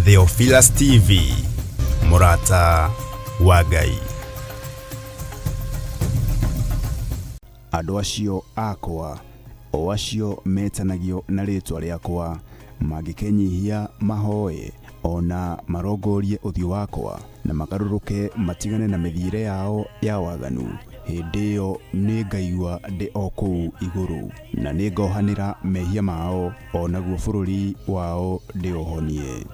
Theophilus TV, mũrata wa Ngai. Andũ acio akwa, o acio metanagio na rĩĩtwa rĩakwa, mangĩkenyihia mahoe, o na marongorie ũthiũ wakwa, na magarũrũke matigane na mĩthiĩre yao ya waganu, hĩndĩ ĩyo nĩngaigua ndĩ o kũu igũrũ, na nĩngohanĩra mehia mao, o naguo bũrũri wao ndĩũhonie.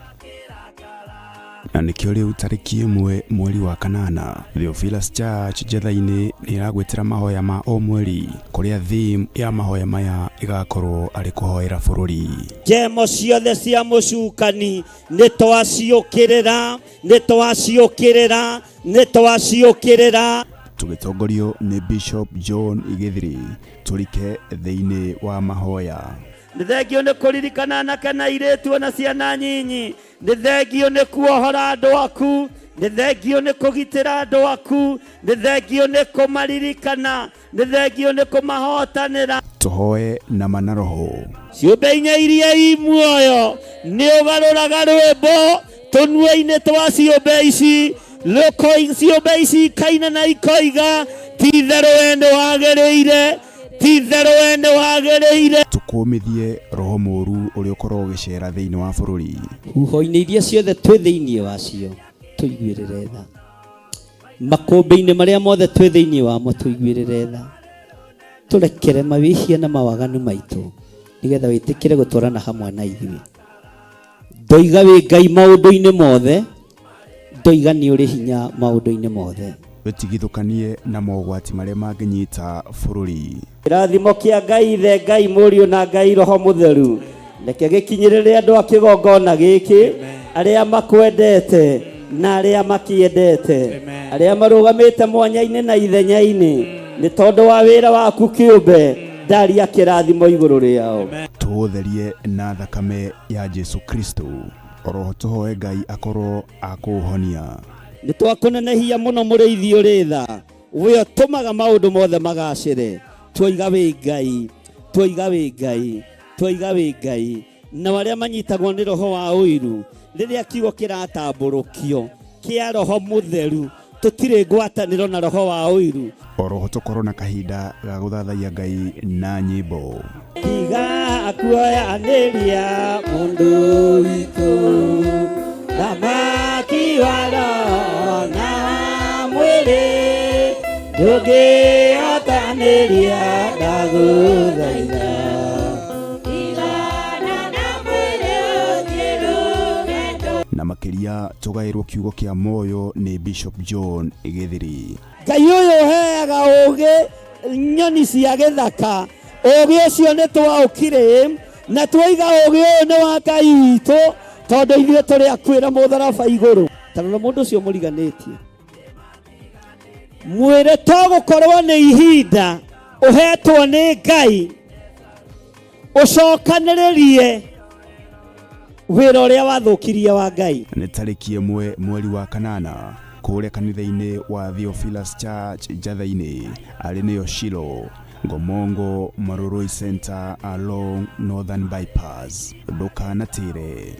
Na nĩkĩo rĩu tarĩki 1 mweri wa kanana, Theophilus Church Njetha-inĩ nĩ ĩragwĩtĩra mahoya ma o mweri, kũrĩa theme ya mahoya maya ĩgakorwo arĩ kũhoera bũrũri. Njemo ciothe cia mũcukani nĩ twaciũkĩrĩra, nĩ twaciũkĩrĩra, nĩ twaciũkĩrĩra. Tũgĩtongorio nĩ Bishop John Gĩthiri, tũrike thĩinĩ wa mahoya. Nĩ thengio nĩ kũririkana anake na airĩtu ona ciana nyinyi. Nĩ thengio nĩ kuohora andũ aku. Nĩ thengio nĩ kũgitĩra andũ aku. Nĩ thengio nĩ kũmaririkana. Nĩ thengio nĩ kũmahotanĩra. Tũhoe na ma na roho. Ciũmbe inya iria i muoyo nĩ ũgarũraga rwĩmbo tũnua-inĩ twa ciũmbe ici. Ciũmbe ici ikaina na ikoiga, ti itherũ we nĩ wagĩrĩire, ti itherũ we nĩ wagĩrĩire. Tũkũmithie roho mũũru ũrĩa ũkoragwo ũgĩcera thĩinĩ wa bũrũri. Huho-inĩ iria ciothe twĩ thĩinĩ wacio tũiguĩrĩre tha. Makũmbĩ-inĩ marĩa mothe twĩ thĩinĩ wamo tũiguĩrĩre tha. Tũrekere mawĩhia na mawaganu maitũ, nĩgetha wĩtĩkĩre gũtwarana hamwe na ithuĩ. Ndoiga wĩ Ngai maũndũ-inĩ mothe, ndoiga nĩ ũrĩ hinya maũndũ-inĩ mothe. Wĩtigithũkanie na mogwati marĩa mangĩnyita bũrũri. Kĩrathimo kĩa Ngai Ithe, Ngai Mũriũ na Ngai Roho Mũtheru reke gĩkinyĩrĩre andũ a kĩgongona gĩkĩ, arĩa makwendete na arĩa makĩendete, arĩa marũgamĩte mwanya-inĩ na ithenya-inĩ nĩ tondũ wa wĩra waku kĩũmbe, ndaria kĩrathimo igũrũ rĩao. Tũũtherie na thakame ya Jesu Kristo. Oroho tũhoe Ngai akorwo akũũhonia. Nĩ twakũnenehia mũno mũrĩithi ũrĩ tha, we ũtũmaga maũndũ mothe magacĩre. Twoiga wĩ Ngai, twoiga wĩ Ngai, twoiga wĩ Ngai. Nao arĩa manyitagwo nĩ roho wa ũiru, rĩrĩa kiugo kĩratambũrũkio kĩa roho mũtheru, tũtirĩ ngwatanĩro na roho wa ũiru. Oroho tũkorwo na kahinda ga gũthathaiya Ngai na nyĩmbo. Tiga kuoyanĩria mũndũ witũ, thamaki wa roho na wa mwĩrĩ, ndũngĩhotanĩria ndagũthaitha. Na makĩria tũgaĩrwo kiugo kĩa muoyo nĩ Bishop John Gĩthiri. Ngai ũyũ ũheaga ũũgĩ nyoni cia gĩthaka, ũũgĩ ũcio nĩ twaũkire na twoiga ũũgĩ ũyũ nĩ wa Ngai witũ, tondũ ithuĩ tũrĩ akuĩra mũtharaba igũrũ. Ta rora mũndũ ũcio mũriganĩtie, mwĩre to gũkorwo nĩ ihinda ũhetwo nĩ Ngai ũcokanĩrĩrie wĩra ũrĩa wathũkirie wa Ngai. Nĩ tarĩki 1 mweri wa kanana kũrĩa kanitha-inĩ wa Theophilus Church Njatha-inĩ, arĩ nĩyo Shilo, Ngomongo Marurui Center along Northern Bypass. Ndũkanatĩre.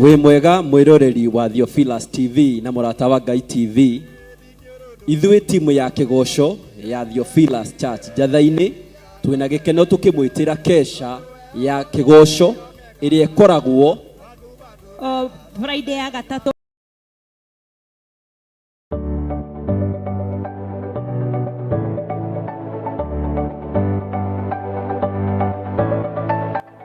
Wĩ mwega mwĩroreri wa Theophilus TV na mũrata wa Ngai TV. Ithuĩ timu ya kĩgoco ya Theophilus Church Njatha-inĩ twĩna gĩkeno tũkĩmwĩtĩra kesha ya kĩgoco ĩrĩa ĩkoragwo o Friday ya gatatũ.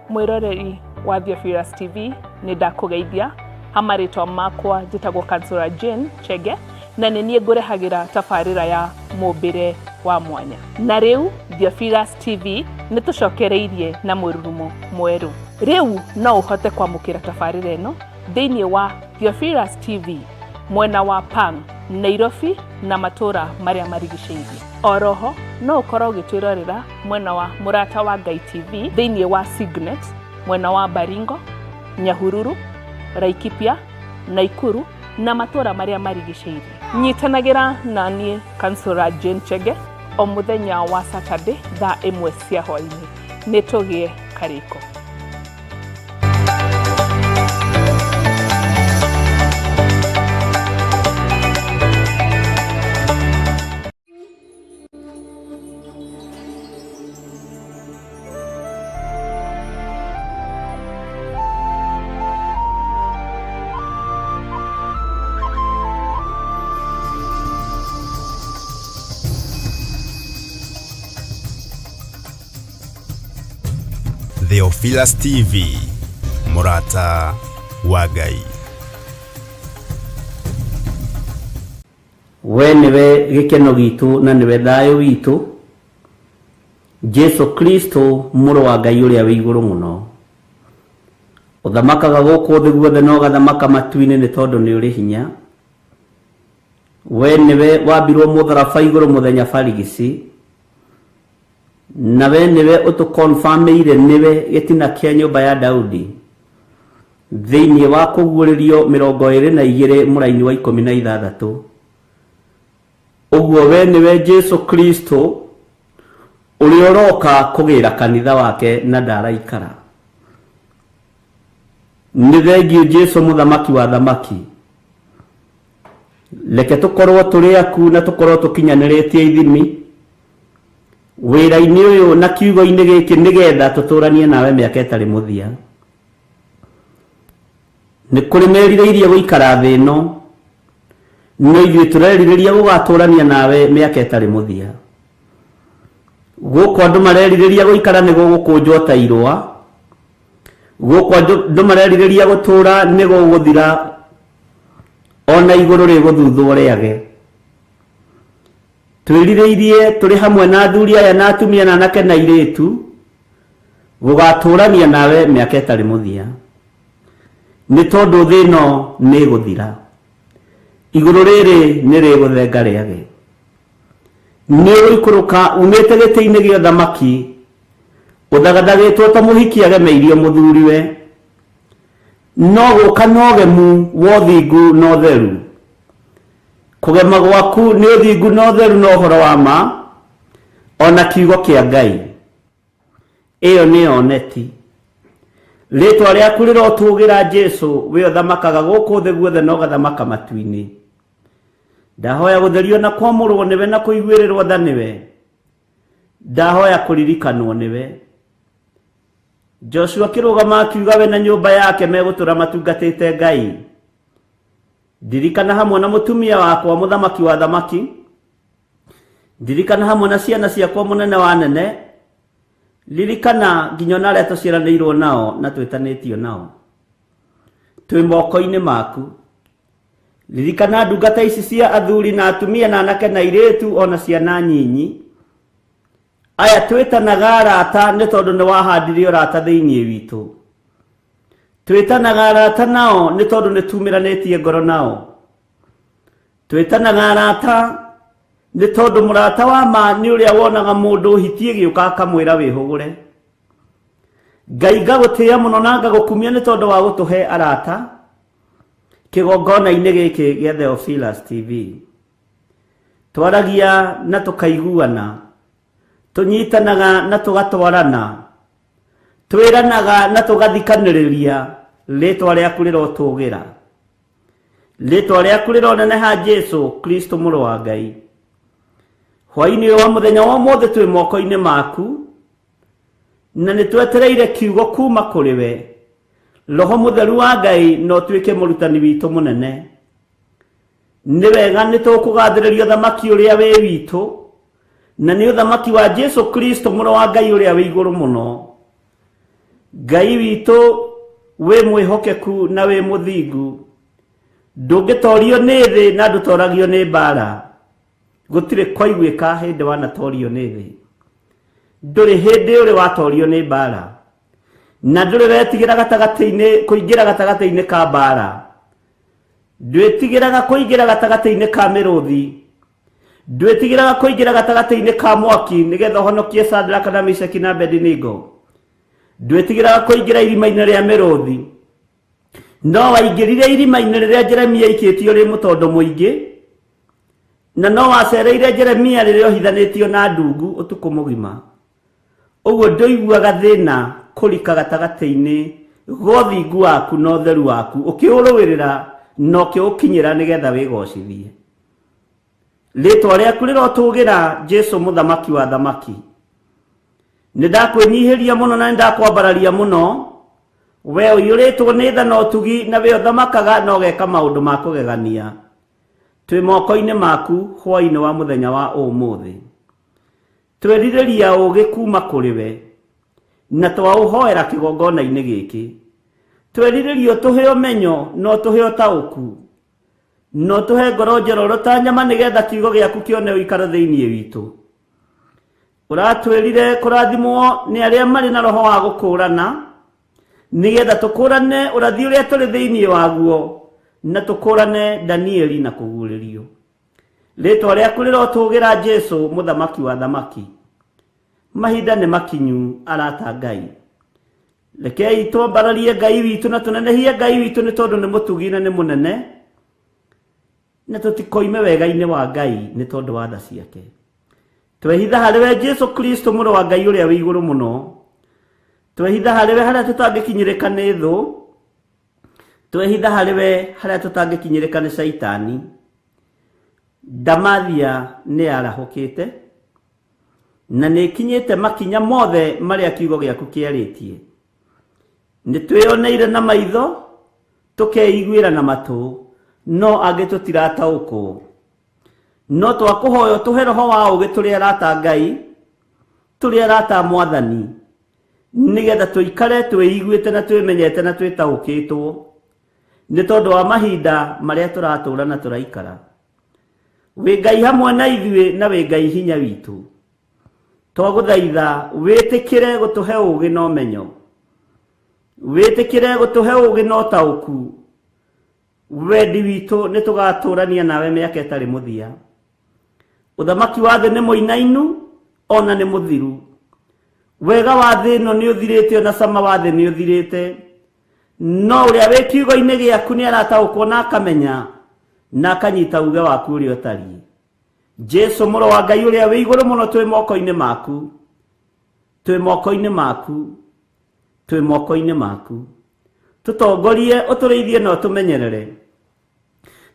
Mwĩroreri wa Theophilus TV, nĩ ndakũgeithia. Ha marĩtwa makwa njĩtagwo Kansũra Jane Chege na nĩ niĩ ngũrehagĩra tabarĩra ya mũmbĩre wa mwanya. Na rĩu Theophilus TV nĩ tũcokereirie na mũrurumo mwerũ. Rĩu no ũhote kwamũkĩra tabarĩra ĩno thĩinĩ wa Theophilus TV mwena wa Pang. Nairobi na matũũra marĩa marigicĩirie. Oroho no ũkorwo ũgĩtwĩrorera mwena wa Mũrata wa Ngai TV thĩinĩ wa Signet mwena wa Baringo, Nyahururu, Laikipia, Naikuru na matũũra marĩa marigicĩirie. Nyitanagĩra na niĩ Kansũra Jane Chege o mũthenya wa Saturday thaa ĩmwe cia hwainĩ. Nĩ tũgĩe karĩko. Theophilus TV, mũrata wa Ngai. We nĩwe gĩkeno gitũ na nĩwe thayũ witũ, Jesu Kristo mũrũ wa Ngai ũrĩa wĩ igũrũ mũno. Ũthamakaga gũkũ thĩ guothe na ũgathamaka matu-inĩ nĩ tondũ nĩ ũrĩ hinya. We nĩwe wambirwo mũtharaba igũrũ mũthenya barigici, na we nĩwe ũtũkonfamĩire nĩwe gĩtina kĩa nyũmba ya Daudi thĩinĩ wa kũguũrĩrio 22 mũraini wa 16. Ũguo we nĩwe Jesu Kristo ũrĩa ũroka kũgĩra kanitha wake na ndaraikara. Nĩ thengiũ Jesu mũthamaki wa thamaki. Reke tũkorwo tũrĩ aku na tũkorwo tũkinyanĩrĩtie ithimi wĩra-inĩ ũyũ na kiugo-inĩ gĩkĩ nĩgetha tũtũranie nawe mĩaka ĩtarĩ mũthia. Nĩ kũrĩ merirĩirie gũikara thĩ ĩno, no ithuĩ tũrerirĩria gũgatũrania nawe mĩaka ĩtarĩ mũthia. Gũkũ andũ marerirĩria gũikara nĩ gũgũkũnjwo ta irũa, gũkũ andũ marerirĩria gũtũra nĩ gũgũthira, ona igũrũ rĩgũthuthwo rĩage. Twĩrirĩirie tũrĩ hamwe na athuri aya na atumia na anake na airĩtu gũgatũrania nawe mĩaka ĩtarĩ mũthia, nĩ tondũ thĩ ĩno nĩ ĩgũthira, igũrũ rĩrĩ nĩ rĩgũthenga rĩage. Nĩ ũgũikũrũka umĩte gĩtĩ-inĩ gĩa ũthamaki ũthagathagĩtwo ta mũhiki agemeirio mũthuriwe, no gũka na ũgemu wa ũthingu na ũtheru. Kũgema gwaku nĩ ũthingu na ũtheru na ũhoro wa ma, o na kiugo kĩa Ngai. Ĩyo nĩyo neti. Rĩtwa rĩaku rĩrotũgĩra Jesu, we ũthamakaga gũkũ thĩ guothe na ũgathamaka matu-inĩ. Ndahoya gũtherio na kwamũrwo nĩwe na kũiguĩrĩrwo tha nĩwe. Ndahoya kũririkanwo nĩwe. Joshua akĩrũgama akiuga we na nyũmba yake megũtũra matungatĩte Ngai. Ndirikana hamwe na mũtumia wakwa mũthamaki wa thamaki. Ndirikana hamwe na ciana ciakwa mũnene wa nene. Ririkana nginya ona arĩa tũciaranĩirwo nao na twĩtanĩtio nao. Twĩ moko-inĩ maku. Ririkana ndungata ici cia athuri na atumia na anake na airĩtu ona ciana nyinyi. Aya twĩtanaga arata nĩ tondũ nĩ wahandire ũrata thĩinĩ witũ. Twĩtanaga arata nao nĩ tondũ nĩ tumĩranĩtie ngoro nao. Twĩtanaga arata nĩ tondũ mũrata wa ma nĩ ũrĩa wonaga mũndũ hiti ĩgĩũka akamwĩra wĩhũgũre. Ngai ngagũtĩĩa mũno na ngagũkumia nĩ tondũ wa gũtũhe arata kĩgongona-inĩ gĩkĩ gĩa Theophilus TV. Twaragia na tũkaiguana, tũnyitanaga na tũgatwarana, twĩranaga na tũgathikanĩrĩria, rĩtwa rĩaku rĩrotũgĩra. Rĩtwa rĩaku rĩroneneha Jesu Kristo mũrũ wa Ngai. Hwaĩ-inĩ ũyũ wa mũthenya wa ũmũthĩ twĩ moko-inĩ maku, na nĩ twetereire kiugo kuma kũrĩ we. Roho mũtheru wa Ngai no ũtuĩke mũrutani witũ mũnene. Nĩ wega nĩ tũkũgathĩrĩria ũthamaki ũrĩa wĩ witũ, na nĩ ũthamaki wa Jesu Kristo mũrũ wa Ngai ũrĩa wĩ igũrũ mũno. Ngai witũ wĩ mwĩhokeku na wĩ mũthingu, ndũngĩtorio nĩ thĩ na ndũtoragio nĩ mbara. Gũtirĩ kwaiguĩka hĩndĩ wanatorio nĩ thĩ. Ndũrĩ hĩndĩ ũrĩ watorio nĩ mbara, na ndũrĩ wetigĩra gatagatĩ-inĩ kũingĩra gatagatĩ-inĩ ka mbara. Ndwĩtigĩraga kũingĩra gatagatĩ-inĩ ka mĩrũthi, ndwĩtigĩraga kũingĩra gatagatĩ-inĩ ka mwaki nĩgetha ũhonokie Sadraka na Meshaki na Abednego. Ndwĩtigĩraga kũingĩra irima-inĩ rĩa mĩrũthi, no waingĩrire irima-inĩ rĩrĩa Jeremia aikĩtio rĩ mũtondo mũingĩ, na no wacereire Jeremia rĩrĩa ohithanĩtio na ndungu ũtukũ mũgima. Ũguo ndũiguaga thĩna kũrika gatagatĩ-inĩ ga ũthingu waku na ũtheru waku, ũkĩũrũĩrĩra na ũkĩũkinyĩra nĩgetha wĩgocithie. Rĩtwa rĩaku rĩrotũgĩra, Jesu mũthamaki wa thamaki. Nĩ ndakwĩnyihĩria mũno na nĩ ndakwambararia mũno, we ũiyũrĩtwo nĩ tha na ũtugi, na we ũthamakaga na ũgeka maũndũ ma kũgegania. Twĩ moko-inĩ maku hwaĩ-inĩ wa mũthenya wa ũmũthĩ. Twerirĩria ũũgĩ kuma kũrĩ we, na twaũhoera kĩgongona-inĩ gĩkĩ. Twerirĩria ũtũhe ũmenyo na ũtũhe ũtaũku, na ũtũhe ngoro njororo ta nyama nĩgetha kiugo gĩaku kĩone ũikaro thĩinĩ witũ. Ũratwĩrire kũrathimwo nĩ arĩa marĩ na roho wa gũkũũrana, nĩgetha tũkũũrane ũrathi ũrĩa tũrĩ thĩinĩ waguo, na tũkũũrane Danieli na kũguũrĩrio. Rĩtwa rĩaku rĩrotũgĩra, Jesu mũthamaki wa thamaki. Mahinda nĩ makinyu, arata Ngai. Rekei twambararie Ngai witũ na tũnenehie Ngai witũ, nĩ tondũ nĩ mũtugi na nĩ mũnene, na tũtikoime wega-inĩ wa Ngai nĩ tondũ wa tha ciake. Twehitha harĩ we Jesu Kristo mũrũ wa Ngai ũrĩa wĩ igũrũ mũno. Twehitha harĩ we harĩa tũtangĩkinyĩrĩka nĩ thũ. Twehitha harĩ we harĩa tũtangĩkinyĩrĩka nĩ Caitani. Ndamathia nĩ yarahũkĩte na nĩ ĩkinyĩte makinya mothe marĩa kiugo gĩaku kĩarĩtie. Nĩ twĩyoneire na maitho, tũkeiguĩra na matũ, no angĩ tũtirataũkwo. No twakũhoya ũtũhe roho wa ũũgĩ tũrĩ arata Ngai, tũrĩ arata Mwathani, nĩgetha tũikare twĩiguĩte na twĩmenyete na twĩtaũkĩtwo nĩ tondũ wa mahinda marĩa tũratũra na tũraikara. Wĩ Ngai hamwe na ithuĩ na wĩ Ngai hinya witũ. Twagũthaitha wĩtĩkĩre gũtũhe ũũgĩ na ũmenyo, wĩtĩkĩre gũtũhe ũũgĩ na ũtaũku. Wendi witũ nĩ tũgatũrania nawe mĩaka ĩtarĩ mũthia. Ũthamaki wa thĩ nĩ mũinainu ona nĩ mũthiru. Wega wa thĩ ĩno nĩ ũthirĩte, ona cama wa thĩ nĩ ũthirĩte, no ũrĩa wĩ kiugo-inĩ gĩaku nĩ arataũkwo na akamenya na akanyita uge waku ũrĩa ũtariĩ. Jesu mũrũ wa Ngai ũrĩa wĩ igũrũ mũno, twĩ moko-inĩ maku, twĩ moko-inĩ maku, twĩ moko-inĩ maku. Tũtongorie, ũtũrĩithie na ũtũmenyerere.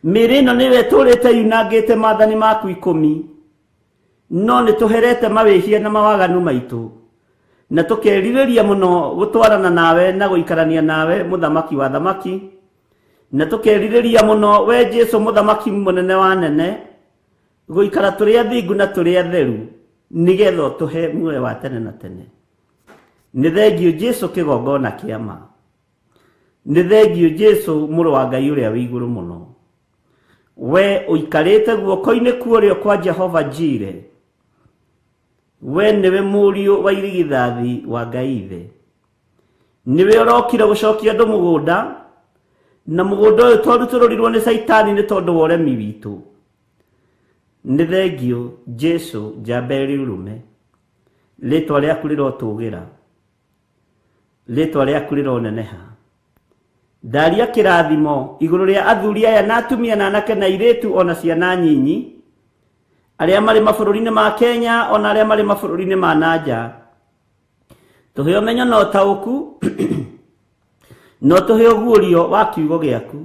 Mĩĩrĩ ĩno nĩyo ĩtũrĩte yunangĩte maathani maku 10, no nĩ tũherete mawĩhia na mawaganu maitũ, na tũkerirĩria mũno gũtwarana nawe na gũikarania nawe mũthamaki wa thamaki, na tũkerirĩria mũno we Jesu mũthamaki mũnene wa nene gũikara tũrĩ athingu na tũrĩ atheru, nĩgetha ũtũhe muoyo wa tene na tene. Nĩ thengiũ Jesu kĩgongona kĩa ma. Nĩ thengiũ Jesu mũrũ wa Ngai ũrĩa wĩ igũrũ mũno. We ũikarĩte guoko-inĩ kuũrĩo kwa Jehova Jire, we nĩwe mũriũ wa irigithathi wa Ngai Ithe. Nĩwe ũrokire gũcokia andũ mũgũnda, na mũgũnda ũyũ twarutũrũrirwo nĩ Caitani nĩ tondũ wa ũremi witũ. Nĩ thengiũ Jesu njamba ĩrĩ ũrũme. Rĩtwa rĩaku rĩrotũgĩra, rĩtwa rĩaku rĩroneneha. Ndaria kĩrathimo igũrũ rĩa athuri aya na atumia na anake na airĩtu ona ciana nyinyi, arĩa marĩ mabũrũri-inĩ ma Kenya ona arĩa marĩ mabũrũri-inĩ ma nanja. Tũhe ũmenyo na ũtaũku, na ũtũhe ũguũrio wa kiugo gĩaku.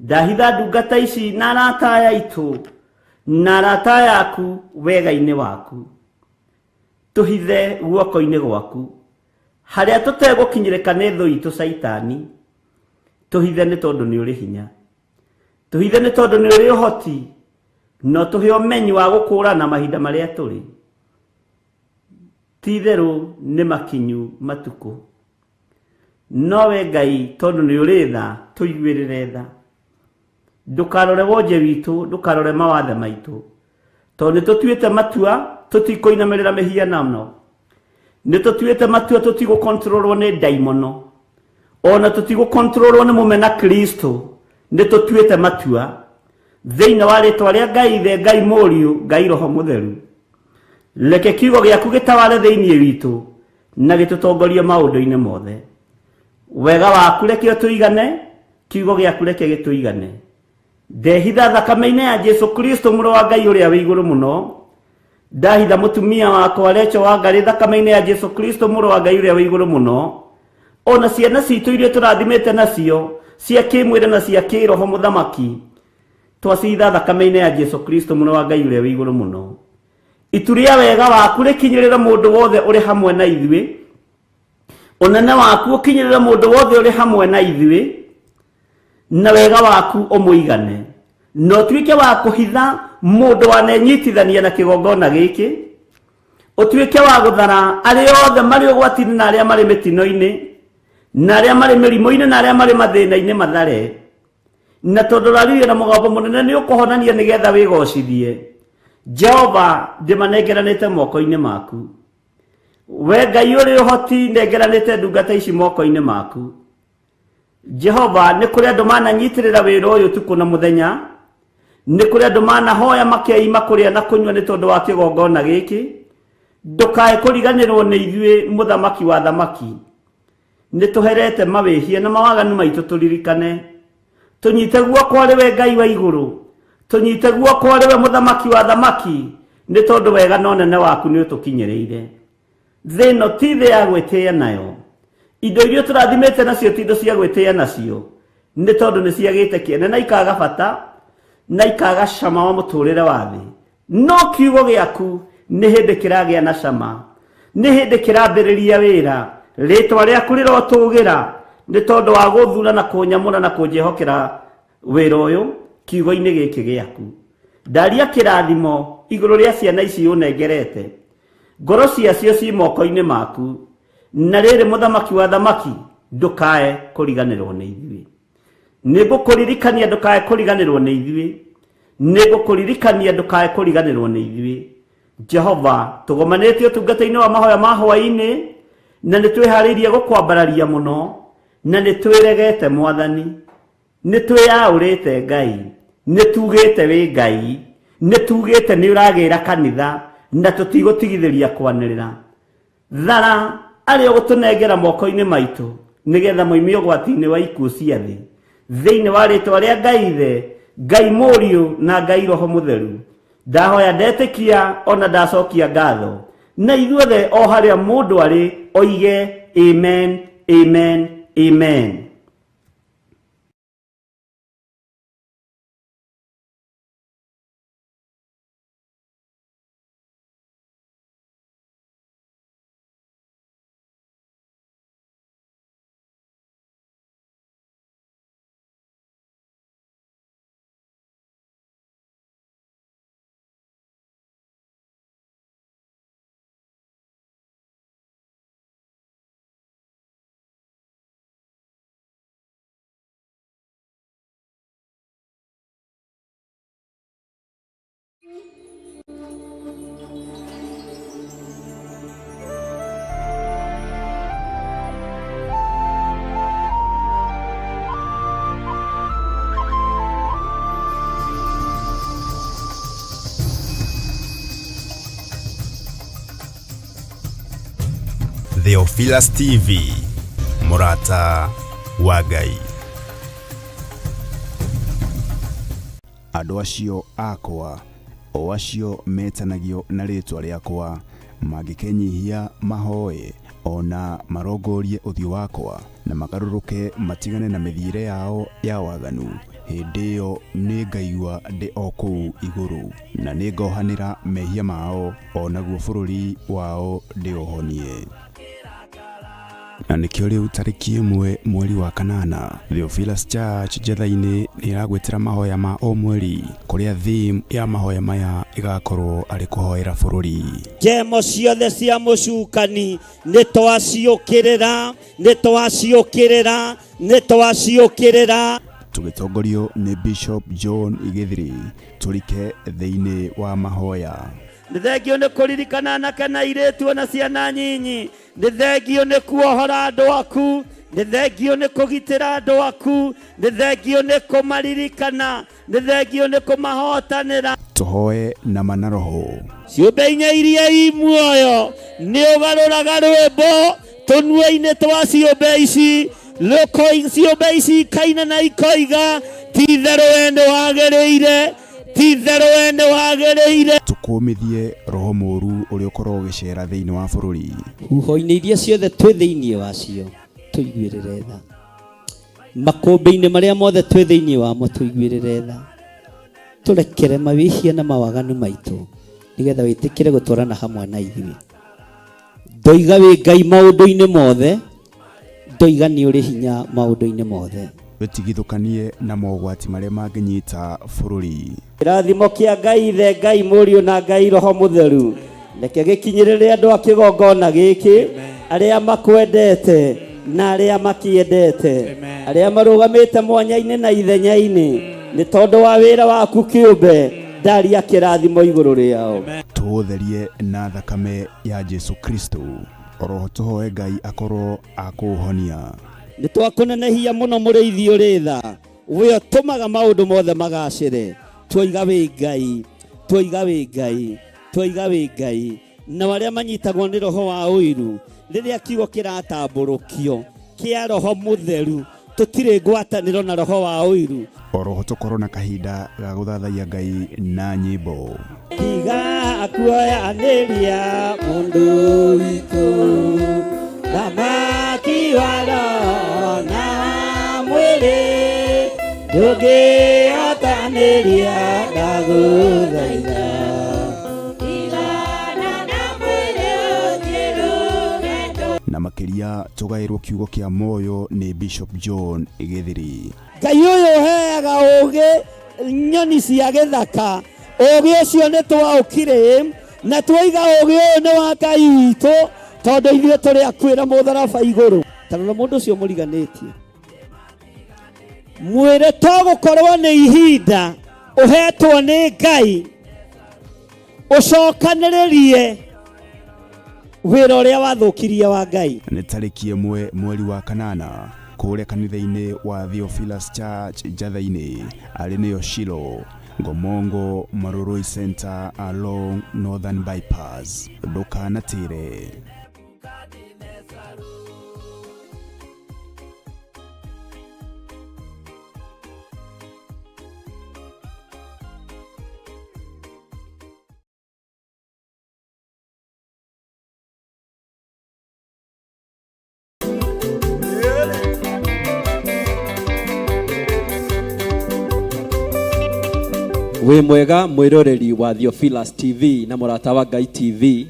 Ndahitha ndungata ici na arata aya aitũ na arata aya aku wega-inĩ waku. Tũhithe guoko-inĩ gwaku harĩa tũtegũkinyĩrĩka nĩ thũ itũ Caitani. Tũhithe nĩ tondũ nĩ ũrĩ hinya, tũhithe nĩ tondũ nĩ ũrĩ ũhoti, na ũtũhe ũmenyi wa gũkũũrana mahinda marĩa tũrĩ. Ti itherũ nĩ makinyu matukũ, no we Ngai tondũ nĩ ũrĩ tha, tũiguĩrĩre tha. Ndũkarore wonje witũ, ndũkarore mawathe maitũ, tondũ nĩ tũtuĩte matua tũtikũinamĩrĩra mĩhianano, nĩ tũtuĩte matua tũtigũkontrolwo nĩ ndaimono, ona tũtigũkontrolwo nĩ mũmena Kristo, Nĩ tũtuĩte matua thĩinĩ wa rĩtwa rĩa Ngai Ithe, Ngai Mũriũ, Ngai Roho Mũtheru. Reke kiugo gĩaku gĩtaware thĩinĩ witũ na gĩtũtongorie maũndũ-inĩ mothe. Wega waku reke ũtũigane, kiugo gĩaku reke gĩtũigane. Ndehitha thakame-inĩ ya Jesu Kristo mũrũ wa Ngai ũrĩa wĩ igũrũ mũno. Ndahitha mũtumia wakwa Recho wa Ngarĩ thakame-inĩ ya Jesu Kristo mũrũ wa Ngai ũrĩa wĩ igũrũ mũno. Ona ciana citũ iria tũrathimĩte nacio cia kĩmwĩrĩ na cia kĩroho mũthamaki, twacitha thakame-inĩ ya Jesu Kristo mũrũ wa Ngai ũrĩa wĩ igũrũ mũno. Itu rĩa wega waku rĩkinyĩrĩre mũndũ wothe ũrĩ hamwe na ithuĩ, ũnene waku ũkinyĩrĩre mũndũ wothe ũrĩ hamwe na ithuĩ, na wega waku ũmũigane, na ũtuĩke wa kũhitha mũndũ wanenyitithania na kĩgongona gĩkĩ, ũtuĩke wa gũthara arĩa othe marĩ ũgwati-inĩ na arĩa marĩ mĩtino-inĩ na arĩa marĩ mĩrimũ-inĩ na arĩa marĩ mathĩna-inĩ mathare. Na tondũ ũraririe na mũgambo mũnene nĩ ũkũhonania nĩgetha wĩgocithie. Jehova, ndĩmanengeranĩte moko-inĩ maku. We Ngai ũrĩ ũhoti, nengeranĩte ndungata ici moko-inĩ maku. Jehova, nĩ kũrĩ andũ mananyitĩrĩra wĩra ũyũ ũtukũ na mũthenya, nĩ kũrĩ andũ manahoya makeima kũrĩa na kũnyua nĩ tondũ wa kĩgongona gĩkĩ. Ndũkae kũriganĩrwo nĩ ithuĩ, mũthamaki wa thamaki. Nĩ tũherete mawĩhia na mawaganu maitũ, tũririkane. Tũnyite guoko arĩ we Ngai wa igũrũ, tũnyite guoko arĩ we mũthamaki wa thamaki, nĩ tondũ wega na ũnene waku nĩ ũtũkinyĩrĩire. Thĩ ĩno ti thĩ ya gwĩtĩĩa nayo, indo iria tũrathimĩte nacio ti indo cia gwĩtĩĩa nacio, nĩ tondũ nĩ ciagĩte kĩene na ikaga bata na ikaga cama wa mũtũrĩre wa thĩ. No kiugo gĩaku nĩ hĩndĩ kĩragĩa na cama, nĩ hĩndĩ kĩrambĩrĩria wĩra. Rĩtwa rĩaku rĩrotũgĩra nĩ tondũ wa gũthura na kũnyamũra na kũnjĩhokera wĩra ũyũ kiugo-inĩ gĩkĩ gĩaku. Ndaria kĩrathimo igũrũ rĩa ciana ici ũnengerete, ngoro ciacio ci moko-inĩ maku. Na rĩrĩ, mũthamaki wa thamaki, ndũkae kũriganĩrwo nĩ ithuĩ. Nĩ ngũkũririkania ndũkae kũriganĩrwo nĩ ithuĩ. Nĩ ngũkũririkania ndũkae kũriganĩrwo nĩ ithuĩ. Jehova, tũgomanĩtie ũtungata-inĩ wa mahoya ma hwaĩ-inĩ, na nĩ twĩharĩirie gũkwambararia mũno, na nĩ twĩregete Mwathani. Nĩ twĩyaũrĩte Ngai, nĩ tugĩte wĩ Ngai, nĩ tugĩte nĩ ũragĩra kanitha, na tũtigũtigithĩria kwanĩrĩra. Thara arĩa ũgũtũnengera moko-inĩ maitũ, nĩgetha moime ũgwati-inĩ wa ikuũ cia thĩ. Thĩinĩ wa rĩtwa rĩa Ngai Ithe, Ngai Mũriũ na Ngai Roho Mũtheru, ndahoya ndetĩkia ona ndacokia ngatho. Na ithuothe o harĩa mũndũ arĩ oige amen, amen, amen. Theophilus TV, mũrata wa Ngai. Andũ acio akwa, o acio metanagio na rĩĩtwa rĩakwa, mangĩkenyihia mahoe, o na marongorie ũthiũ wakwa, na magarũrũke matigane na mĩthiĩre yao ya waganu, hĩndĩ ĩyo nĩngaigua ndĩ o kũu igũrũ, na nĩngohanĩra mehia mao, o naguo bũrũri wao ndĩũhonie. Na nĩkĩo rĩu tarĩki 1 mweri wa 8 Theophilus Church Njetha-inĩ nĩ ĩragwĩtĩra mahoya ma o mweri, kũrĩa theme ya mahoya maya ĩgakorwo arĩ kũhoera bũrũri. Njemo ciothe cia mũcukani nĩ twaciũkĩrĩra, nĩ twaciũkĩrĩra, nĩ twaciũkĩrĩra. Tũgĩtongorio nĩ Bishop John Gĩthiri, tũrike thĩinĩ wa mahoya. Nĩ thengio nĩ kũririkana anake na airĩtu ona ciana nyinyi. Nĩ thengio nĩ kuohora andũ aku. Nĩ thengio nĩ kũgitĩra andũ aku, nĩ thengio nĩ kũmaririkana, nĩ thengio nĩ kũmahotanĩra. Tũhoe na ma na roho. Ciũmbe inya iria i muoyo nĩ ũgarũraga rwĩmbo tũnua-inĩ twa ciũmbe ici, ciũmbe ici ikaina na ikoiga, ti itherũ we nĩ wagĩrĩire, ti itherũ we nĩ wagĩrĩire. Tũkũmithie roho mũũru ũrĩa ũkoragwo ũgĩcera thĩinĩ wa bũrũri. Huho-inĩ iria ciothe twĩ thĩinĩ wacio tũiguĩrĩre tha. Makũmbĩ-inĩ marĩa mothe twĩ thĩinĩ wamo tũiguĩrĩre tha. Tũrekere mawĩhia na mawaganu maitũ nĩgetha wĩtĩkĩre gũtwarana hamwe na ithuĩ. Ndoiga wĩ Ngai maũndũ-inĩ mothe, ndoiga nĩ ũrĩ hinya maũndũ-inĩ mothe. Twĩtigithũkanie na mogwati marĩa mangĩnyita bũrũri. Kĩrathimo kĩa Ngai Ithe, Ngai Mũriũ na Ngai Roho Mũtheru reke gĩkinyĩrĩre andũ a kĩgongona gĩkĩ, arĩa makwendete na arĩa makĩendete, arĩa marũgamĩte mwanya-inĩ na ithenya-inĩ nĩ tondũ wa wĩra waku kĩũmbe, ndaria kĩrathimo igũrũ rĩao. Tũũtherie na thakame ya Jesu Kristo. Oroho tũhoe Ngai akorwo akũũhonia. Nĩ twakũnenehia mũno mũrĩithi ũrĩ tha, we ũtũmaga maũndũ mothe magacĩre. Twoiga wĩ Ngai, twoiga wĩ Ngai, twoiga wĩ Ngai. Na arĩa manyitagwo nĩ roho wa ũiru, rĩrĩa kiugo kĩratambũrũkio kĩa roho mũtheru, tũtirĩ ngwatanĩro na roho wa ũiru. Oroho tũkorwo na kahinda ga gũthathaiya Ngai na nyĩmbo. Tiga kuoyanĩria mũndũ witũ, thamaki wa roho na mwĩrĩ, ndũngĩhotanĩria ndagũthaitha. Na makĩria tũgaĩrwo kiugo kĩa muoyo nĩ Bishop John Gĩthiri. Ngai ũyũ ũheaga ũũgĩ nyoni cia gĩthaka, ũũgĩ ũcio nĩ twaũkire na twaiga ũũgĩ ũyũ nĩ wa Ngai witũ, tondũ ithuĩ tũrĩ akuĩra mũtharaba igũrũ. Ta rora mũndũ ũcio mũriganĩtie, mwĩre to gũkorwo nĩ ihinda ũhetwo nĩ Ngai ũcokanĩrĩrie wĩra ũrĩa wathũkirie wa Ngai. Nĩ tarĩki 1 mweri wa 8 kũrĩa kanitha-inĩ wa Theophilus Church Njatha-inĩ, arĩ nĩyo Shilo, Ngomongo Marurui Center along Northern Bypass. Ndũkanatĩre. Wĩ mwega mwĩroreri wa Theophilus TV na mũrata wa Ngai TV.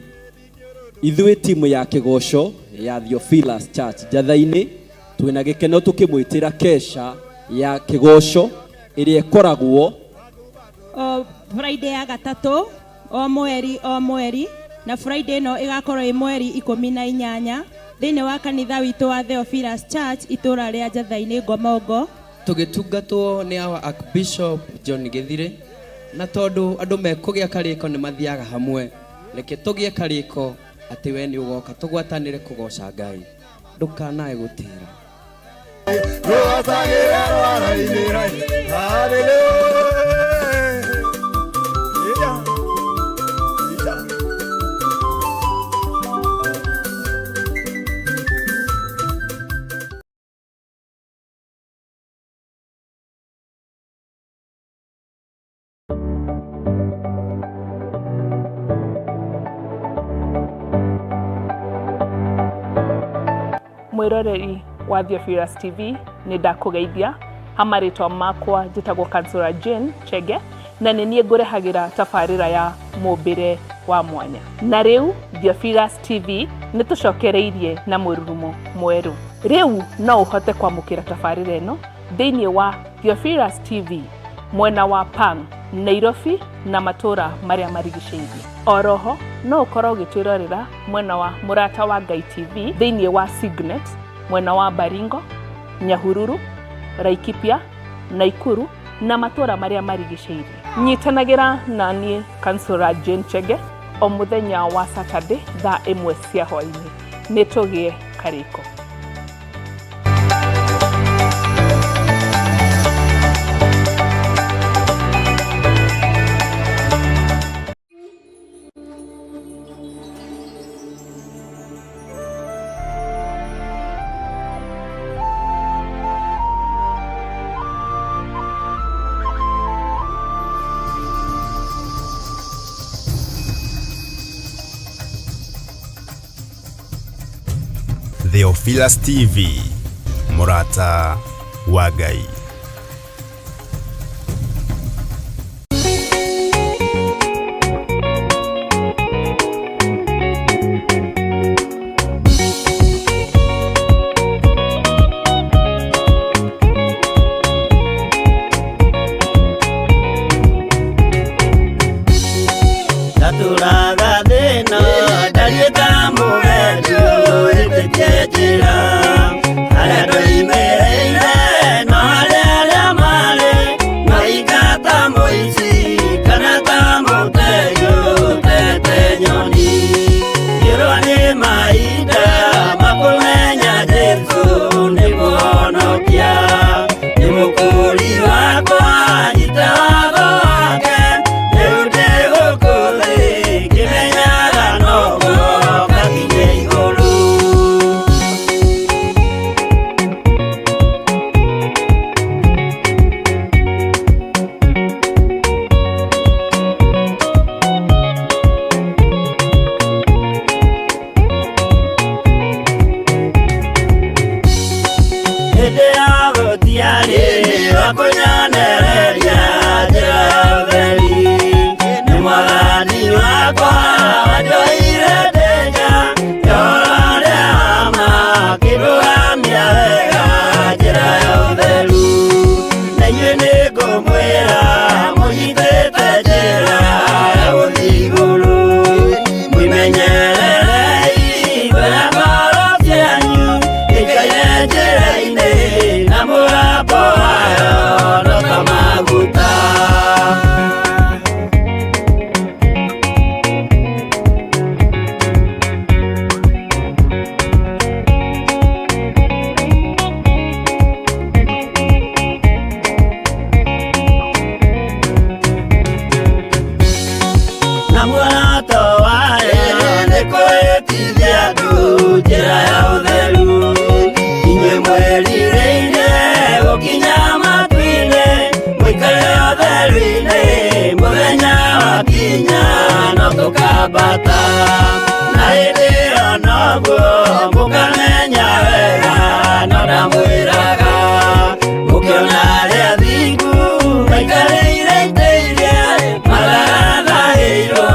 Ithuĩ timu ya kĩgoco ya Theophilus Church Njatha-inĩ twĩna gĩkeno tũkĩmwĩtĩra kesha ya kĩgoco ĩrĩa ĩkoragwo o Friday ya gatatũ o mweri o mweri, na Friday ĩno ĩgakorwo ĩ mweri 18 thĩinĩ wa kanitha witũ wa Theophilus Church itũra rĩa Njatha-inĩ Ngomongo. Tũgĩtungatwo nĩ our Archbishop John Gĩthirĩ, na tondũ andũ mekũgĩa karĩko nĩ mathiaga hamwe, reke tũgĩe karĩko atĩ we nĩ ũgoka tũgwatanĩre kũgoca Ngai, ndũkanae gũtĩra. Mwĩroreri wa Theophilus TV, nĩ ndakũgeithia ha marĩtwa makwa, njĩtagwo Kansũra Jane Chege, na nĩ niĩ ngũrehagĩra tabarĩra ya mũmbĩre wa mwanya. Na rĩu Theophilus TV nĩ tũcokereirie na mũrurumo mwerũ. Rĩu no ũhote kwamũkĩra tabarĩra ĩno thĩinĩ wa Theophilus TV mwena wa Pang, Nairobi na matũra marĩa marigicĩirie. Oroho no ũkorwo ũgĩtwĩrorera mwena wa Mũrata wa Ngai TV thĩinĩ wa Signet mwena wa Baringo, Nyahururu, Laikipia, Naikuru na matũra marĩa marigicĩirie. Nyitanagĩra na niĩ Kansũra Jane Chege o mũthenya wa Saturday thaa 1 cia hwaĩ-inĩ. Nĩ tũgĩe karĩko. Theophilus TV, mũrata wa Ngai. Ndatũraga thĩna ndariĩ ta mũgendi ũhĩtĩtie njĩra harĩa ndoimĩrĩire no harĩa arĩa marĩ mahinga ta mũici kana ta mũtegi ũtete nyoni ngĩrwo nĩ mahinda makũmenya Jesũ nĩ mũhonokia nĩ mũkũri wakwa nyita watho wake rĩu ndĩ gũkũ thĩ ngĩmenyaga noguo ngakinye igũrũ. Hĩndĩ ya gũtiarĩ wa kũnyonereria njĩra ya ũtheri nĩ mwathani wakwa wanjoire ndĩnja yora rĩa ma kĩrũgamia wega njĩra ya ũtheru na inyuĩ nĩngũmwĩra mũnyitĩte njĩra ya gũthiĩ igũrũ mwĩmenyererei mbere ya ngoro cianyu ikaire njĩra-inĩ na mũgambo wayo no ta maguta. Na muoroto wayo nĩ kwĩtithia andũ njĩra ya ũtheru inyuĩ mwĩrirĩire gũkinya matu-inĩ mũikare ũtheru-inĩ mũthenya wakinya no tũkambata na hĩndĩ ĩyo noguo mũkamenya wega no ndamwĩraga mũkĩona arĩa athingu maikarĩire itĩ iria matharathaĩirwo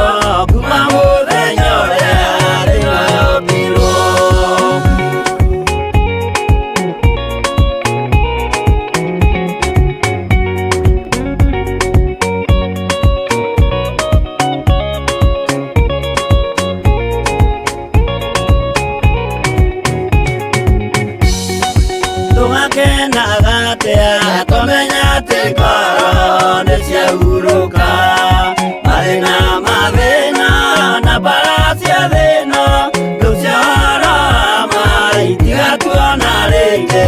kuma mũthenya ũrĩa thĩ yombirwo. Tũgakenaga atĩa tũmenya atĩ ngoro nĩ ciahurũka mathĩna mathĩna na mbara cia thĩna rĩu cia ũhoro wa ma itigatuona rĩngĩ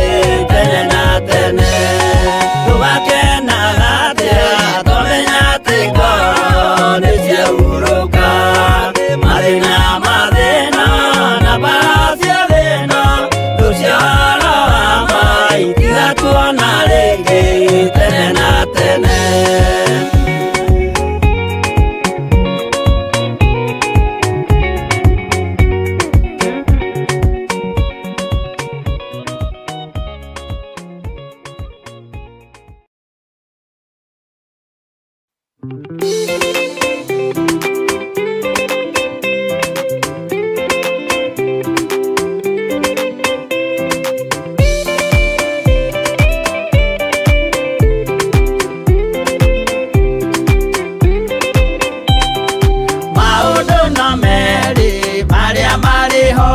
tene na tene tũgakenaga atĩa tũmenya atĩ ngoro nĩ ciahurũka mathĩna mathĩna na mbara cia thĩna rĩu cia ũhoro wa ma itigatuona rĩngĩ tene na tene. Maũndũ no merĩ marĩa marĩ ho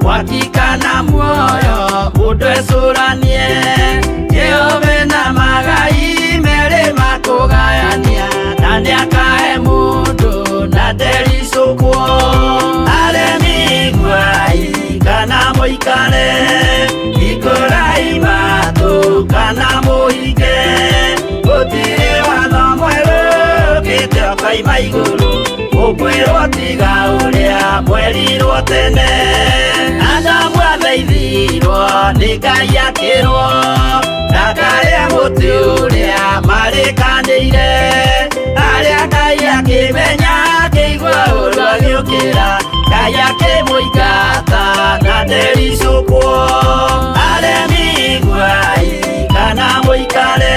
mwaki kana muoyo mũndũ ecũranie Jehova na magai merĩ makũgayania na nĩakahe mũndũ na ndericũkwo aremi iguai kana mũikare hingũrai matũ kana mũhinge gũtirĩ watho mwerũ ũkĩte ũkoima igũrũ ũkwĩrwo tiga ũrĩa mwerirwo tene Adamu athaithirwo nĩ Ngai akĩrwo ndakarĩe mũtĩ ũrĩa marĩkanĩire arĩa Ngai akĩmenya akĩigua ũru agĩũkĩra Ngai akĩmũingata na ndericũkwo. Aremi iguai kana mũikare,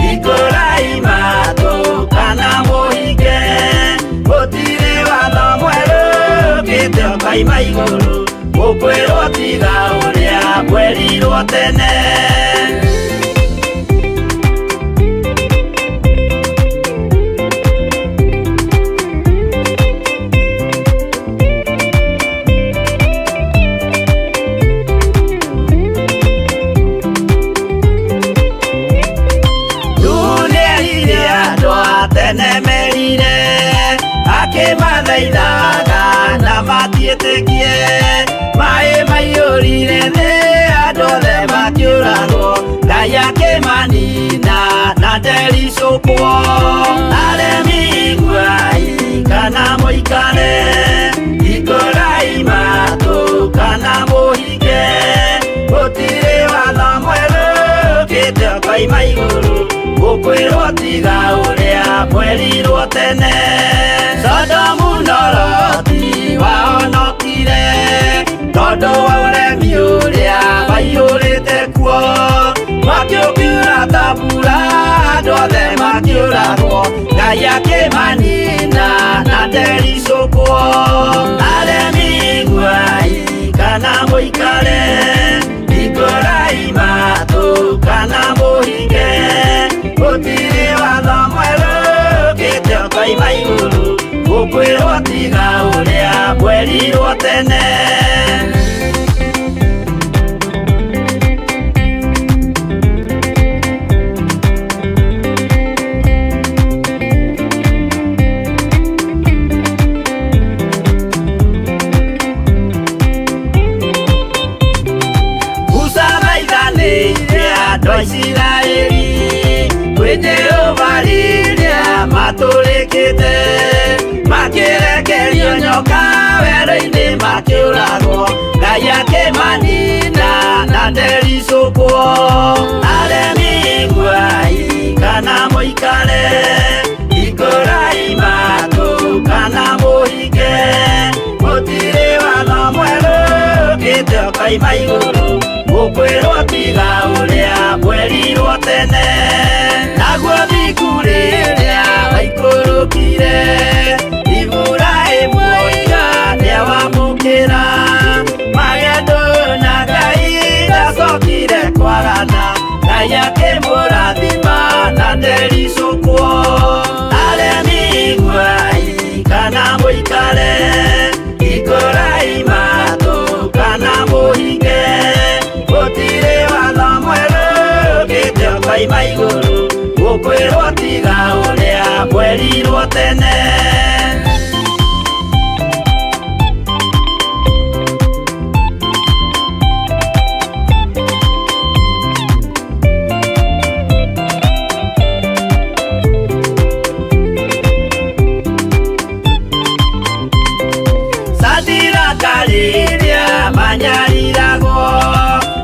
hingũrai matũ kana mũhinge, gũtirĩ watho mwerũ ũkĩte ũkoima igũrũ, mũkwĩrwo tiga ũrĩa mwerirwo tene. Nĩerire andũ a tene merire, akĩmathaithaga na matiĩtĩkie. Maĩ maiyũrire thĩ, andũ othe makĩũragwo, Ngai akĩmanina na ndericũkwo. Aremi iguai kana mũikare, hingũrai matũ kana mũhinge, gũtirĩ watho mwerũ ũkĩte ũkoima igũrũ, mũkwĩrwo tiga ũrĩa mwerirwo tene. Sodomu na Loti wahonokire tondũ wa ũremi ũrĩa waiyũrĩte kuo. Mwaki ũkiura ta mbura, andũ othe makĩũragwo, Ngai akĩmanina na ndericũkwo. Aremi iguai kana mũikare, hingũrai matũ kana mũhinge, gũtirĩ watho mwerũ ũkĩte ũkoima igũrũ, mũkwĩrwo tiga ũrĩa mwerirwo tene. Musa thaithanĩire andũ a Isiraeli kwĩ Jehova rĩrĩa matũrĩkĩte, makĩrekerio nyoka werũ-inĩ makĩũragwo, Ngai akĩmanina na ndericũkwo. Aremi iguai kana mũikare, hingũrai matũ kana mũhinge, gũtirĩ watho mwerũ ũkĩte ũkoima igũrũ, mũkwĩrwo tiga ũrĩa mwerirwo tene. Naguo thingu rĩrĩa waikũrũkire, Iburahĩmu oiga nĩawamũkĩra, magendo na Ngai ndacokire kwarana, Ngai akĩmũrathima na ndericũkwo. Aremi iguai kana mũikare, hingũrai matũ kana mũhinge, gũtirĩ watho mwerũ ũkĩte ũkoima igũrũ, mũkwĩrwo tiga ũrĩa mwerirwo tene. Sadiraka rĩrĩa manyariragwo,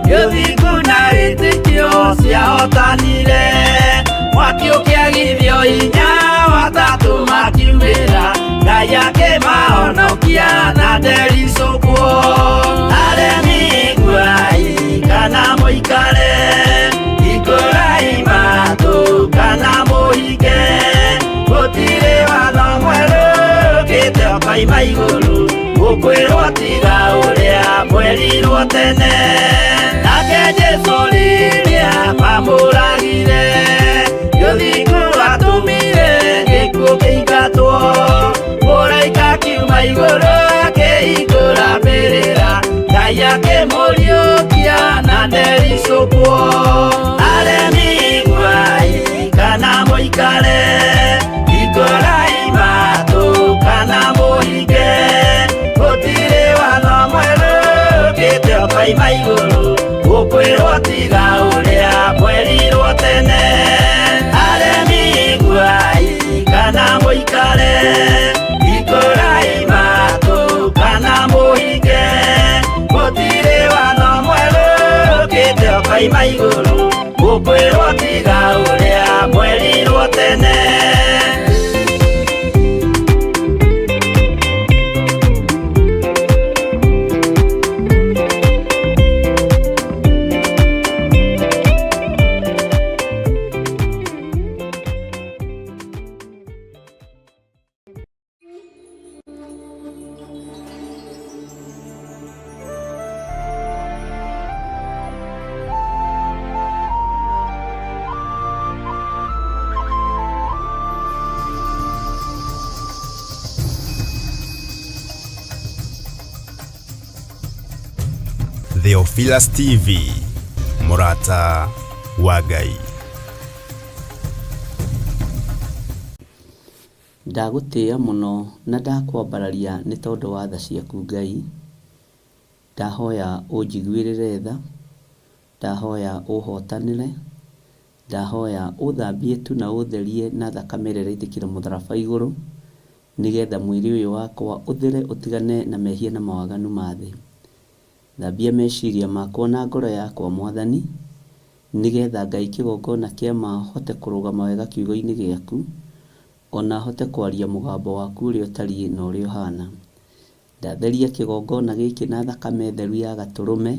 gĩthingu na wĩtĩkio ciahotanire, mwaki ũkĩagithio hinya watatũ makiumĩra, Ngai akĩmahonokia na ndericũkwo. Aremi iguai kana mũikare, hingũrai matũ kana mũhinge, gũtirĩ watho mwerũ ũkĩte ũkoima igũrũ, mũkwĩrwo tiga ũrĩa mwerirwo tene. Nake Jesũ rĩrĩa mamũragire, gĩthingu atũmire gĩkuũ kĩingatwo, mũraika akiuma igũrũ akĩhingũra mbĩrĩra, Ngai akĩmũriũkia na ndericũkwo. Aremi iguai kana mũikare, hingũrai matũ kana mũhinge, gũtirĩ watho mwerũ ũkĩte ũkoima igũrũ, mũkwĩrwo tiga ũrĩa mwerirwo tene. Aremi iguai kana mũikare, hingũrai matũ kana mũhinge, gũtirĩ watho mwerũ ũkĩte ũkoima igũrũ, mũkwĩrwo tiga ũrĩa mwerirwo tene. Theophilus TV, mũrata wa Ngai. Ndagũtĩĩa mũno na ndakwambararia nĩ tondũ wa tha ciaku Ngai. Ndahoya ũnjiguĩrĩre tha, ndahoya ũhotanĩre, ndahoya ũthambie tu na ũtherie na thakame ĩrĩa ĩraitĩkire mũtharaba igũrũ, nĩgetha mwĩrĩ ũyũ wakwa ũthere ũtigane na mehia na mawaganu ma thĩ. Thambia meciria makwa na ngoro yakwa Mwathani, nĩgetha Ngai kĩgongona kĩa ma hote kũrũgama wega kiugo-inĩ gĩaku, ona hote kwaria mũgambo waku ũrĩa ũtariĩ na ũrĩa ũhana. Ndatheria kĩgongona gĩkĩ na thakame theru ya Gatũrũme,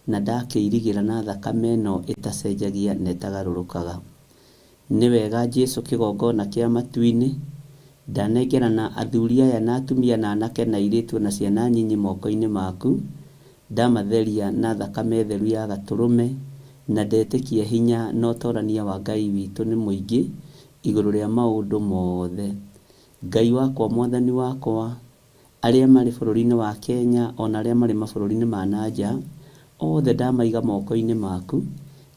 na ndakĩirigĩra na thakame ĩno ĩtacenjagia na ĩtagarũrũkaga. Nĩ wega Jesu kĩgongona kĩa matu-inĩ, ndanengerana athuri aya na atumia na anake na airĩtu na ciana nyinyi moko-inĩ maku, ndamatheria na thakame theru ya Gatũrũme, na ndetĩkia hinya na ũtorania wa Ngai witũ nĩ mũingĩ igũrũ rĩa maũndũ mothe. Ngai wakwa Mwathani wakwa, arĩa marĩ bũrũri-inĩ wa Kenya ona arĩa marĩ mabũrũri-inĩ ma na nja, othe ndamaiga moko-inĩ maku,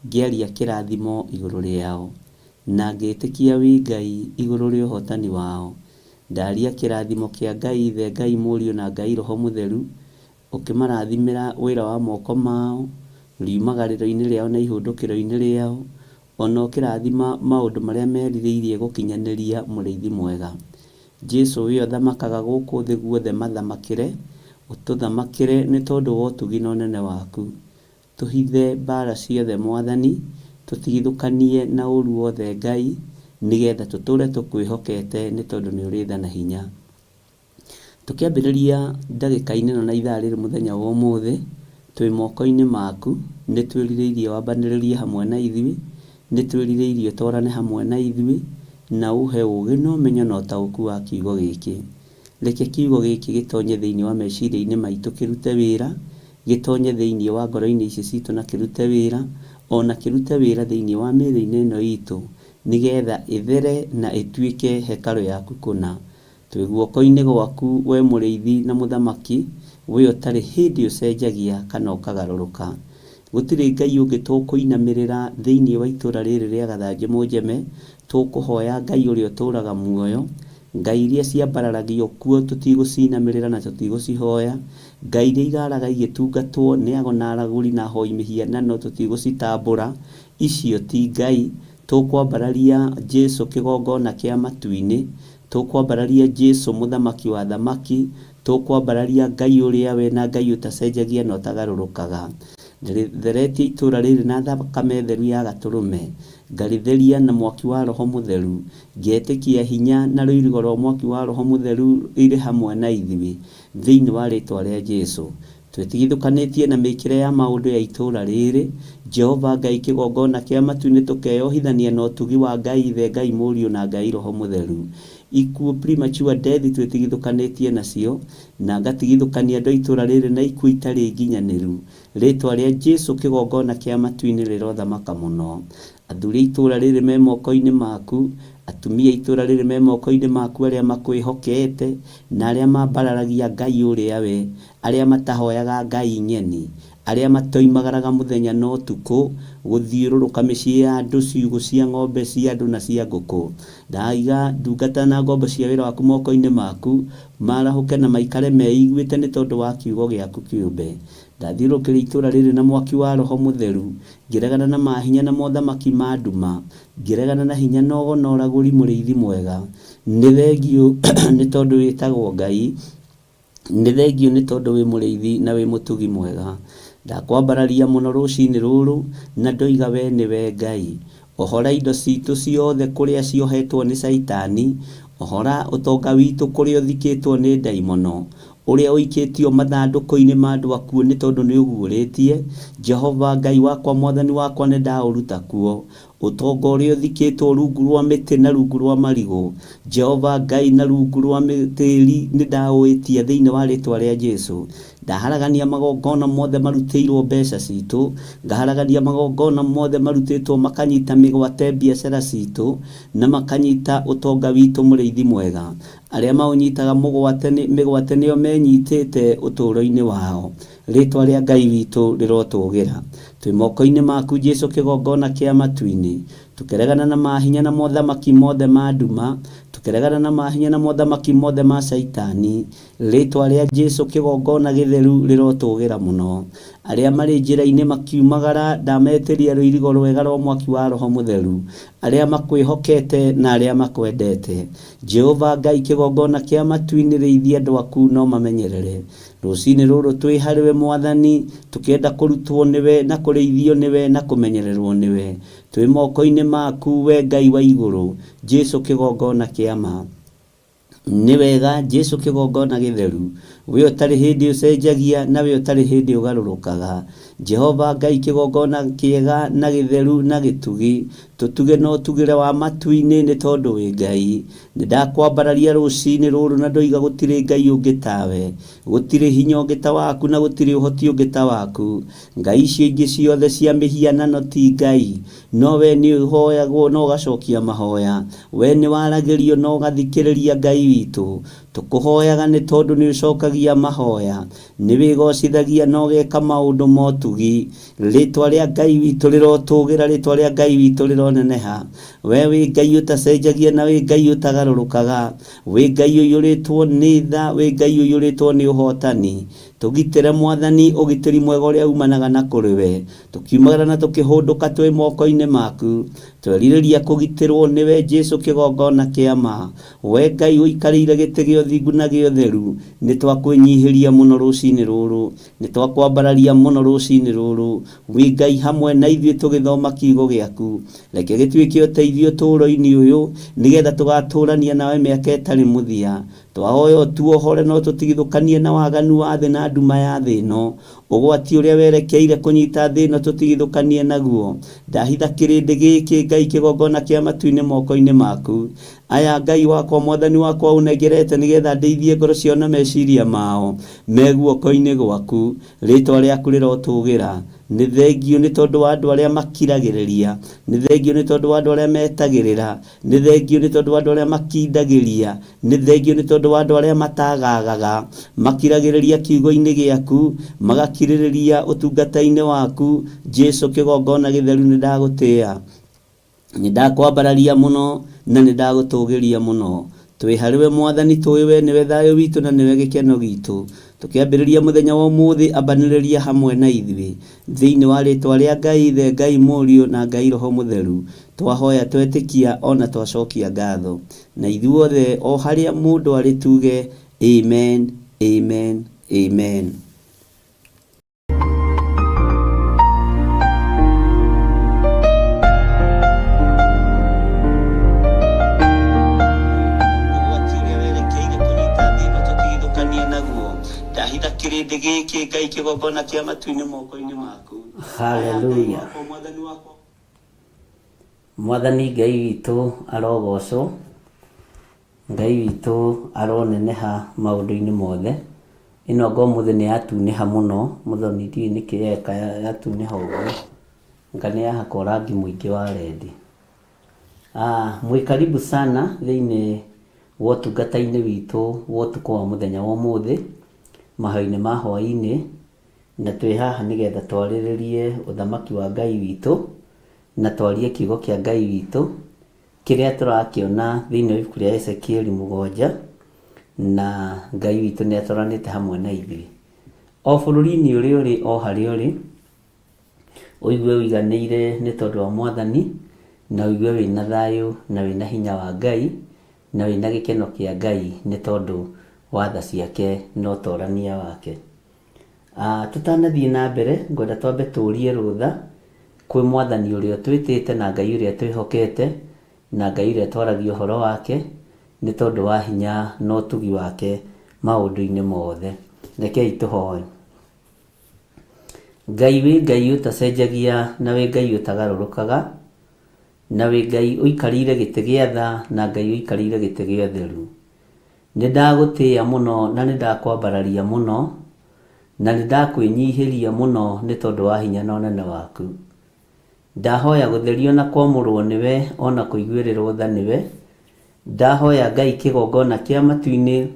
ngĩaria kĩrathimo igũrũ rĩao, na ngĩtĩkia wĩ Ngai igũrũ rĩa ũhotani wao. Ndaria kĩrathimo kĩa Ngai Ithe, Ngai Mũriũ na Ngai Roho Mũtheru, ũkĩmarathimĩra wĩra wa moko mao, riumagarĩro-inĩ rĩao na ihũndũkĩro-inĩ rĩao, ona ũkĩrathima maũndũ marĩa merirĩirie gũkinyanĩria Mũrĩithi mwega. Jesu we ũthamakaga gũkũ thĩ guothe mathamakĩre, ũtũthamakĩre nĩ tondũ wa ũtugi na ũnene waku. Tũhithe mbara ciothe Mwathani, tũtigithũkanie na ũru wothe Ngai, nĩgetha tũtũre tũkwĩhokete nĩ tondũ nĩ ũrĩ tha na hinya. Tũkĩambĩrĩria ndagĩka-inĩ ĩno na ithaa rĩrĩ mũthenya wa ũmũthĩ, twĩ moko-inĩ maku, nĩ twĩrirĩirie wambanĩrĩrie hamwe na ithuĩ, nĩ twĩrirĩirie ũtwarane hamwe na ithuĩ, na ũhe ũũgĩ na ũmenyo na ũtaũku wa kiugo gĩkĩ. Reke kiugo gĩkĩ gĩtonye thĩinĩ wa meciria-inĩ maitũ kĩrute wĩra, gĩtonye thĩinĩ wa ngoro-inĩ ici citũ na kĩrute wĩra, ona kĩrute wĩra thĩinĩ wa mĩĩrĩ-inĩ ĩno itũ, nĩgetha ĩthere na ĩtuĩke hekarũ yaku kũna. Twĩ guoko-inĩ gwaku, wee Mũrĩithi na Mũthamaki, wee ũtarĩ hĩndĩ ũcenjagia kana ũkagarũrũka. Gũtirĩ Ngai ũngĩ tũkũinamĩrĩra thĩinĩ wa itũũra rĩrĩ rĩa Gathanjĩ Mũnjeme, tũkũhoya Ngai ũrĩa ũtũũraga muoyo. Ngai iria ciambararagio kuo tũtigũcinamĩrĩra na tũtigũcihoya. Ngai iria iraraga igĩtungatwo nĩ ago na aragũri na ahoi mĩhianano tũtigũcitambũra. Icio ti Ngai. Tũkwambararia Jesu kĩgongona kĩa matu-inĩ. Tũkwambararia Jesu Mũthamaki wa athamaki, tũkwambararia Ngai ũrĩa we na Ngai ũtacenjagia na ũtagarũrũkaga. Ndĩrĩtheretie itũũra rĩrĩ na thakame theru ya Gatũrũme, ngarĩtheria na mwaki wa Roho Mũtheru, ngetĩkia hinya na rũirigo rwa mwaki wa Roho Mũtheru irĩ hamwe na ithuĩ, thĩinĩ wa rĩtwa rĩa Jesu. Twĩtigithũkanĩtie na mĩĩkĩre ya maũndũ ya itũũra rĩrĩ, Jehova Ngai kĩgongona kĩa matu-inĩ tũkeyohithania na ũtugi wa Ngai Ithe, Ngai Mũriũ na Ngai Roho Mũtheru. Ikuũ, premature death, twĩtigithũkanĩtie nacio, na ngatigithũkania andũ a itũũra rĩrĩ na ikuũ itarĩ nginyanĩru. Rĩtwa rĩa Jesu kĩgongona kĩa matu-inĩ rĩrothamaka mũno. Athuri a itũũra rĩrĩ me moko-inĩ maku, atumia a itũũra rĩrĩ me moko-inĩ maku arĩa makwĩhokete, na arĩa mambararagia Ngai ũrĩa we, arĩa matahoyaga ngai ng'eni, arĩa matoimagaraga mũthenya na ũtukũ gũthiũrũrũka mĩciĩ ya andũ, ciugũ cia ng'ombe cia andũ na cia ngũkũ. Ndaiga ndungata na ngombo cia wĩra waku moko-inĩ maku, maarahũke na maikare meiguĩte nĩ tondũ wa kiugo gĩaku kĩũmbe. Ndathiũrũrũkĩria itũũra rĩrĩ na mwaki wa Roho Mũtheru, ngĩregana na mahinya na mothamaki ma nduma, ngĩregana na hinya na ũgo na ũragũri mũrĩithi mwega. Nĩ thengiũ nĩ tondũ wĩtagwo Ngai, nĩ thengiũ nĩ tondũ wĩ mũrĩithi na wĩ mũtugi mwega. Ndakwambararia mũno rũcinĩ rũrũ na ndoiga we nĩwe Ngai. Ohora indo citũ ciothe kũrĩa ciohetwo nĩ Caitani, ohora ũtonga witũ kũrĩa ũthikĩtwo nĩ ndaimono, ũrĩa ũikĩtio mathandũkũ-inĩ ma andũ akuũ nĩ tondũ nĩ ũguũrĩtie, Jehova Ngai wakwa Mwathani wakwa nĩ ndaũruta kuo. Ũtonga ũrĩa ũthikĩtwo rungu rwa mĩtĩ na rungu rwa marigũ, Jehova Ngai, na rungu rwa tĩri nĩ ndaũĩtia thĩinĩ wa rĩtwa rĩa Jesu. Ndaharagania magongona mothe marutĩirwo mbeca citũ, ngaharagania magongona mothe marutĩtwo makanyita mĩgwate biacara citũ, na makanyita ũtonga witũ mũrĩithi mwega. Arĩa maũnyitaga mĩgwate nĩo menyitĩte ũtũũro-inĩ wao. Rĩtwa rĩa Ngai witũ rĩrotũgĩra. Twĩ moko-inĩ maku Jesu kĩgongona kĩa matu-inĩ. Tũkĩregana na mahinya na mothamaki mothe ma nduma. Tũkĩregana na mahinya na mothamaki mothe ma Caitani. Rĩtwa rĩa Jesu kĩgongona gĩtheru rĩrotũgĩra mũno. Arĩa marĩ njĩra-inĩ makiumagara ndametĩria rũirigo rwega rwa mwaki wa Roho Mũtheru. Arĩa makwĩhokete na arĩa makwendete. Jehova Ngai kĩgongona kĩa matu-inĩ rĩithia andũ aku no mamenyerere. Rũcinĩ rũrũ twĩ harĩwe Mwathani, tũkĩenda kũrutwo nĩwe na kũrĩithio nĩwe na kũmenyererwo nĩwe. Twĩ moko-inĩ maku we Ngai wa igũrũ, Jesu kĩgongona kĩa ma. Nĩ wega Jesu kĩgongona gĩtheru, we ũtarĩ hĩndĩ ũcenjagia na we ũtarĩ hĩndĩ ũgarũrũkaga. Jehova Ngai kĩgongona kĩega na gĩtheru na gĩtugi, tũtuge na ũtugĩre wa matu-inĩ nĩ tondũ wĩ Ngai. Nĩ ndakwambararia rũcinĩ rũrũ na ndoiga gũtirĩ Ngai ũngĩ tawe. Gũtirĩ hinya ũngĩ ta waku na gũtirĩ ũhoti ũngĩ ta waku. Ngai icio ingĩ ciothe cia mĩhianano ti Ngai. No we nĩ ũhoyagwo na ũgacokia mahoya. We nĩ waragĩrio na ũgathikĩrĩria Ngai witũ. Tũkũhoyaga nĩ tondũ nĩ ũcokagia mahoya. Nĩ wĩgocithagia na ũgeka maũndũ ma ũtugi. Rĩtwa rĩa Ngai witũ rĩrotũgĩra, rĩtwa rĩa Ngai witũ rĩroneneha. We wĩ Ngai ũtacenjagia na wĩ Ngai ũtagarũrũkaga. Wĩ Ngai ũiyũrĩtwo nĩ tha, wĩ Ngai ũiyũrĩtwo nĩ ũhotani. Tũgitĩre Mwathani ũgitĩri mwega ũrĩa umanaga na kũrĩ we. Tũkiumagara na tũkĩhũndũka twĩ moko-inĩ maku. Twerirĩria kũgitĩrwo nĩwe Jesu kĩgongona kĩa ma. We Ngai ũikarĩire gĩtĩ gĩa ũthingu na gĩa ũtheru, nĩ twakwĩnyihĩria mũno rũcinĩ rũrũ. Nĩ twakwambararia mũno rũcinĩ rũrũ. Wĩ Ngai hamwe na ithuĩ tũgĩthoma kiugo gĩaku. Reke gĩtuĩke ũteithio ũtũũro-inĩ ũyũ, nĩgetha tũgatũũrania nawe mĩaka ĩtarĩ mũthia. Twahoya ũtuohore na ũtũtigithũkanie na waganu wa thĩ na nduma ya thĩ ĩno. Ũgwati ũrĩa werekeire kũnyita thĩ ĩno tũtigithũkanie naguo. Ndahitha kĩrĩndĩ gĩkĩ Ngai kĩgongona kĩa matu-inĩ moko-inĩ maku. Aya Ngai wakwa Mwathani wakwa ũnengerete nĩgetha ndĩithie ngoro ciao na meciria mao me guoko-inĩ gwaku. Rĩtwa rĩaku rĩrotũgĩra. Nĩ thengiũ nĩ tondũ wa andũ arĩa makiragĩrĩria. Nĩ thengiũ nĩ tondũ wa andũ arĩa metagĩrĩra. Nĩ thengiũ nĩ tondũ wa andũ arĩa makindagĩria. Nĩ thengiũ nĩ tondũ wa andũ arĩa matagagaga. Makiragĩrĩria kiugo-inĩ gĩaku, magakirĩrĩria ũtungata-inĩ waku. Jesu kĩgongona gĩtheru nĩ ndagũtĩa. Nĩ ndakwambararia mũno na nĩ ndagũtũgĩria mũno. Twĩ harĩwe Mwathani tũĩ we nĩwe thayũ witũ na nĩwe gĩkeno gitũ. Tũkĩambĩrĩria mũthenya wa ũmũthĩ ambanĩrĩria hamwe na ithuĩ. Thĩinĩ wa rĩtwa rĩa Ngai Ithe, Ngai Mũriũ na Ngai Roho Mũtheru. Twahoya twetĩkia ona twacokia ngatho. Na ithuothe o harĩa mũndũ arĩ tuge amen, amen, amen. Ũgwati ũrĩa werekeire kũnyita thĩ ĩno tũtigithũkanie naguo. Ndahitha kĩrĩndĩ gĩkĩ Ngai kĩgongona kĩa matu-inĩ moko-inĩ maku. Aya Ngai Hallelujah. wakwa Mwathani wakwa. Mwathani Ngai witũ arogocwo. Ngai witũ aroneneha maũndũ-inĩ mothe. Ĩno anga ũmũthĩ nĩ yatunĩha mũno, mũthoni ndiũĩ nĩkĩ yeka yatunĩha ũguo, anga nĩ yahakwo rangi mũingĩ wa rendi. Mwĩ karibu sana thĩiniĩ wa ũtungata-inĩ witũ wa ũtukũ wa mũthenya wa ũmũthĩ, mahoya-inĩ ma hwaĩ-inĩ, na twĩ haha nĩgetha twarĩrĩrie ũthamaki wa Ngai witũ, na twarie kiugo kĩa Ngai witũ, kĩrĩa tũrakĩona thĩinĩ wa ibuku rĩa Ezekieli 7, na Ngai witũ nĩ atwaranĩte hamwe na ithuĩ. O bũrũri-inĩ ũrĩa ũrĩ, o harĩa ũrĩ, ũigue ũiganĩire nĩ tondũ wa Mwathani, na ũigue wĩna thayũ na wĩna hinya wa Ngai, na wĩna gĩkeno kĩa Ngai nĩ tondũ wa tha ciake na ũtorania wake. Tũtanathiĩ na mbere, ngwenda twambe tũrie rũtha kwĩ Mwathani ũrĩa ũtwĩtĩte na Ngai ũrĩa twĩhokete na Ngai ũrĩa twaragia ũhoro wake nĩ tondũ wa hinya na ũtugi wake maũndũ-inĩ mothe. Rekei tũhoe. Ngai wĩ Ngai ũtacenjagia na wĩ Ngai ũtagarũrũkaga, na wĩ Ngai ũikarĩire gĩtĩ gĩa tha na Ngai ũikarĩire gĩtĩ gĩa ũtheru. Nĩ ndagũtĩĩa mũno na nĩ ndakwambararia mũno, na nĩ ndakwĩnyihĩria mũno nĩ tondũ wa hinya na ũnene waku. Ndahoya gũtherio na kwamũrwo nĩwe o na kũiguĩrĩrwo tha nĩwe. Ndahoya Ngai kĩgongona kĩa matu-inĩ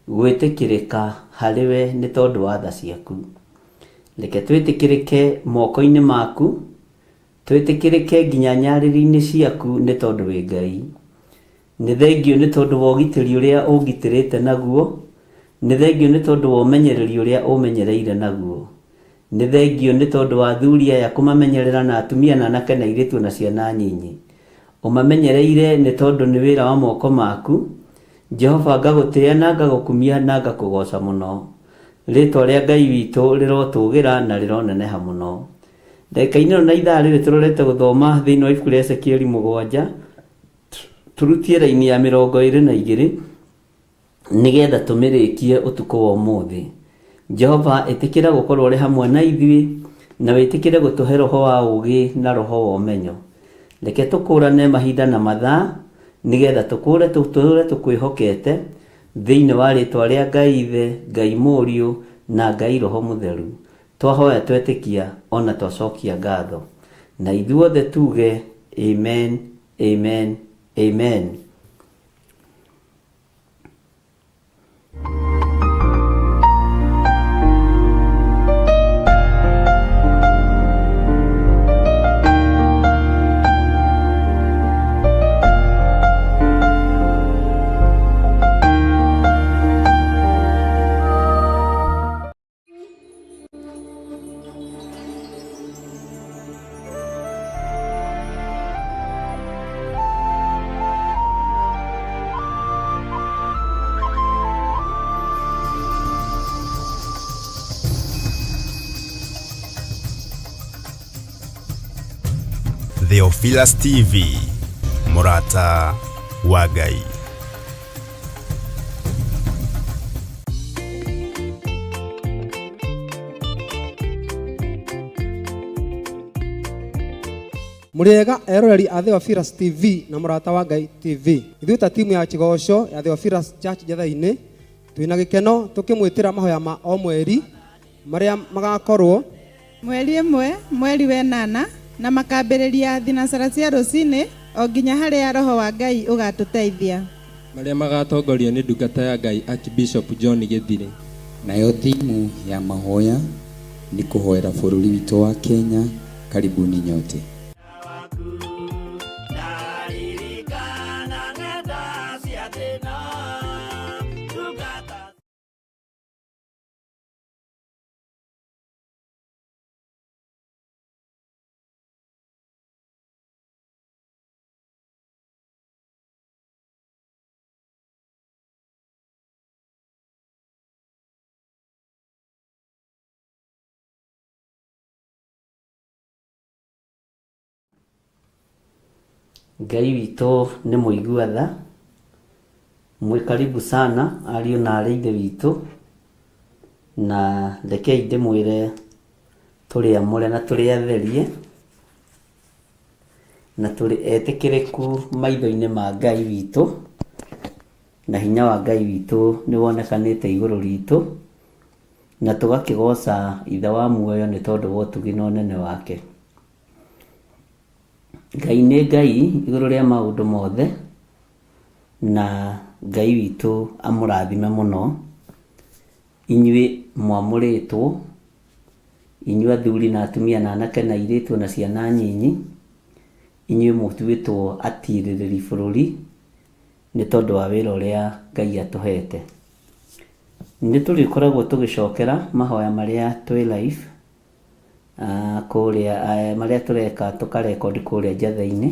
gwĩtĩkĩrĩka harĩ we nĩ tondũ wa tha ciaku. Reke twĩtĩkĩrĩke moko-inĩ maku, twĩtĩkĩrĩke nginya nyarĩrĩ-inĩ ciaku nĩ tondũ wĩ Ngai. Nĩ thengiũ nĩ tondũ wa ũgitĩri ũrĩa ũngitĩrĩte naguo, nĩ thengiũ nĩ tondũ wa ũmenyereri ũrĩa ũmenyereire naguo. Nĩ thengiũ nĩ tondũ wa athuri aya kũmamenyerera na atumia na anake na airĩtu na ciana nyinyi. Ũmamenyereire nĩ tondũ nĩ wĩra wa moko maku. Jehova ngagũtĩĩa na ngagũkumia na ngakũgooca mũno. Rĩĩtwa rĩa Ngai witũ rĩrotũũgĩra na rĩroneneha mũno. Ndagĩka-inĩ ĩno na ithaa rĩrĩ tũrorete gũthoma thĩinĩ wa ibuku rĩa Ezekieli mũgwanja, tũrutie raini ya 22 nĩgetha tũmĩrĩkie ũtukũ wa ũmũthĩ. Jehova ĩtĩkĩra gũkorwo ũrĩ hamwe na ithuĩ na wĩtĩkĩre gũtũhe roho wa ũũgĩ na roho wa ũmenyo. Reke tũkũũrane mahinda na mathaa nĩgetha tũkũũre tũtũũre tũkwĩhokete thĩinĩ wa rĩtwa rĩa Ngai Ithe, Ngai Mũriũ na Ngai Roho Mũtheru. Twahoya twetĩkia ona twacokia ngatho. Na ithuothe tuge Amen, Amen, Amen. Theophilus TV, mũrata wa Ngai. Mũrĩega eroreri a Theophilus TV na mũrata wa Ngai TV. Ithuĩ ta timu ya Kĩgoco ya Theophilus Church Njetha-inĩ twĩna gĩkeno tũkĩmwĩtĩra mahoya ma o mweri marĩa magakorwo Mweri ĩmwe, mweri wenana, na makambĩrĩria thinacara cia rũcinĩ o nginya harĩa Roho wa Ngai ũgatũteithia. Marĩa magatongorio nĩ ndungata ya Ngai Archbishop John Gĩthirĩ. Nayo thimu ya mahoya nĩ kũhoera bũrũri witũ wa Kenya. Karibuni nyote. Ngai witũ nĩ mũigua tha. Mwĩ karibu sana ariũ na aarĩ a Ithe witũ, na rekei ndĩmwĩre tũrĩ amũre na tũrĩ atherie, na tũrĩ etĩkĩrĩku maitho-inĩ ma Ngai witũ, na hinya wa Ngai witũ nĩ wonekanĩte igũrũ ritũ, na tũgakĩgoca Ithe wa muoyo nĩ tondũ wa ũtugi na ũnene wake. Ngai nĩ Ngai igũrũ rĩa maũndũ mothe, na Ngai witũ amũrathime mũno, inyuĩ mwamũrĩtwo, inyuĩ athuri na atumia na anake na airĩtu na ciana nyinyi, inyuĩ mũtuĩtwo atirĩrĩri bũrũri nĩ tondũ wa wĩra ũrĩa Ngai atũhete. Nĩ tũrĩkoragwo tũgĩcokera mahoya marĩa twĩ live, kũrĩa marĩa tũreka tũkarekondi kũrĩa Njatha-inĩ,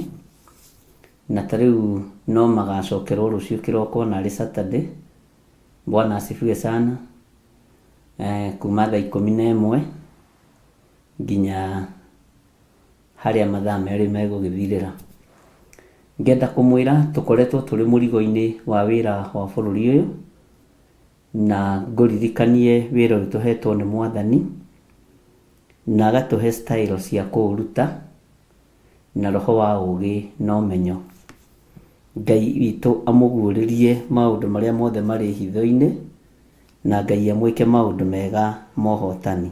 na ta rĩu no magacokerwo rũciũ kĩroko narĩ Saturday, Bwana asifiwe sana, kuma thaa 11 nginya harĩa mathaa merĩ megũgĩthirĩra. Ngenda kũmwĩra tũkoretwo tũrĩ mũrigo-inĩ wa wĩra wa bũrũri ũyũ, Na ngũririkanie wĩra ũyũ tũhetwo nĩ Mwathani, na agatũhe style cia kũũruta, na roho wa ũũgĩ na ũmenyo. Ngai witũ amũguũrĩrie maũndũ marĩa mothe marĩ hitho-inĩ, na Ngai amwĩke maũndũ mega ma ũhotani.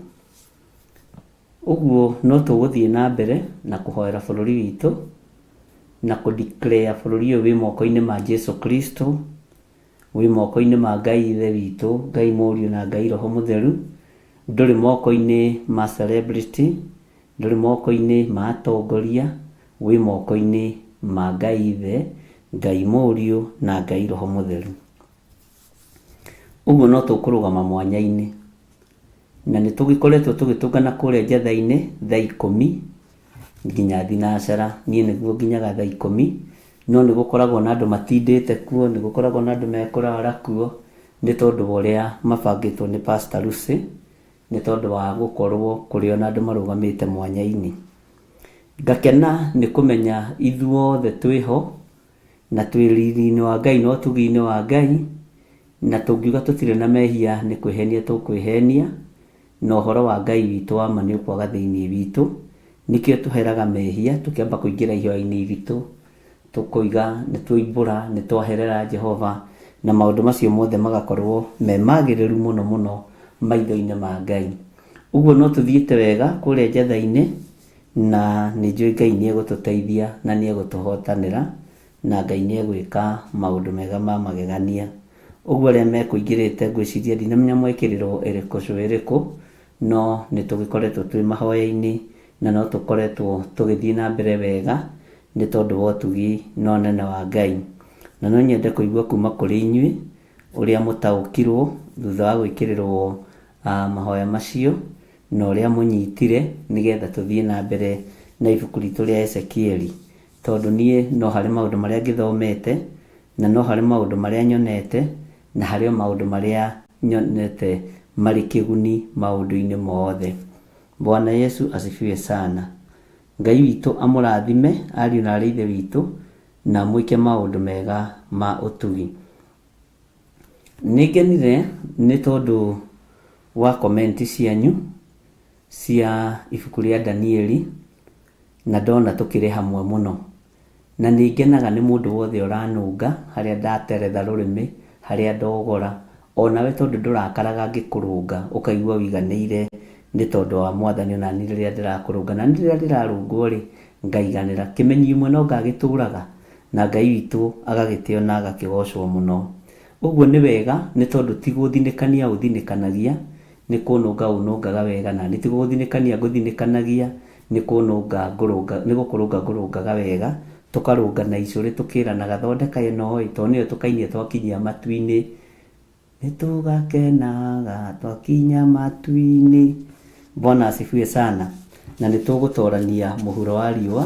Ũguo no tũgũthiĩ na mbere na kũhoera bũrũri witũ, na kũ declare bũrũri ũyũ wĩ moko-inĩ ma Jesu Kristo, Wĩ moko-inĩ ma Ngai Ithe witũ, Ngai Mũriũ na Ngai Roho Mũtheru, Ndũrĩ moko-inĩ ma celebrity, ndũrĩ moko-inĩ ma atongoria, wĩ moko-inĩ ma Ngai Ithe, Ngai Mũriũ na Ngai Roho Mũtheru. Ũguo no tũkũrũgama mwanya-inĩ. Na nĩ tũgĩkoretwo tũgĩtũngana kũrĩa njatha-inĩ thaa ikũmi nginya thinacara. Niĩ nĩguo nginyaga thaa ikũmi, no nĩ gũkoragwo na andũ matindĩte kuo, nĩ gũkoragwo na andũ mekũrara kuo, nĩ tondũ wa ũrĩa mabangĩtwo nĩ Pastor Lucy, nĩ tondũ wa gũkorwo kũrĩ ona andũ marũgamĩte mwanya-inĩ. Ngakena nĩ kũmenya ithuothe twĩho, na twĩ riri-inĩ wa Ngai na ũtugi-inĩ wa Ngai, na tũngiuga tũtirĩ na mehia nĩ kwĩhenia tũkwĩhenia, na ũhoro wa Ngai witũ wa ma nĩ ũkwaga thĩinĩ witũ. Nĩkĩo tũheraga mehia tũkĩamba kũingĩra ihoya-inĩ iritũ, tũkoiga nĩ twoimbũra, nĩ twaherera Jehova, na maũndũ macio mothe magakorwo me magĩrĩru mũno mũno maitho-inĩ ma Ngai. Ũguo no tũthiĩte wega kũrĩa njatha-inĩ, na nĩ njũĩ Ngai nĩ egũtũteithia na nĩ egũtũhotanĩra, na Ngai nĩ egwĩka maũndũ mega ma magegania. Ũguo arĩa mekũingĩrĩte ngwĩciria ndinamenya mwekĩrĩrwo ĩrĩkũ cũ ĩrĩkũ, no nĩ tũgĩkoretwo twĩ mahoya-inĩ na no tũkoretwo tũgĩthiĩ na mbere wega nĩ tondũ wa ũtugi na ũnene wa Ngai. Na no nyende kũigua kuma kũrĩ inyuĩ ũrĩa mũtaũkirwo thutha wa gwĩkĩrĩrwo mahoya macio na ũrĩa mũnyitire nĩgetha tũthiĩ na mbere na ibuku ritũ rĩa Ezekieli. Tondũ niĩ no harĩ maũndũ marĩa ngĩthomete, na no harĩ maũndũ marĩa nyonete, na harĩ o maũndũ marĩa nyonete marĩ kĩguni maũndũ-inĩ mothe. Bwana Yesu asifiwe sana. Ngai witũ amũrathime ariũ na arĩ ithe witũ, na amwĩke maũndũ mega ma ũtugi. Nĩ ngenire nĩ tondũ wa comment cianyu cia ibuku rĩa Danieli, na ndona tũkĩrĩ hamwe mũno. Na nĩ ngenaga nĩ mũndũ wothe ũranũnga harĩa ndateretha rũrĩmĩ, harĩa ndogora, o nawe tondũ ndũrakaraga ngĩkũrũnga, ũkaigua ũiganĩire nĩ tondũ wa Mwathani o naniĩ rĩrĩa ndĩrakũrũnga. Na niĩ rĩrĩa ndĩrarũngwo-rĩ, ngaiganĩra. Kĩmenyi imwe no ngagĩtũraga, na Ngai witũ agagĩtĩo na agakĩgocwo mũno. Ũguo nĩ wega nĩ tondũ ti gũthinĩkania ũthinĩkanagia, nĩ kũnũnga ũnũngaga wega, na niĩ ti gũgũthinĩkania ngũthinĩkanagia, nĩ kũnũnga ngũrũnga, nĩ gũkũrũnga ngũrũngaga wega, tũkarũngana icũrĩ tũkĩranaga thondeka ĩno ĩ, tondũ nĩyo tũkainia twakinyia matu-inĩ. Nĩ tũgakenaga twakinya matu-inĩ. Bwana asifiwe sana. Na nĩ tũgũtorania mũhuro wa riũa,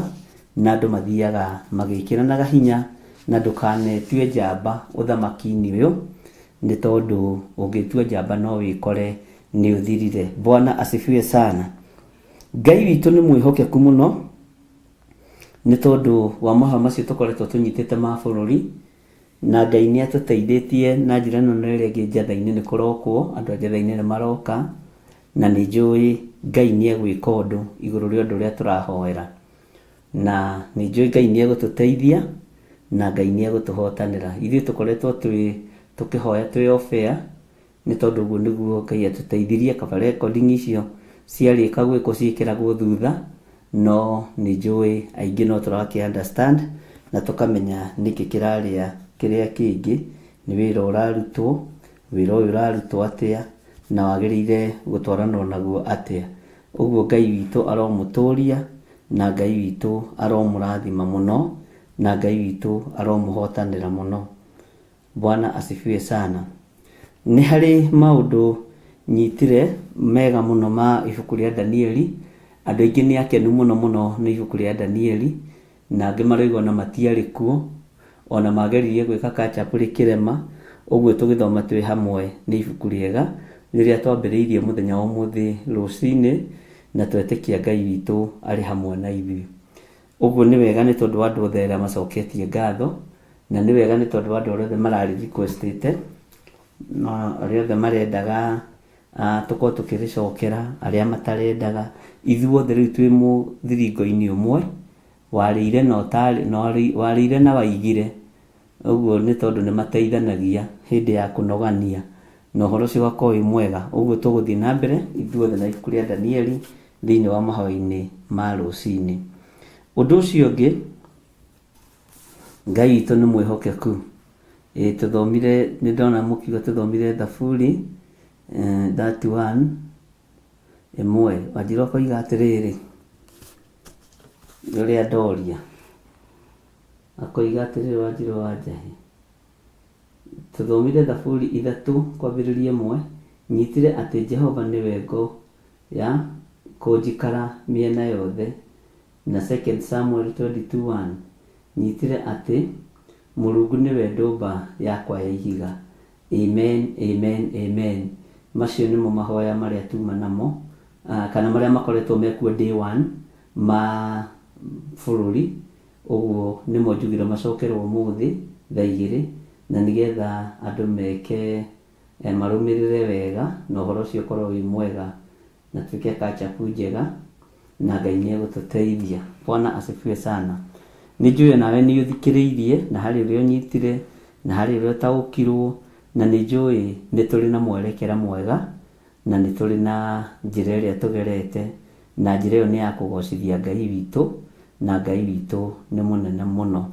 na andũ mathiaga magĩkĩranaga hinya, na ndũkanetue njamba ũthamaki-inĩ ũyũ, nĩ tondũ ũngĩtua njamba no wĩkore nĩ ũthirire. Bwana asifiwe sana. Ngai witũ nĩ mwĩhokeku mũno, nĩ tondũ wa mahoya macio tũkoretwo tũnyitĩte ma bũrũri, na Ngai nĩ atũteithĩtie na njĩra ĩno na ĩrĩa ĩngĩ. Njatha-inĩ nĩ kũrokwo, andũ a njatha-inĩ nĩ maroka, na nĩ njũĩ Ngai nĩ egwĩka ũndũ igũrũ rĩa ũndũ ũrĩa tũrahoera. Na nĩ njũĩ Ngai nĩ egũtũteithia, na Ngai nĩ egũtũhotanĩra. Ithuĩ tũkoretwo twĩ tũkĩhoya twĩ off air, Nĩ tondũ ũguo nĩguo Ngai atũteithirie, kaba recording icio ciarĩka gwĩkwo ciĩkĩragwo thutha, no nĩ njũĩ aingĩ no tũrakĩ understand na tũkamenya nĩkĩ kĩrarĩa kĩrĩa kĩngĩ, nĩ wĩra ũrarutwo, wĩra ũyũ ũrarutwo atĩa, na wagĩrĩire gũtwaranwo naguo atĩa. Ũguo Ngai witũ aromũtũria, na Ngai witũ aromũrathima mũno, na Ngai witũ aromũhotanĩra mũno. Bwana asifiwe sana. Nĩ harĩ maũndũ nyitire mega mũno ma ibuku rĩa Danieli. Andũ aingĩ nĩ akenu mũno mũno nĩ ibuku rĩa Danieli, na angĩ maroiga ona matiarĩ kuo, ona mageririe gwĩka catch up rĩkĩrema. Ũguo tũgĩthoma twĩ hamwe nĩ ibuku rĩega rĩrĩa twambĩrĩirie mũthenya wa ũmũthĩ rũcinĩ, na twetĩkia Ngai witũ arĩ hamwe na ithuĩ. Ũguo nĩ wega nĩ tondũ wa andũ othe arĩa macoketie ngatho, na nĩ wega nĩ tondũ wa andũ arĩa othe mararĩ request ĩte, na arĩa othe marendaga tũkorwo tũkĩrĩcokera, arĩa matarendaga, ithuothe rĩu twĩ mũthiringo-inĩ ũmwe, warĩire na ũtarĩ, warĩire na waigire, ũguo nĩ tondũ nĩ mateithanagia hĩndĩ ya kũnogania, na ũhoro ũcio ũgakorwo wĩ mwega. Ũguo tũgũthiĩ na mbere ithuothe na ibuku rĩa Danieli thĩinĩ wa mahoya-inĩ ma rũcinĩ. Ũndũ ũcio ũngĩ, Ngai witũ nĩ mwĩhokeku. Ĩ tũthomire, nĩ ndona mũkiuga tũthomire Thaburi 31. Ĩmwe, Wanjirũ akoiga atĩrĩrĩ, ũrĩa ndoria, akoiga atĩrĩrĩ Wanjirũ wa Njahĩ, tũthomire Thaburi 3 kwambĩrĩria 1, nyitire atĩ Jehova nĩwe ngo ya kũnjikara mĩena yothe, na 2 Samuel 22:1, nyitire atĩ Mũrungu nĩwe ndũmba yakwa ya ihiga. Amen, amen, amen. Macio nĩmo mahoya marĩa tuma namo, kana marĩa makoretwo mekuo day one ma bũrũri, ũguo nĩmo njugire macokerwo ũmũthĩ thaa 2, na nĩgetha andũ meke marũmĩrĩre wega na ũhoro ũcio ũkorwo wĩ mwega. Na twĩke catch up njega na Ngai nĩ egũtũteithia. Bwana asifiwe sana. Nĩ njũĩ onawe nĩ ũthikĩrĩirie na harĩ ũrĩa ũnyitire na harĩ ũrĩa ũtaũkirwo na nĩ njũĩ nĩ tũrĩ na mwerekera mwega na nĩ tũrĩ na njĩra ĩrĩa tũgerete na njĩra ĩyo nĩ ya kũgocithia Ngai witũ na Ngai witũ nĩ mũnene mũno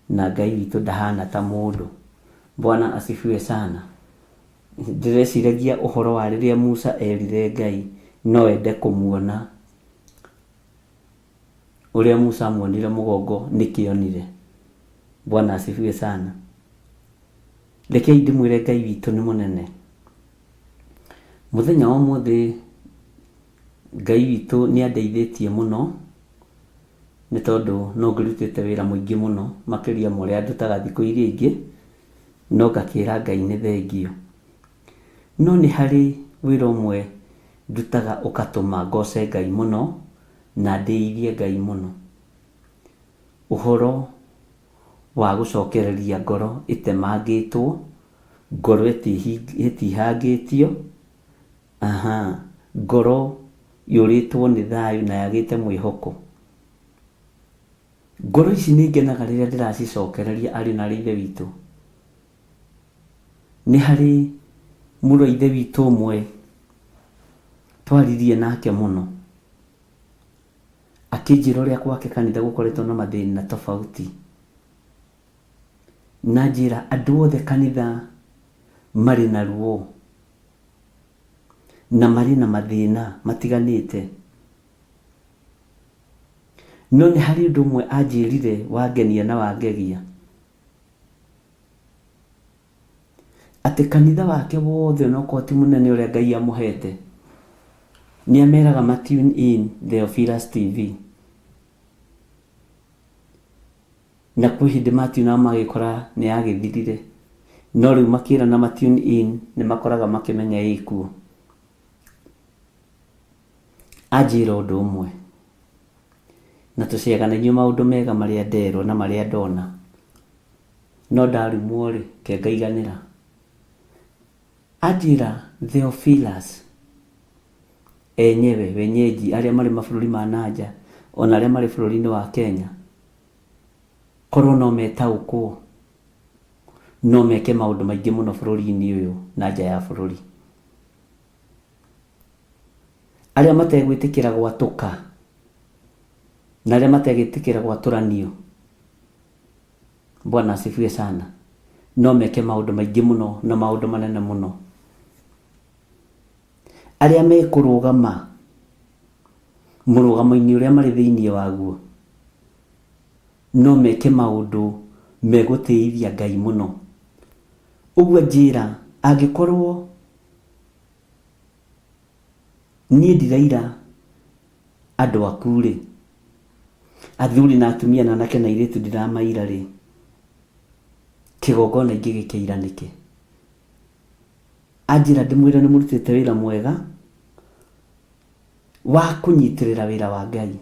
na Ngai witũ ndahana ta mũndũ. Bwana asifiwe sana. Ndĩreciragia ũhoro wa rĩrĩa Musa erire Ngai no ende kũmuona. Ũrĩa Musa amuonire mũgongo nĩkĩ onire. Bwana asifiwe sana. Rekei ndĩmwĩre Ngai witũ nĩ mũnene. Mũthenya wa ũmũthĩ Ngai witũ nĩ andeithĩtie mũno nĩ tondũ no ngĩrutĩte wĩra mũingĩ mũno makĩria ma ũrĩa ndutaga thikũ iria ingĩ. No ngakĩra Ngai nĩ thengiũ. No nĩ harĩ wĩra ũmwe ndutaga ũkatũma ngoce Ngai mũno na ndĩithie Ngai mũno. Ũhoro wa gũcokereria ngoro ĩtemangĩtwo, ngoro ĩtihangĩtio, aha, ngoro yũrĩtwo nĩ thayũ na yagĩte mwĩhoko. Ngoro ici nĩ ngenaga rĩrĩa ndĩracicokereria ariũ na aarĩ a Ithe witũ. Nĩ harĩ mũrũ wa Ithe witũ ũmwe twaririe nake mũno, akĩnjĩra ũrĩa gwake kanitha gũkoretwo na mathĩna tofauti. Na anjĩra andũ othe kanitha marĩ na ruo na marĩ na mathĩna matiganĩte. No nĩ harĩ ũndũ ũmwe anjĩrire wangenia na wangegia. Atĩ kanitha wake wothe onokorwo ti mũnene ũrĩa Ngai amũhete, nĩ ameraga ma tune in Theophilus TV. Na kwĩ hĩndĩ matiunaga magĩkora nĩ yagĩthirire. No rĩu makĩrana ma tune in nĩ makoraga makĩmenya ĩkuo. Anjĩra ũndũ ũmwe, na tũceaga na inyuĩ maũndũ mega marĩa nderwo na marĩa ndona, no ndarumwo-rĩ, ke ngaiganĩra. Anjĩra Theophilus enyewe, wenyeji, arĩa marĩ mabũrũri ma na nja, ona arĩa marĩ bũrũri-inĩ wa Kenya, korwo no metaũkwo, no meke maũndũ maingĩ mũno bũrũri-inĩ ũyũ na nja ya bũrũri. Arĩa mategwĩtĩkĩra gwatũka na arĩa mategwĩtĩkĩra gwatũranio, Bwana asifiwe sana, no meke maũndũ maingĩ mũno na maũndũ manene mũno. Arĩa mekũrũgama mũrũgamo-inĩ ũrĩa marĩ thĩinĩ waguo, no meke maũndũ megũtĩithia Ngai mũno. Ũguo anjĩra angĩkorwo Niĩ ndiraira andũ aku-rĩ, athuri na atumia na anake na airĩtu ndiramaira-rĩ, kĩgongona ingĩgĩkĩira nĩkĩ? Anjĩra ndĩmwĩre nĩ mũrutĩte wĩra mwega wa kũnyitĩrĩra wĩra wa Ngai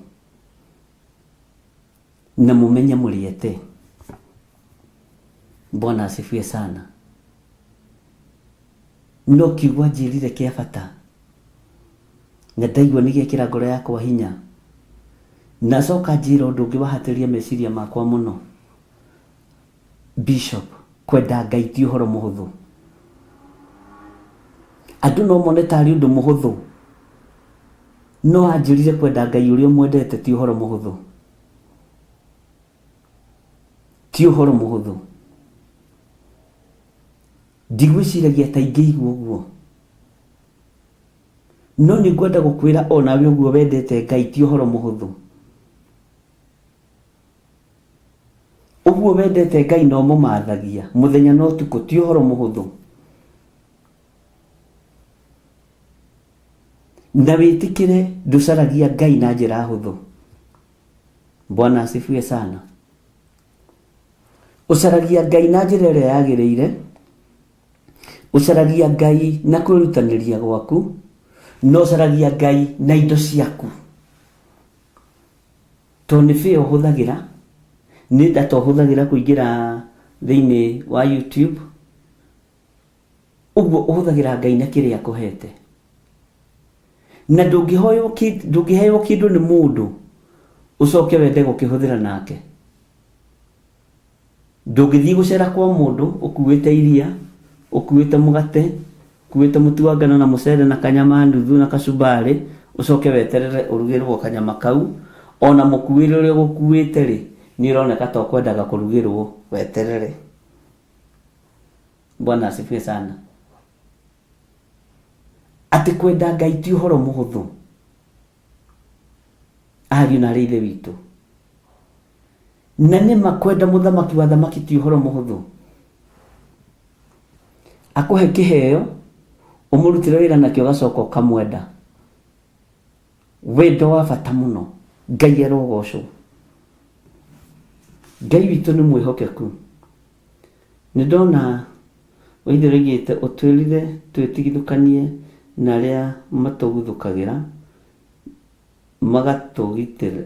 na mũmenye mũrĩete. Bwana asifiwe sana. No kiugo anjĩrire kĩa bata, na ndaigua nĩ gĩekĩra ngoro yakwa hinya. Na acoka anjĩra ũndũ ũngĩ wahatĩrĩria meciria makwa mũno. Bishop, kwenda Ngai ti ũhoro mũhũthũ. Andũ no mone tarĩ ũndũ mũhũthũ, no anjĩrire kwenda Ngai ũrĩa ũmwendete ti ũhoro mũhũthũ. Ti ũhoro mũhũthũ. Ndigwĩciragia ta ingĩigua ũguo. No nĩ ngwenda gũkwĩra o nawe ũguo wendete Ngai ti ũhoro mũhũthũ. Ũguo wendete Ngai na ũmũmathagia mũthenya na ũtukũ ti ũhoro mũhũthũ. Na wĩtĩkĩre ndũcaragia Ngai na njĩra hũthũ. Bwana asifiwe sana. Ũcaragia Ngai na njĩra ĩrĩa yagĩrĩire, ũcaragia Ngai na kwĩrutanĩria gwaku, na ũcaragia Ngai na indo ciaku. Tondũ nĩ fare ũhũthagĩra, nĩ data ũhũthagĩra kũingĩra thĩinĩ wa YouTube, ũguo ũhũthagĩra Ngai na kĩrĩa akũhete. Na ndũngĩhoywo ndũngĩheo kĩndũ nĩ mũndũ ũcoke wende gũkĩhũthĩra nake. Ndũngĩthiĩ gũcera kwa mũndũ ũkuĩte iria, ũkuĩte mũgate, ũkuĩte mũtu wa ngano na mũcere na kanyama nuthu na kacumbari, ũcoke weterere ũrugĩrwo kanyama kau, ona mũkuĩre ũrĩa ũgũkuĩte rĩ, nĩ ũroneka ta ũkwendaga kũrugĩrwo, weterere. Bwana asifiwe sana. Atĩ kwenda Ngai ti ũhoro mũhũthũ. Ariũ na arĩ ithe witũ. Na nĩma kwenda mũthamaki wa thamaki ti ũhoro mũhũthũ. Akũhe kĩheo, ũmũrutĩre wĩra nakĩo ũgacoka ũkamwenda. Wendo wa bata mũno. Ngai arogocwo. Ngai witũ nĩ mwĩhokeku. Nĩ ndona Waithe oigĩte ũtwĩrire twĩtigithũkanie na arĩa matũguthũkagĩra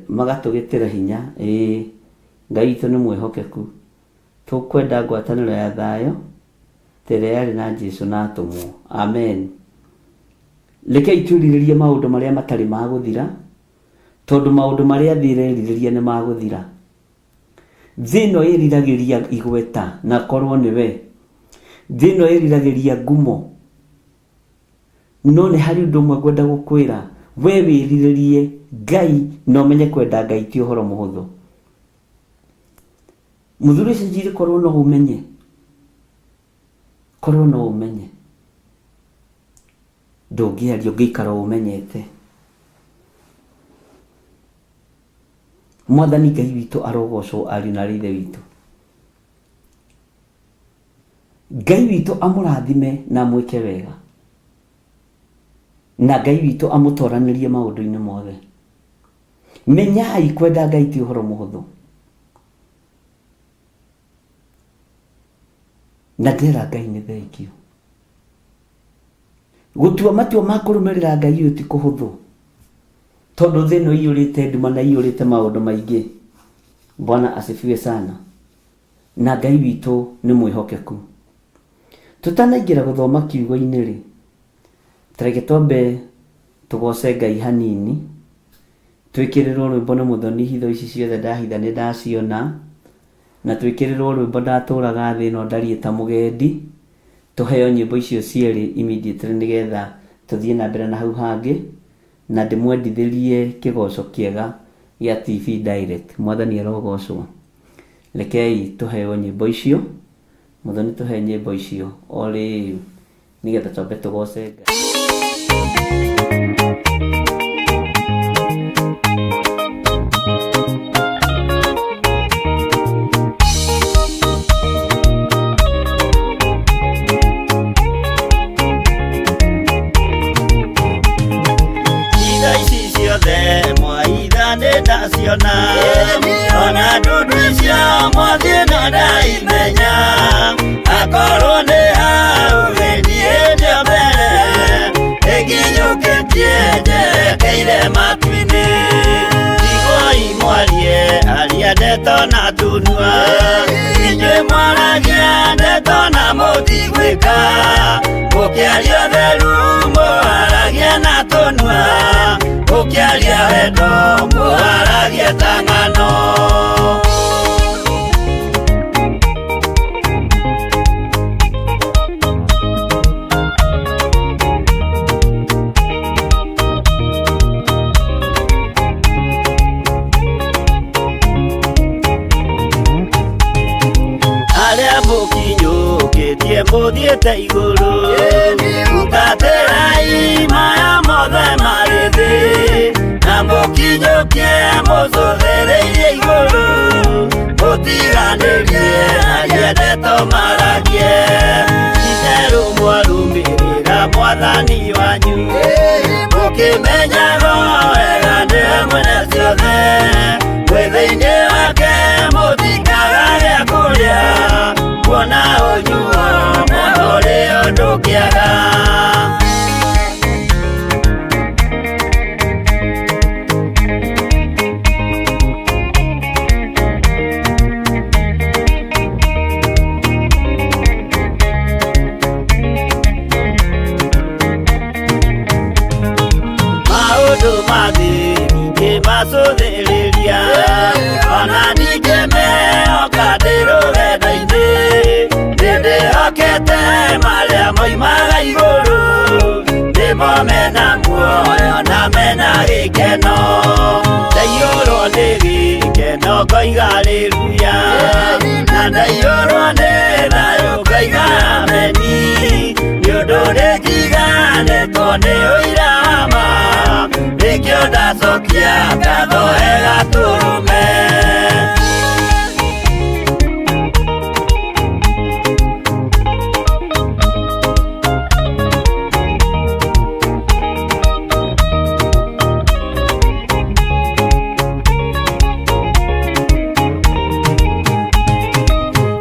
magatũgĩtĩra hinya. Ĩĩ, Ngai witũ nĩ mwĩhokeku. Tũkwenda ngwatanĩro ya thayũ ta ĩrĩa yarĩ na Jesu na atũmwo. Amen. Rekei twĩrirĩrie maũndũ marĩa matarĩ ma gũthira, tondũ maũndũ marĩa thĩ ĩrerirĩria nĩ ma gũthira. Thĩ ĩno ĩriragĩria igweta na korwo nĩwe. Thĩ ĩno ĩriragĩria ngumo. No nĩ harĩ ũndũ ũmwe ngwenda gũkwĩra, we wĩrirĩrie Ngai na ũmenye kwenda Ngai ti ũhoro mũhũthũ. Mũthuri ũcio njiri korwo no ũmenye, korwo no ũmenye, ndũngĩaria ũngĩikara ũmenyete. Mwathani Ngai witũ arogocwo ariũ na arĩ ithe witũ. Ngai witũ amũrathime na amwĩke wega. Na Ngai witũ amũtoranĩrie maũndũ-inĩ mothe. Menyai kwenda Ngai ti ũhoro mũhũthũ. Na ndera Ngai nĩ thengiũ. Gũtua matua ma kũrũmĩrĩra Ngai ũyũ ti kũhũthũ. Tondũ thĩ ĩno iyũrĩte nduma na iyũrĩte maũndũ maingĩ. Bwana asifiwe sana. Na Ngai witũ nĩ mwĩhokeku. Tũtanaingĩra gũthoma kiugo-inĩ rĩ, tareke twambe tũgoce Ngai hanini, twĩkĩrĩrwo rwĩmbo nĩ Mũthoni hitho ici ciothe ndahitha nĩ ndaciona, na twĩkĩrĩrwo rwĩmbo ndatũraga thĩ ĩno ndariĩ ta mũgendi, tũheo nyĩmbo icio cierĩ immediately nĩgetha tũthiĩ na mbere na hau hangĩ, na ndĩmwendithĩrie kĩgoco kĩega gĩa TV Direct. Mwathani arogocwo. Rekei tũheo nyĩmbo icio. Mũthoni tũhe nyĩmbo icio o rĩu nĩgetha twambe tũgoce Ngai. Itha ici ciothe mwaitha nĩ ndaciona ona ndundu icio mwathiĩ no ndaimenya akorwo nĩ hau gĩthiĩ ndio mbere ĩkinyũkĩtie njerekeire matu-inĩ tigoi mwarie aria ndeto na tunua inyuĩ mwaragia ndeto na mũtigwĩka mũkĩaria ũtheru mũharagia na tũnua mũkĩaria wendo mũharagia ta ng'ano. Arĩa mũkinyũkĩtie mũthiĩte igũrũ, tungatĩrai maya mothe. Mwathani wanyu mũkĩmenyaga wega nĩwe mwene ciothe mwĩ thĩinĩ wake mũtikaga gĩa kũrĩa kuona ũnyuo na ũrĩo ndũngĩaga. Maũndũ ma thĩ ndingĩmacũthĩrĩria ona ndingĩmehoka ndĩ rũgendo-inĩ nĩndĩhokete marĩa moimaga igũrũ nĩmo mena muoyo na mena gĩkeno ndaiyũrwo nĩ gĩkeno ngoiga haleluya na ndaiyũrwo nĩ thayũ ngoiga ameni nĩ ũndũ nĩnjiganĩtwo nĩ ũira wa ma nĩkĩo ndacokia ngatho he Gatũrũme.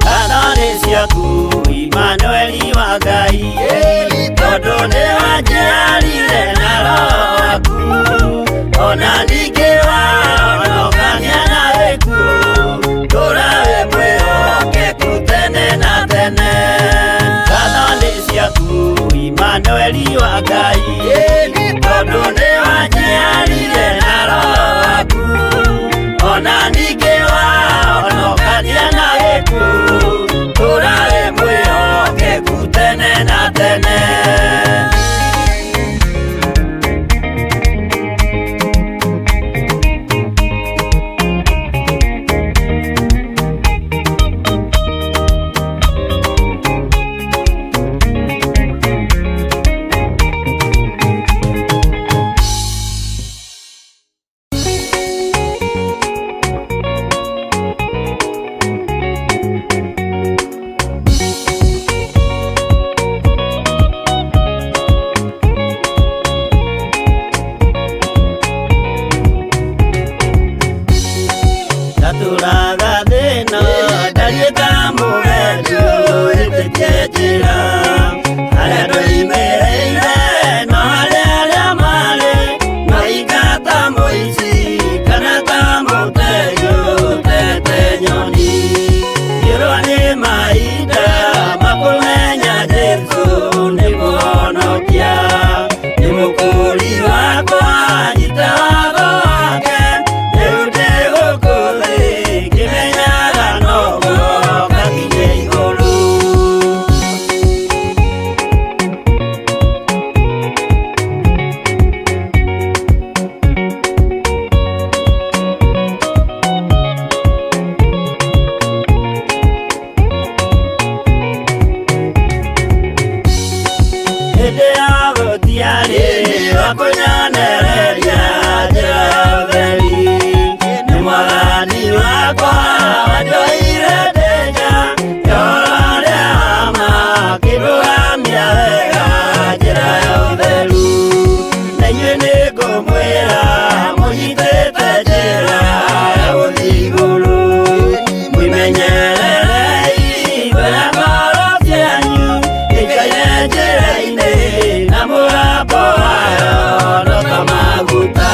Ngatho nĩ ciaku Imanueli wa Ngai tondũ nĩwanjiarire na Roho waku ona ningĩ wahonokania na gĩkuũ tũũra wĩ mwĩhokeku tene na tene. Ngatho nĩ ciaku Imanueli wa Ngai tondũ nĩwanjiarire na Roho waku ona ningĩ wahonokania na gĩkuũ tũũra wĩ mwĩhokeku tene na tene. Ndatũraga thĩna ndariĩ ta mũgendi ũhĩtĩtie njĩra harĩa ndoimĩrĩire no harĩa arĩa marĩ mahinga ta mũici kana ta mũtegi ũtete nyoni ngĩrwo nĩ mahinda ma kũmenya Jesũ nĩ mũhonokia nĩ mũkũũri wakwa nyita watho wake rĩu ndĩ gũkũ thĩ ngĩmenyaga noguo ngakinye igũrũ. Hĩndĩ ya gũtiarĩ wa kũnyonereria njĩra ya ũtheri nĩ Mwathani wakwa wanjoire ndĩ nja ya ũrĩa wa ma akĩndũgamia wega njĩra ya ũtheru na inyuĩ nĩngũmwĩra mũnyitĩte njĩra ya gũthiĩ igũrũ mwĩmenyererei ngoro ngoro cianyu ikaire njĩra-inĩ na mũgambo wayo no ta maguta.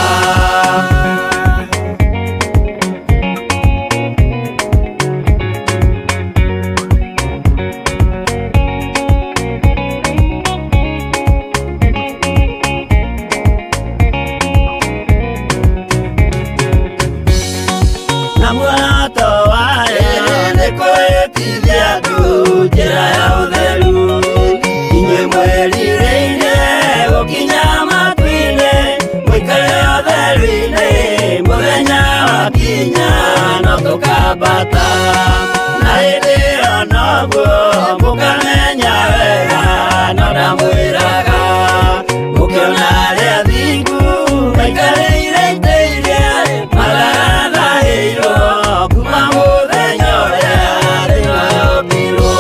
Na muoroto wayo nĩ kwĩtithia andũ njĩra ya ũtheru inyuĩ mwĩrirĩire gũkinya matu-inĩ mũikare ũtheru-inĩ mũthenya wakinya no tũkambata na hĩndĩ ĩyo noguo mũkamenya wega no ndamwĩraga mũkĩona arĩa athingu maikarĩire itĩ iria matagathahĩirwo kuma mũthenya ũrĩa thĩ yombirwo.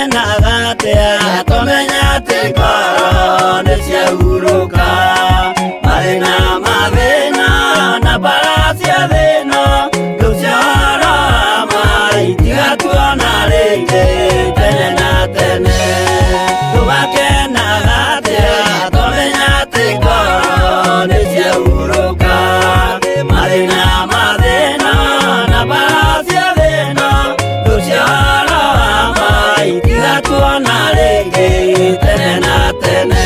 Tũgakenaga atĩa tũmenya atĩ ngoro nĩ ciahurũka. Mathĩna mathĩna na mbara cia thĩna, rĩu ciahoro ma itigatuona rĩngĩ tene na tene. Tũgakenaga atĩa tũmenya atĩ ngoro nĩ ciahurũka. Mathĩna mathĩna na mbara cia thĩna, rĩu ciahoro ma itigatuona rĩngĩ tene na tene.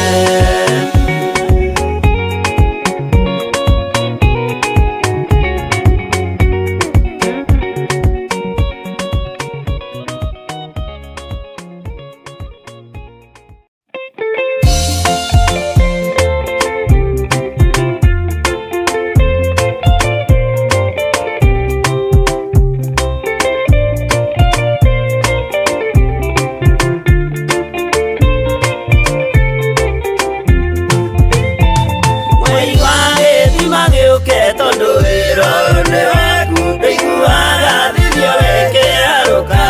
Mwei wa gĩthima gĩũke tondũ wĩra ũyũ nĩ waku, ndĩiguaga thithio ĩkĩarũka.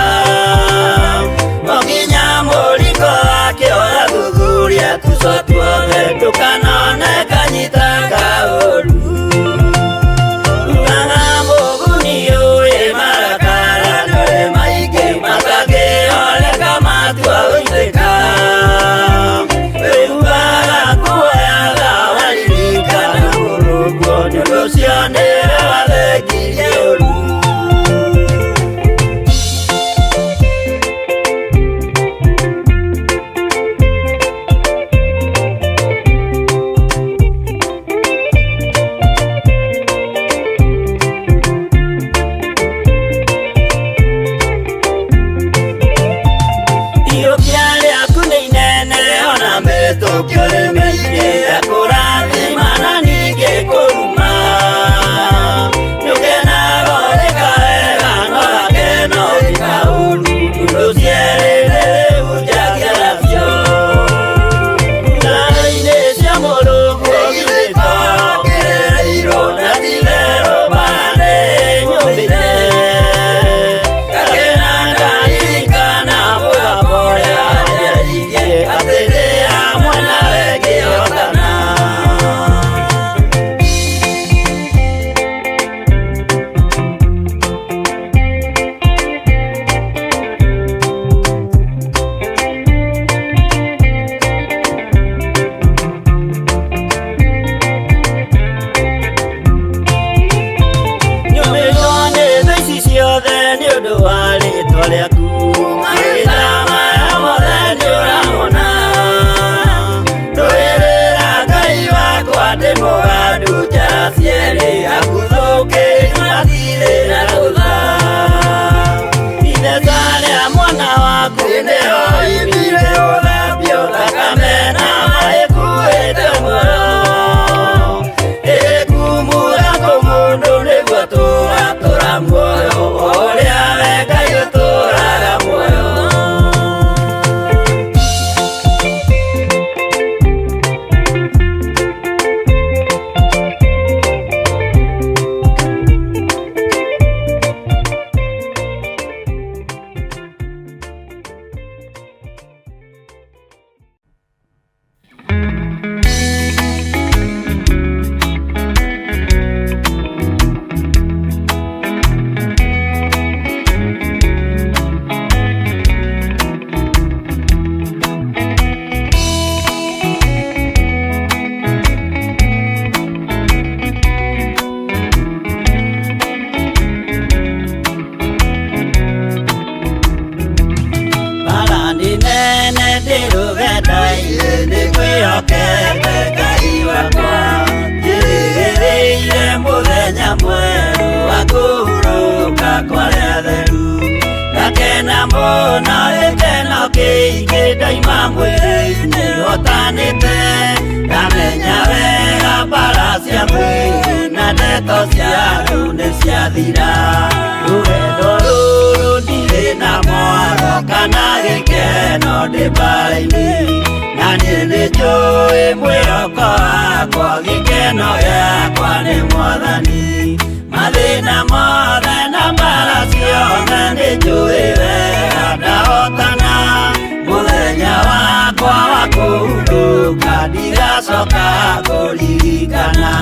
O nginya mũringo wake ũgathuthuria tuco tuothe, ndũkanone kanyita kaũru. Ugaga mũguni ũĩ marakara nĩwe maingĩ matangĩoleka matua gũitĩka. Wĩiguaga kuoyaga waririkana mũrũguo, nĩ ũndũ ũcio nĩwe wathengirie ũru. Iyũkia rĩaku nĩ inene ona mĩtũkio nĩ mĩingĩ, ekũrathima na ningĩ kũruma. Nĩũkenaga ũrĩka wega no gakeno ũrĩka ũru, ũndũ cierĩ rĩu njagia nacio. Ngaro-inĩ cia Mũrungu githĩ to kĩrĩirwo na ti-itherũ mbara nĩ nyũmĩte. Ngakena ndaririkana mũgambo ũrĩa wanjaririe atĩ ndĩ hamwe nawe ngĩhotana. Nyũmĩtwo nĩ thũ ici ciothe nĩ ũndũ wa rĩtwa rĩaku, mathĩna maya mothe nĩ ũramona. Ndũĩrĩra Ngai wakwa ndĩ mũgandu njara cierĩ, akuthũkĩirie matirĩ na rũtha. Ithesa rĩa mwana waku nĩho oimire gũthambio thakame na maĩ kuĩte muoyo. Ĩkumura kũmũndũ nĩguo tũgatũra muoyo, o ũrĩa we Ngai ũtũraga muoyo. Bara nĩ nene ndĩ rũgendo-inĩ nĩngwĩhokete Ngai wakwa, njĩrĩgĩrĩire mũthenya mwerũ wa kũhurũka kwa arĩa atheru. Ngakena mũno gĩkeno kĩingĩ ndoima mwĩrĩ-inĩ hotanĩte, ndamenya wega mbara cia mwĩrĩ na ndeto cia andũ nĩ ciathira. Rũgendo rũrũ ndirĩ na mwaro kana gĩkeno ndĩ mbara-inĩ, na niĩ nĩnjũĩ mwĩhoko wakwa gĩkeno gĩakwa nĩ Mwathani. Mathĩna mothe na mbara ciothe nĩnjũĩ wega ndahotana. Ndĩgacoka kũririkana.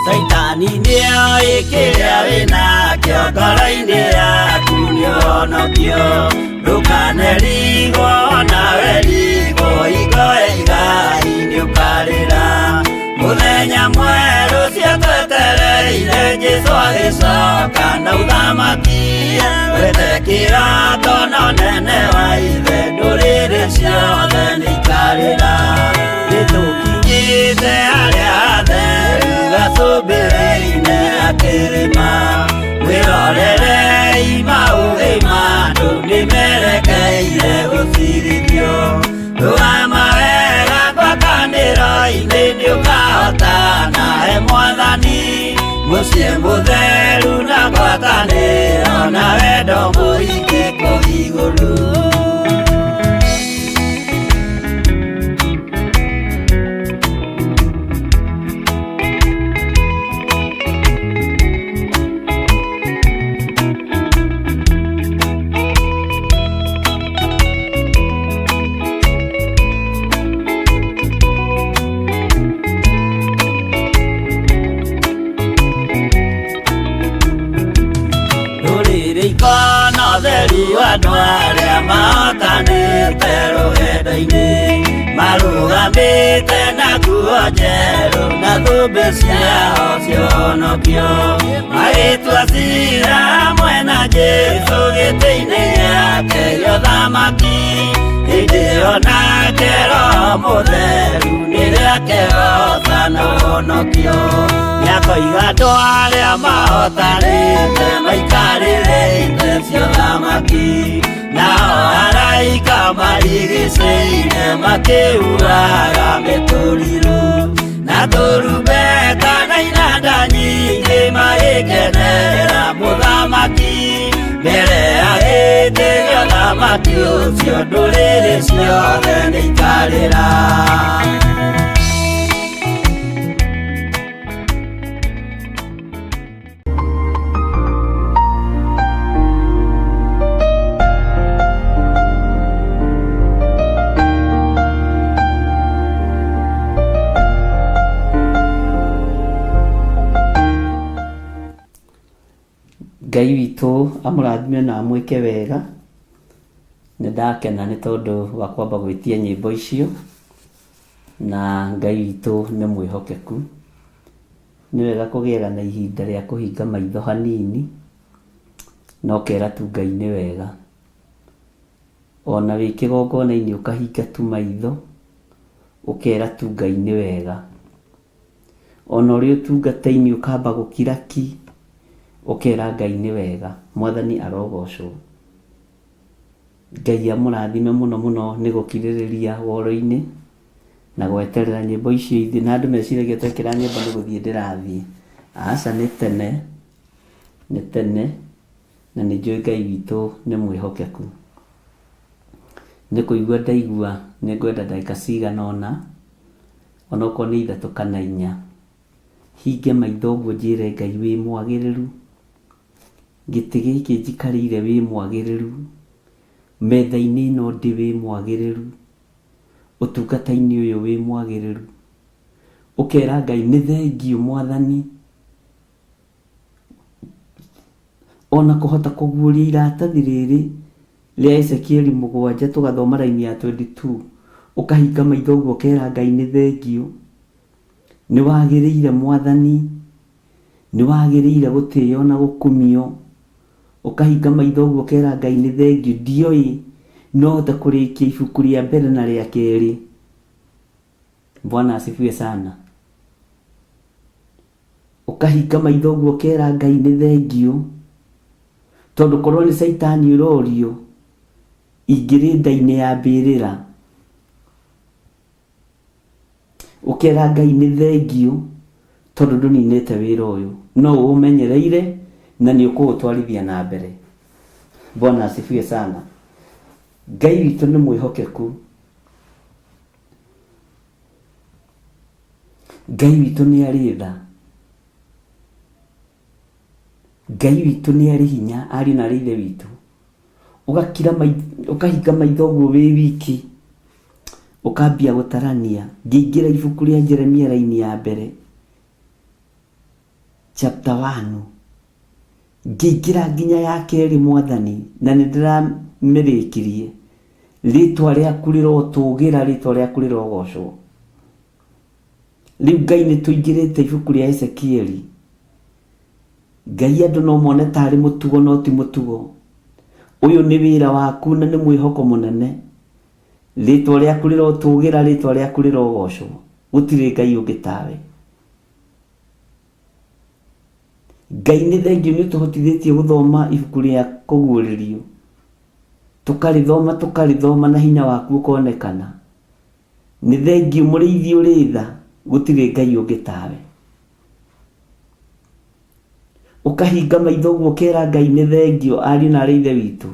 Caitani nĩoĩ kĩrĩa wĩnakĩo ngoro-inĩ yaku nĩũhonokio ndũkanerigwo nawe rigwo hingo igai nĩũkarĩra mũthenya mwerũ ciatwetereire Jesũ agĩcoka na ũthamaki wethe kĩrato na ũnene wa ithe ndũrĩrĩ ciothe nĩikarĩra nĩtũkinyĩte harĩa hatheru gacũmbĩrĩ-inĩ ya kĩrĩma mwĩrorerei maũthĩ ma andũ nĩmerekeire gũcirithio rũgama wega ngwatanĩro-inĩ nĩũkahotana he mwathani mũciĩ mũtheru na ngwatanĩro na wendo mũingĩ kũu igũrũ. Rũrĩrĩ ikona ũtheru andũ arĩa mahotanĩte rũgendo-inĩ marũgamĩte na nguo njerũ na thũmbĩ ciao cionokio magĩtua cira hamwe na Jesũ gĩtĩ-inĩ gĩake gĩa ũthamaki hĩndĩ ĩyo nake Roho Mũtheru nĩrĩakehoota na ũhonokio nĩakoiga andũ arĩa mahotanĩte maikarĩre itĩ cia ũthamaki nao araika marigicĩire makĩhuhaga mĩtũrirũ na tũrumbeta na inanda nyingĩ magĩkenera mũthamaki mbere ya gĩtĩ gĩa ũthamaki ũcio ndũrĩrĩ ciothe nĩikarĩra. Ngai witũ amũrathime na amwĩke wega. Nĩ ndakena nĩ tondũ wa kwamba gwĩtia nyĩmbo icio, na Ngai witũ nĩ mwĩhokeku. Nĩ wega kũgĩaga na ihinda rĩa kũhinga maitho hanini, na ũkera tu Ngai nĩ wega. Ona wĩ kĩgongona-inĩ ũkahinga tu maitho, ũkera tu Ngai nĩ wega. Ona ũrĩ ũtungata-inĩ ũkamba gũkira ki, ũkera Ngai nĩ wega. Mwathani arogocwo. Ngai amũrathime mũno mũno nĩ gũkirĩrĩria woro-inĩ na gweterera nyĩmbo icio ithiĩ. Na andũ meciragia twekĩra nyĩmbo nĩ gũthiĩ ndĩrathiĩ. Aca, nĩ tene, nĩ tene, na nĩ njũĩ Ngai witũ nĩ mwĩhokeku. Nĩ kũigua ndaigua nĩ ngwenda ndagĩka cigana ũna, onokorwo nĩ ithatũ kana inya, hinge maitho ũguo njĩre Ngai wĩ mwagĩrĩru, gĩtĩ gĩkĩ njikarĩire wĩ mwagĩrĩru, metha-inĩ ĩno ndĩ wĩ mwagĩrĩru, ũtungata-inĩ ũyũ wĩ mwagĩrĩru. Ũkera Ngai nĩ thengiũ Mwathani, ona kũhota kũguũria iratathi rĩrĩ rĩa Ezekieli mũgwanja tũgathoma raini ya 22, ũkahinga maitho ũguo ũkera Ngai nĩ thengiũ, nĩ wagĩrĩire Mwathani, nĩ wagĩrĩire gũtĩo na gũkumio. Ũkahinga maitho ũguo ũkera Ngai nĩ thengiũ, ndioĩ no hote kũrĩkia ibuku rĩa mbere na rĩa kerĩ. Bwana asifiwe sana. Ũkahinga maitho ũguo ũkera Ngai nĩ thengiũ, tondũ korwo nĩ caitani ũrorio, ingĩrĩ nda-inĩ ya mbĩrĩra. Ũkera Ngai nĩ thengiũ, tondũ ndũninĩte wĩra ũyũ, no ũũmenyereire na nĩ ũkũũtwarithia na mbere. Bwana asifiwe sana. Ngai witũ nĩ mwĩhokeku. Ngai witũ nĩ arĩ tha. Ngai witũ nĩ arĩ hinya, ariũ na arĩ ithe witũ. Ũgakira ũkahinga maitho ũguo wĩ wiki, ũkambia gũtarania. Ngĩingĩra ibuku rĩa Jeremia raini ya mbere, chapter 1, ngĩingĩra nginya ya kerĩ mwathani, na nĩ ndĩramĩrĩkirie. Rĩtwa rĩaku rĩrotũgĩra, rĩtwa rĩaku rĩrogocwo. Rĩu Ngai nĩ tũingĩrĩte ibuku rĩa Ezekieli. Ngai andũ no mone tarĩ mũtugo no ti mũtugo. Ũyũ nĩ wĩra waku na nĩ mwĩhoko mũnene. Rĩtwa rĩaku rĩrotũgĩra, rĩtwa rĩaku rĩrogocwo. Gũtirĩ Ngai ũngĩ tawe. Ngai nĩ thengiũ nĩ ũtũhotithĩtie gũthoma ibuku rĩa kũguũrĩrio. Tũkarĩthoma tũkarĩthoma na hinya waku ũkonekana. Nĩ thengiũ mũrĩithi ũrĩ tha, gũtirĩ Ngai ũngĩ tawe. Ũkahinga maitho ũguo ũkera Ngai nĩ thengiũ ariũ na arĩ ithe witũ.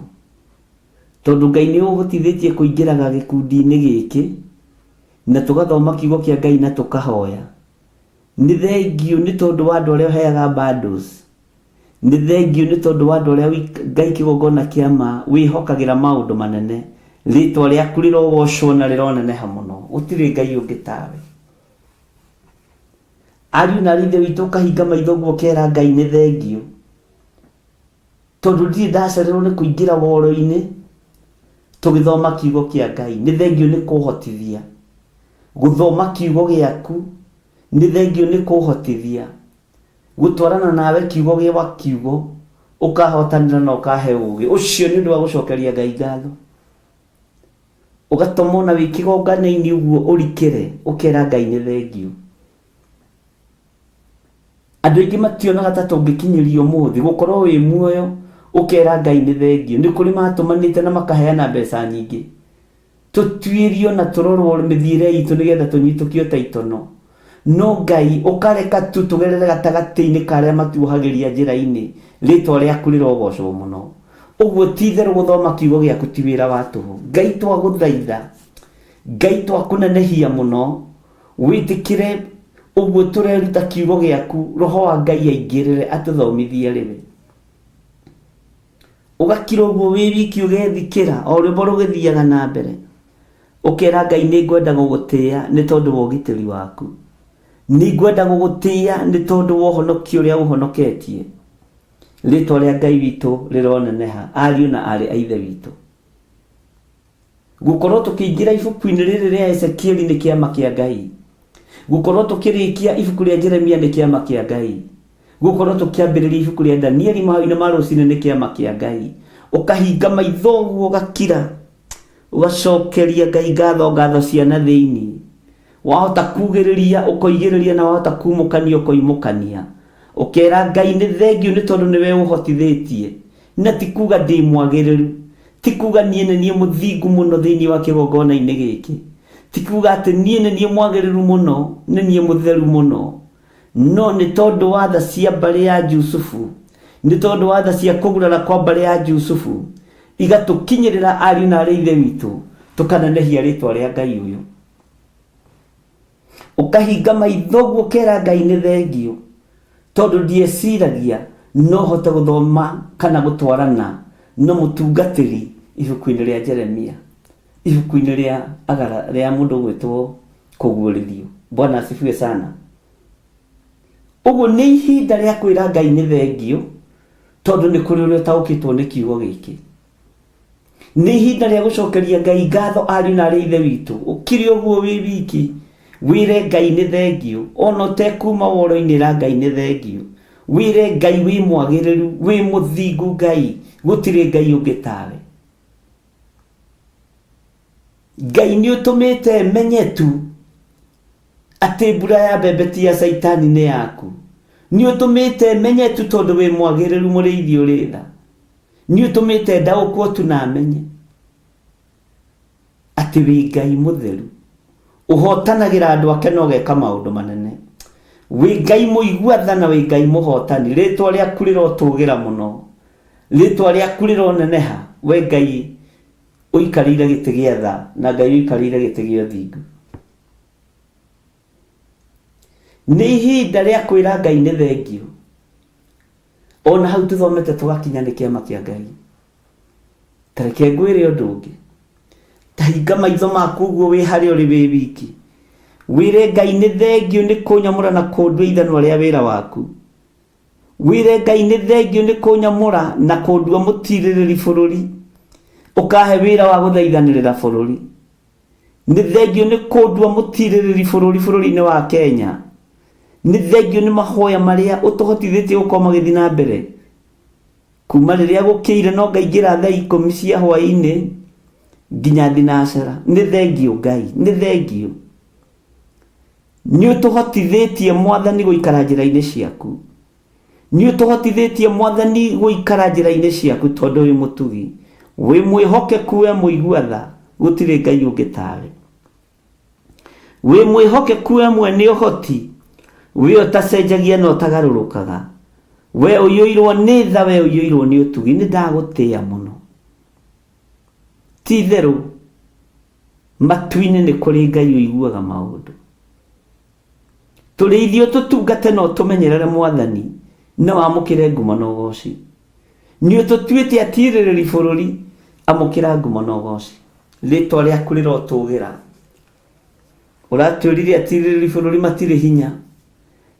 Tondũ Ngai nĩ ũhotithĩtie kũingĩraga gĩkundi-inĩ gĩkĩ na tũgathoma kiugo kĩa Ngai na tũkahoya. Nĩ thengiũ nĩ tondũ wa andũ arĩa ũheaga bundles. Nĩ thengiũ nĩ tondũ wa andũ arĩa Ngai kĩgongona kĩa ma wĩhokagĩra maũndũ manene. Rĩtwa rĩaku rĩrogocwo na rĩroneneha mũno. Gũtirĩ Ngai ũngĩ tawe. Ariũ na arĩ ithe witũ ũkahinga maitho ũguo ũkera Ngai nĩ thengiũ. Tondũ ndirĩ ndacererwo nĩ kũingĩra woro-inĩ tũgĩthoma kiugo kĩa Ngai. Nĩ thengiũ nĩ kũhotithia gũthoma kiugo gĩaku. Nĩ thengiũ nĩ kũhotithia gũtwarana nawe kiugo gwa kiugo, ũkahotanĩra na ũkahe ũgĩ. Ũcio nĩ ũndũ wa gũcokeria Ngai ngatho. Ũgatũma ona wĩ kĩgongana-inĩ ũguo ũrikĩre, ũkera Ngai nĩ thengiũ. Andũ aingĩ mationaga ta tũngĩkinyĩria ũmũthĩ gũkorwo wĩ muoyo ũkera Ngai nĩ thengiũ. Nĩ kũrĩ matũmanĩte na makaheana mbeca nyingĩ. Tũtuĩrio na tũrorwo mĩthiĩre itũ nĩgetha tũnyitũkio ta itono. No Ngai ũkareka tu tũgerere gatagatĩ-inĩ ka arĩa matuohagĩria njĩra-inĩ, rĩtwa rĩaku rĩrogocwo mũno. Ũguo ti itherũ gũthoma kiugo gĩaku ti wĩra wa tũhũ. Ngai twagũthaitha, Ngai twakũnenehia mũno, wĩtĩkĩre ũguo tũreruta kiugo gĩaku, Roho wa Ngai aingĩrĩre atũthomithie rĩwe. Ũgakira ũguo wĩ wiki ũgethikĩra o rwĩmbo rũgĩthiaga na mbere. Ũkera Ngai nĩ ngwenda gũgũtĩĩa nĩ tondũ wa ũgitĩri waku. Nĩ ngwenda gũgũtĩĩa nĩ tondũ wa ũhonokio ũrĩa ũhonoketie. Rĩtwa rĩa Ngai witũ rĩroneneha, ariũ na aarĩ a Ithe witũ. Gũkorwo tũkĩingĩra ibuku-inĩ rĩrĩ rĩa Ezekieli nĩ kĩama kĩa Ngai. Gũkorwo tũkĩrĩkia ibuku rĩa Jeremia nĩ kĩama kĩa Ngai. Gũkorwo tũkĩambĩrĩria ibuku rĩa Danieli mahoya-inĩ ma rũcinĩ nĩ kĩama kĩa Ngai. Ũkahinga maitho ũguo ũgakira, ũgacokeria Ngai ngatho, ngatho cia na thĩinĩ. Wahota kugĩrĩria ũkoigĩrĩria na wahota kumũkania ũkoimũkania. Ũkera Ngai nĩ thengiũ nĩ tondũ nĩwe ũhotithĩtie. Na ti kuga ndĩ mwagĩrĩru, ti kuga niĩ nĩ niĩ mũthingu mũno thĩinĩ wa kĩgongona-inĩ gĩkĩ, ti kuga atĩ niĩ nĩ niĩ mwagĩrĩru mũno, nĩ niĩ mũtheru mũno, no nĩ tondũ wa tha cia mbarĩ ya Jusufu, nĩ tondũ wa tha cia kũgurara kwa mbarĩ ya Jusufu, igatũkinyĩrĩra ariũ na arĩ ithe witũ, tũkanenehia rĩtwa rĩa Ngai ũyũ. Ũkahinga maitho ũguo ũkera Ngai nĩ thengiũ, tondũ ndieciragia no hote gũthoma kana gũtwarana na mũtungatĩri ibuku-inĩ rĩa Jeremia, ibuku-inĩ rĩa agara rĩa mũndũ ũgwĩtwo kũguũrĩrio. Bwana asifiwe sana. Ũguo nĩ ihinda rĩa kwĩra Ngai nĩ thengiũ, tondũ nĩ kũrĩ ũrĩa ũtaũkĩtwo nĩ kiugo gĩkĩ. Nĩ ihinda rĩa gũcokeria Ngai ngatho ariũ na arĩ ithe witũ. Ũkire ũguo wĩ wiki, wĩre Ngai nĩ thengiũ. Ona ũtekuma woro-inĩ ĩra Ngai nĩ thengiũ. Wĩre Ngai wĩ mwagĩrĩru, wĩ mũthingu Ngai, gũtirĩ Ngai ũngĩ tawe. Ngai nĩ ũtũmĩte menye tu atĩ mbura ya mbembe ti ya Caitani nĩ yaku. Nĩ ũtũmĩte menye tu tondũ wĩ mwagĩrĩru mũrĩithi ũrĩ tha. Nĩ ũtũmĩte ndaũkwo tu na menye atĩ wĩ Ngai mũtheru, ũhotanagĩra andũ ake na ũgeka maũndũ manene. Wĩ Ngai mũigua tha na wĩ Ngai mũhotani. Rĩtwa rĩaku rĩrotũgĩra mũno, rĩtwa rĩaku rĩroneneha, we Ngai ũikarĩire gĩtĩ gĩa tha na Ngai ũikarĩire gĩtĩ gĩa ũthingu. Nĩ ihinda rĩa kwĩra Ngai nĩ thengiũ. Ona hau tũthomete tũgakinya nĩ kĩama kĩa Ngai. Ta reke ngwĩre ũndũ ũngĩ. Ta hinga maitho maku ũguo wĩ harĩa ũrĩ wĩ wiki. Wĩre Ngai nĩ thengiũ nĩ kũnyamũra na kũndua ithanwa rĩa wĩra waku. Wĩre Ngai nĩ thengiũ nĩ kũnyamũra na kũndua mũtirĩrĩri bũrũri. Ũkahe wĩra wa gũthaithanĩrĩra bũrũri. Nĩ thengiũ nĩ kũndua mũtirĩrĩri bũrũri bũrũri-inĩ wa Kenya. Nĩ thengiũ nĩ mahoya marĩa ũtũhotithĩtie gũkorwo magĩthiĩ na mbere. Kuma rĩrĩa gũkĩire no ngaingĩra thaa ikũmi cia hwaĩ-inĩ nginya thinacara. Nĩ thengiũ Ngai, nĩ thengiũ. Nĩ ũtũhotithĩtie Mwathani gũikara njĩra-inĩ ciaku. Nĩ ũtũhotithĩtie Mwathani gũikara njĩra-inĩ ciaku tondũ wĩ mũtugi, wĩ mwĩhokeku, we mũigua tha, gũtirĩ Ngai ũngĩ tawe. Wĩ mwĩhokeku we mwene ũhoti, we ũtacenjagia na ũtagarũrũkaga. We ũiyũirwo nĩ tha, we ũiyũirwo nĩ ũtugi, nĩ ndagũtĩĩa mũno. Ti itherũ matu-inĩ nĩ kũrĩ Ngai ũiguaga maũndũ. Tũrĩithie ũtũtungate na ũtũmenyerere Mwathani, na wamũkĩre ngumo na ũgooci. Nĩ ũtũtuĩte atirĩrĩri bũrũri, amũkĩra ngumo na ũgooci. Rĩtwa rĩaku rĩrotũgĩra. Ũratwĩrire atirĩrĩri bũrũri matirĩ hinya.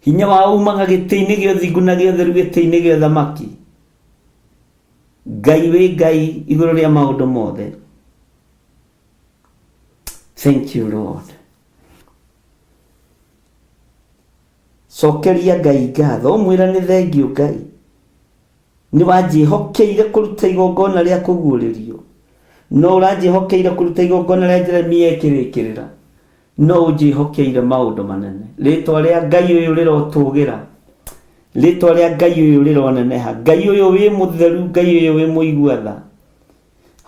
Hinya wao umaga gĩtĩ-inĩ gĩa ũthingu na gĩa ũtheru gĩtĩ-inĩ gĩa ũthamaki. Ngai wĩ Ngai igũrũ rĩa maũndũ mothe. Thank you Lord. Cokeria Ngai ngatho, ũmwĩra nĩ thengiũ Ngai. Nĩ wanjĩhokeire kũruta igongona rĩa kũguũrĩrio. No ũranjĩhokeire kũruta igongona rĩa Jeremia ĩkĩrĩkĩrĩra. No ũnjĩhokeire maũndũ manene. Rĩtwa rĩa Ngai ũyũ rĩrotũgĩra. Rĩtwa rĩa Ngai ũyũ rĩroneneha. Ngai ũyũ wĩ mũtheru, Ngai ũyũ wĩ mũigua tha.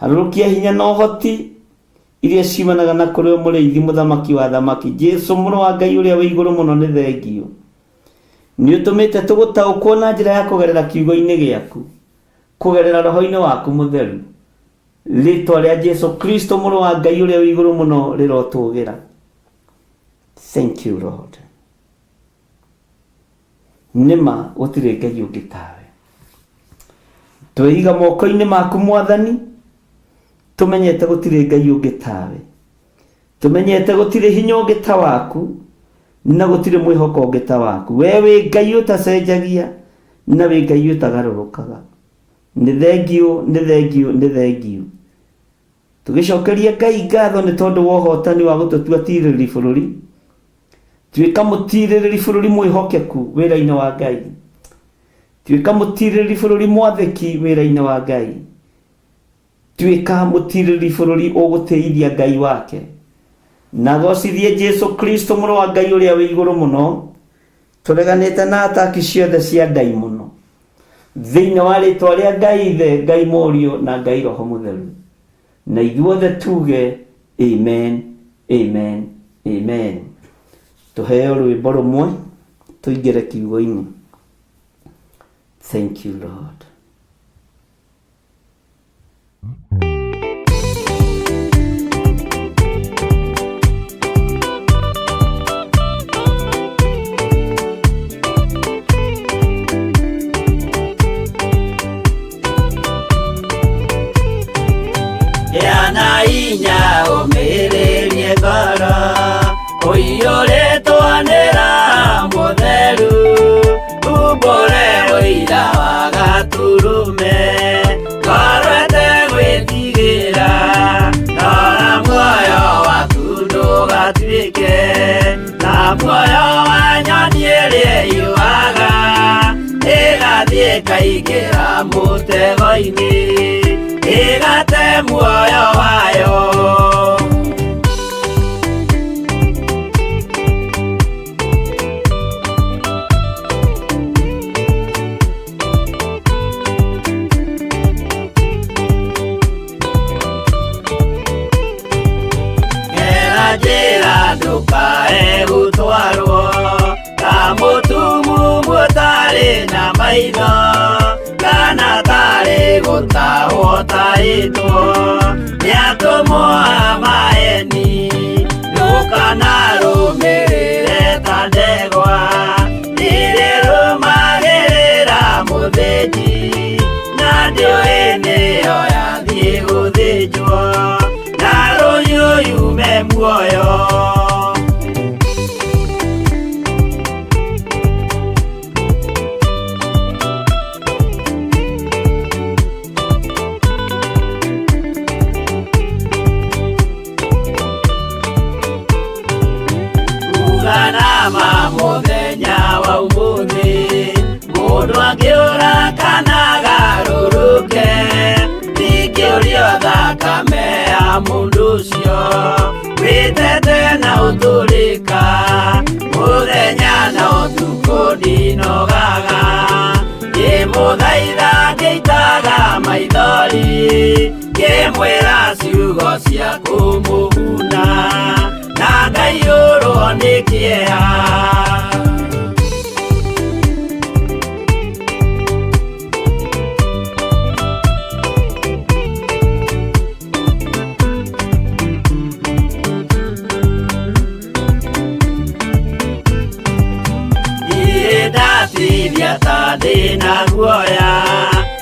Harũrũkia hinya na ũhoti iria ciumanaga na kũrĩ mũrĩithi mũthamaki wa athamaki Jesu mũrũ wa Ngai ũrĩa wĩ igũrũ mũno nĩ thengiũ. Nĩ ũtũmĩte tũgũtaũkwo na njĩra ya kũgerera kiugo-inĩ gĩaku, kũgerera roho-inĩ waku mũtheru. Rĩtwa rĩa Jesu Kristo mũrũ wa Ngai ũrĩa wĩ igũrũ mũno rĩrotũgĩra. Thank you Lord. Nĩma gũtirĩ Ngai ũngĩ tawe. Tweiga moko-inĩ maku Mwathani, tũmenyete gũtirĩ Ngai ũngĩ tawe. Tũmenyete gũtirĩ hinya ũngĩ ta waku, na gũtirĩ mwĩhoko ũngĩ ta waku. We wĩ Ngai ũtacenjagia, na wĩ Ngai ũtagarũrũkaga. Nĩ thengiũ, nĩ thengiũ, nĩ thengiũ. Tũgĩcokeria Ngai ngatho nĩ tondũ wa ũhotani wa gũtũtua tirĩrĩri bũrũri. Tuĩka mũtirĩrĩri bũrũri mwĩhokeku wĩra-inĩ wa Ngai. Tuĩka mũtirĩrĩri bũrũri mwathĩki wĩra-inĩ wa Ngai. Tuĩka mũtirĩrĩri bũrũri ũgũtĩithia Ngai wake. Na gocithie Jesu Kristo mũrũ wa Ngai ũrĩa wĩ igũrũ mũno. Tũreganĩte na ataki ciothe cia ndaimono. Thĩinĩ wa rĩtwa rĩa Ngai Ithe, Ngai Mũriũ na Ngai Roho Mũtheru. Na ithuothe tuge amen, amen, amen. Tũheo rwĩmbo rũmwe tũingĩre kiugo-inĩ. Thank you Lord. Gĩa na hinya ũmĩrĩrie ngoro ũiyũrĩtwo nĩ Roho Mũtheru umbũre ũira wa gaturume ngoro ĩtegwĩtigĩra rora muoyo waku ndũgatuĩke ta muoyo wa nyoni ĩrĩa ĩyuaga ĩgathiĩ ĩkaingĩra mũtego-inĩ ĩgate muoyo wayo. Gera njĩra ndũkae gũtwarwo ta mũtumumu ũtarĩ na maitho kana tarĩ gũtahwo tarĩtwo nĩ atũmwo a maeni ndũkanarũmĩrĩre ta ndegwa. Kana ma mũthenya wa ũmũthĩ mũndũ angĩũra kana agarũrũke ndingĩũrio thakame ya mũndũ ũcio wĩtete na ũtũrĩka mũthenya na ũtukũ ndinogaga ngĩmũthaitha ngĩitaga maithori ngĩmwĩra ciugo cia kũmũguna na ngaiyũrwo nĩ kĩeha. Niĩ ndatithia ta ndĩna guoya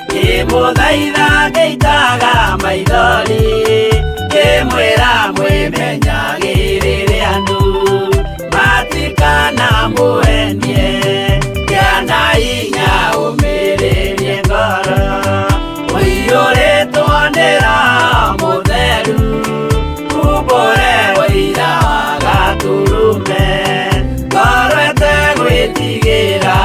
ngĩmũthaitha ngĩitaga maithori ngĩmwĩra mwĩmenyagĩrĩre andũ matikanamũhenie kĩana hinya ũmĩrĩrie ngoro ũiyũrĩtwo nĩ Roho Mũtheru umbũre ũira wa Gatũrũme ngoro ĩtegwĩtigĩra.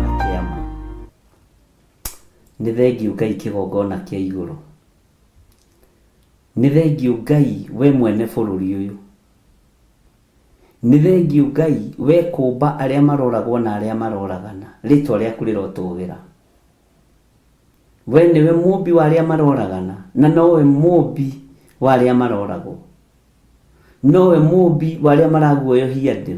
Na kĩama. Nĩ thengiũ Ngai kĩgongona kĩa igũrũ. Nĩ thengiũ Ngai we mwene bũrũri ũyũ. Nĩ thengiũ Ngai we kũmba arĩa maroragwo na arĩa maroragana. Rĩtwa rĩaku rĩrotũgĩra. We nĩwe mũmbi wa arĩa maroragana na nowe mũmbi wa arĩa maroragwo. Nowe mũmbi wa arĩa maraguoyohia andũ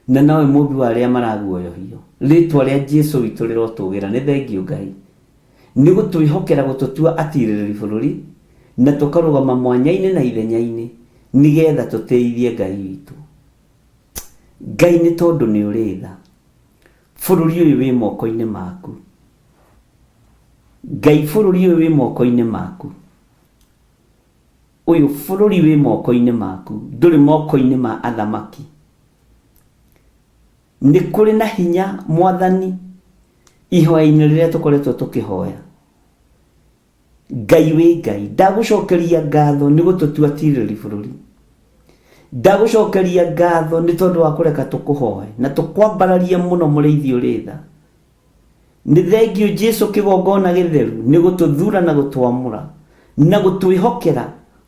na nowe mũmbi wa arĩa maraguoyohio. Rĩtwa rĩa Jesu witũ rĩrotũgĩra. Nĩ thengiũ Ngai nĩ gũtwĩhokera gũtũtua atirĩrĩri bũrũri na tũkarũgama mwanya-inĩ na ithenya-inĩ nĩgetha tũtĩithie Ngai witũ. Ngai nĩ tondũ nĩ ũrĩ tha. Bũrũri ũyũ wĩ moko-inĩ maku. Ngai bũrũri ũyũ wĩ moko-inĩ maku. Ũyũ bũrũri wĩ moko-inĩ maku, ndũrĩ moko-inĩ ma athamaki. Nĩ kũrĩ na hinya Mwathani ihoya-inĩ rĩrĩa tũkoretwo tũkĩhoya. Ngai wĩ Ngai, ndagũcokeria ngatho nĩ gũtũtua tirĩrĩri bũrũri. Ndagũcokeria ngatho nĩ tondũ wa kũreka tũkũhoe na tũkwambararie mũno mũrĩithi ũrĩ tha. Nĩ thengiũ Jesu kĩgongona gĩtheru nĩ gũtũthura na gũtwamũra na gũtwĩhokera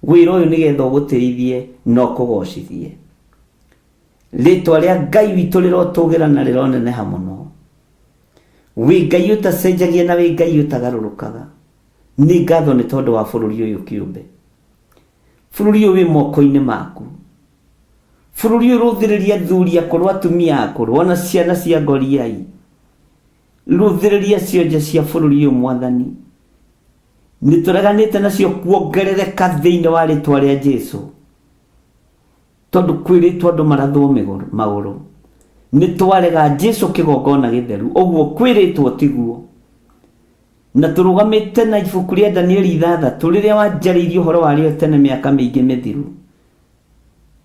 wĩra ũyũ nĩgetha ũgũtĩithie na ũkũgocithie. Rĩtwa rĩa Ngai witũ rĩrotũgĩra na rĩroneneha mũno. Wĩ Ngai ũtacenjagia na wĩ Ngai ũtagarũrũkaga. Nĩ ngatho nĩ tondũ wa bũrũri ũyũ kĩũmbe. Bũrũri ũyũ wĩ moko-inĩ maku. Bũrũri ũyũ rũthĩrĩria athuri akũrũ, atumia akũrũ, ona ciana cia ngoriai. Rũthĩrĩria cionje cia bũrũri ũyũ Mwathani. Nĩ tũreganĩte nacio kuongerereka thĩinĩ wa rĩtwa rĩa Jesu. Tondũ kwĩrĩtwo andũ marathwo magũrũ. Nĩ twarega Jesu kĩgongona gĩtheru. Ũguo kwĩrĩtwo tiguo. Na tũrũgamĩte na ibuku rĩa Danieli 6 rĩrĩa wanjarĩirie ũhoro warĩo tene mĩaka mĩingĩ mĩthiru.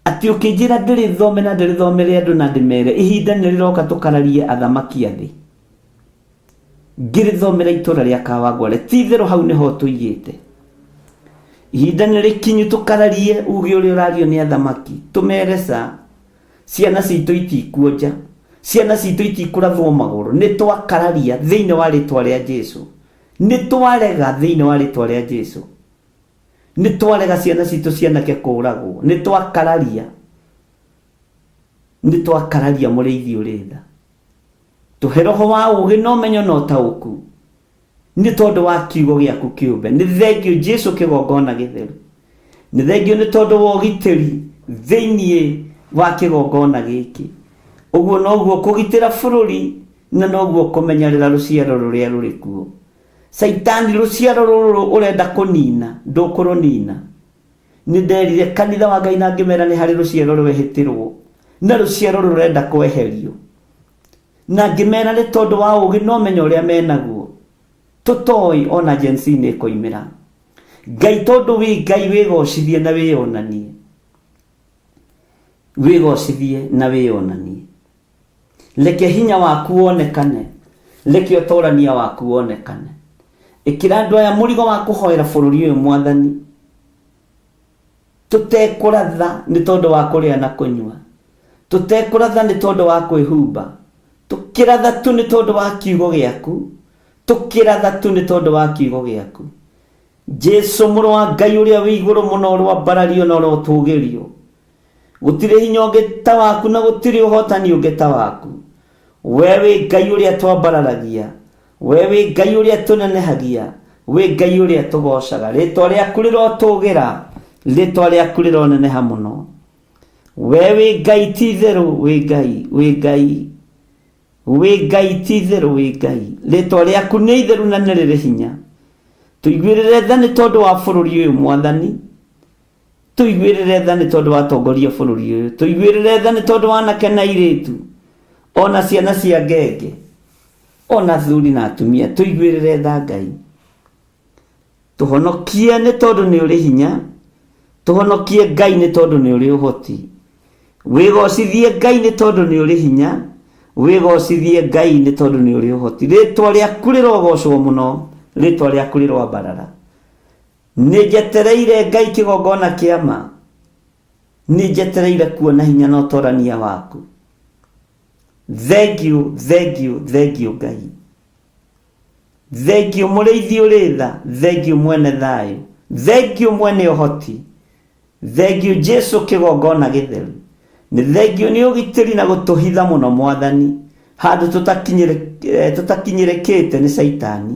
Atĩ ũkĩnjĩra ndĩrĩthome na ndĩrĩthomere andũ na ndĩmere ihinda nĩ rĩroka tũkararie athamaki a thĩ. Ngĩrĩthomera itũra rĩa Kawangware, ti itherũ hau nĩho tũigĩte. Ihinda nĩ rĩkinyu tũkararie uge ũrĩa ũrario nĩ athamaki, tũmere ca, ciana citũ itikuonja, ciana citũ itikũrathwo magũrũ. Nĩ twakararia thĩinĩ wa rĩtwa rĩa Jesu. Nĩ twarega thĩinĩ wa rĩtwa rĩa Jesu. Nĩ twarega ciana citũ cianake kũragwo. Nĩ twakararia. Nĩ twakararia mũrĩithi ũrĩ tha. Tũhe roho wa ũũgĩ na ũmenyo na ũtaũku nĩ tondũ wa kiugo gĩaku kĩũmbe. Nĩ thengiũ Jesu kĩgongona gĩtheru. Nĩ thengiũ nĩ tondũ wa ũgitĩri thĩinĩ wa kĩgongona gĩkĩ. Ũguo noguo kũgitĩra bũrũri na noguo kũmenyerera rũciaro rũrĩa rũrĩ kuo. Caitani rũciaro rũrũ ũrenda kũnina ndũkũrũnina. Nĩ nderire kanitha wa Ngai na ngĩmera nĩ harĩ rũciaro rwehĩtĩrwo. Na rũciaro rũrenda kweherio. Na ngĩmera nĩ tondũ wa ũgĩ na ũmenyo ũrĩa menaguo. Tũtoĩ ona Gen Z nĩ ĩkoimĩra. Ngai tondũ wĩ Ngai wĩgocithie na wĩyonanie. Wĩgocithie na wĩyonanie. Reke hinya waku wonekane. Reke ũtorania waku wonekane. Ĩkĩra andũ aya mũrigo wa kũhoera bũrũri ũyũ Mwathani. Tũtekũratha nĩ tondũ wa kũrĩa na kũnyua. Tũtekũratha nĩ tondũ wa kwĩhumba. Tũkĩratha tu nĩ tondũ wa kiugo gĩaku. Tũkĩratha tu nĩ tondũ wa kiugo gĩaku. Jesu mũrũ wa Ngai ũrĩa wĩ igũrũ mũno ũroambarario na ũrotũgĩrio. Gũtirĩ hinya ũngĩ ta waku na gũtirĩ ũhotani ũngĩ ta waku. We wĩ Ngai ũrĩa twambararagia. We wĩ Ngai ũrĩa tũnenehagia. Wĩ Ngai ũrĩa tũgocaga. Rĩtwa rĩaku rĩrotũgĩra. Rĩtwa rĩaku rĩroneneha mũno. We wĩ Ngai ti itherũ wĩ Ngai, wĩ Ngai. Wĩ Ngai ti itherũ wĩ Ngai. Rĩtwa rĩaku nĩ itheru na nĩ rĩrĩ hinya. Tũiguĩrĩre tha nĩ tondũ wa bũrũri ũyũ Mwathani. Tũiguĩrĩre tha nĩ tondũ wa atongoria a bũrũri ũyũ. Tũiguĩrĩre tha nĩ tondũ wa anake na airĩtu, ona ciana cia ngenge, ona athuri na atumia. Tũiguĩrĩre tha Ngai. Tũhonokie nĩ tondũ nĩ ũrĩ hinya. Tũhonokie Ngai nĩ tondũ nĩ ũrĩ ũhoti. Wĩgocithie Ngai nĩ tondũ nĩ ũrĩ hinya. Wĩgocithie Ngai nĩ tondũ nĩ ũrĩ ũhoti. Rĩtwa rĩaku rĩrogocwo mũno. Rĩtwa rĩaku rĩroambarara. Nĩ njetereire Ngai kĩgongona kĩa ma. Nĩ njetereire kuona hinya na ũtorania waku. Thengiũ, thengiũ, thengiũ Ngai. Thengiũ mũrĩithi ũrĩ tha. Thengiũ mwene thayũ. Thengiũ mwene ũhoti. Thengiũ Jesu kĩgongona gĩtheru. Nĩ thengiũ nĩ ũgitĩri na gũtũhitha mũno Mwathani. Handũ tũtakinyĩrĩkĩte nĩ Caitani.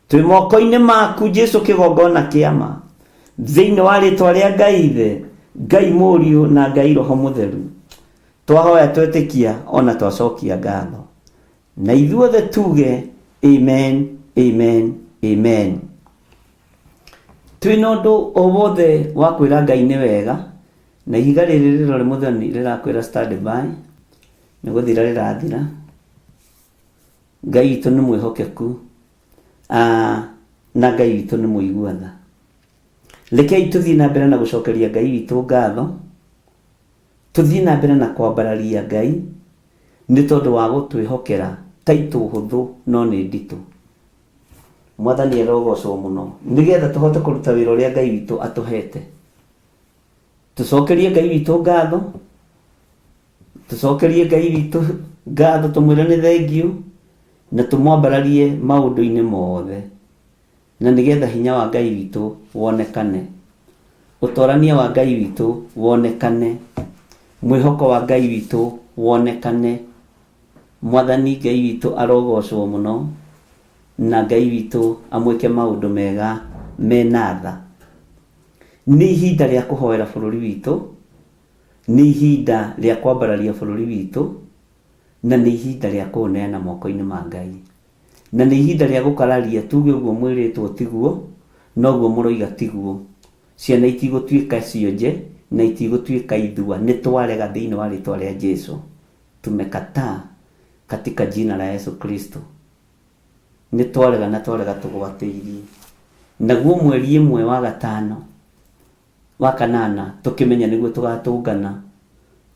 Twĩ moko-inĩ maku Jesu kĩgongona kĩa ma. Thĩinĩ wa rĩtwa rĩa Ngai Ithe, Ngai Mũriũ na Ngai Roho Mũtheru. Twahoya twetĩkia ona twacokia ngatho. Na ithuothe tuge amen, amen, amen. Twĩna ũndũ o wothe wa kwĩra Ngai nĩ wega, na ihiga rĩrĩ rĩrore mũthoni rĩrakwĩra stand by, nĩ gũthira rĩrathira. Ngai witũ nĩ mwĩhokeku, na Ngai witũ nĩ mũigua tha. Rekei tũthiĩ na mbere na gũcokeria Ngai witũ ngatho, tũthiĩ na mbere na kwambararia Ngai nĩ tondũ wa gũtwĩhokera taitũ hũthũ no nĩ nditũ. Mwathani arogocwo mũno nĩgetha tũhote kũruta wĩra ũrĩa Ngai witũ atũhete. Tũcokerie Ngai witũ ngatho, tũcokerie Ngai witũ ngatho tũmwĩre nĩ thengiũ na tũmwambararie maũndũ-inĩ mothe na nĩgetha hinya wa Ngai witũ wonekane, ũtorania wa Ngai witũ wonekane, mwĩhoko wa Ngai witũ wonekane. Mwathani Ngai witũ arogocwo mũno na Ngai witũ amwĩke maũndũ mega mena tha. Nĩ ihinda rĩa kũhoera bũrũri witũ, nĩ ihinda rĩa kwambararia bũrũri witũ, na nĩ ihinda rĩa kũũneana moko-inĩ ma Ngai. Na nĩ ihinda rĩa gũkararia tuge ũguo mwĩrĩtwo tiguo, na ũguo mũroiga tiguo. Ciana itigũtuĩka cionje na itigũtuĩka ithua. Nĩ twarega thĩinĩ wa rĩtwa rĩa Jesu. Tumekataa katika jina la Yesu Kristo. Nĩ twarega na twarega tũgwatĩirie. Naguo mweri ĩmwe wa gatano, wa kanana, tũkĩmenya nĩguo tũgatũngana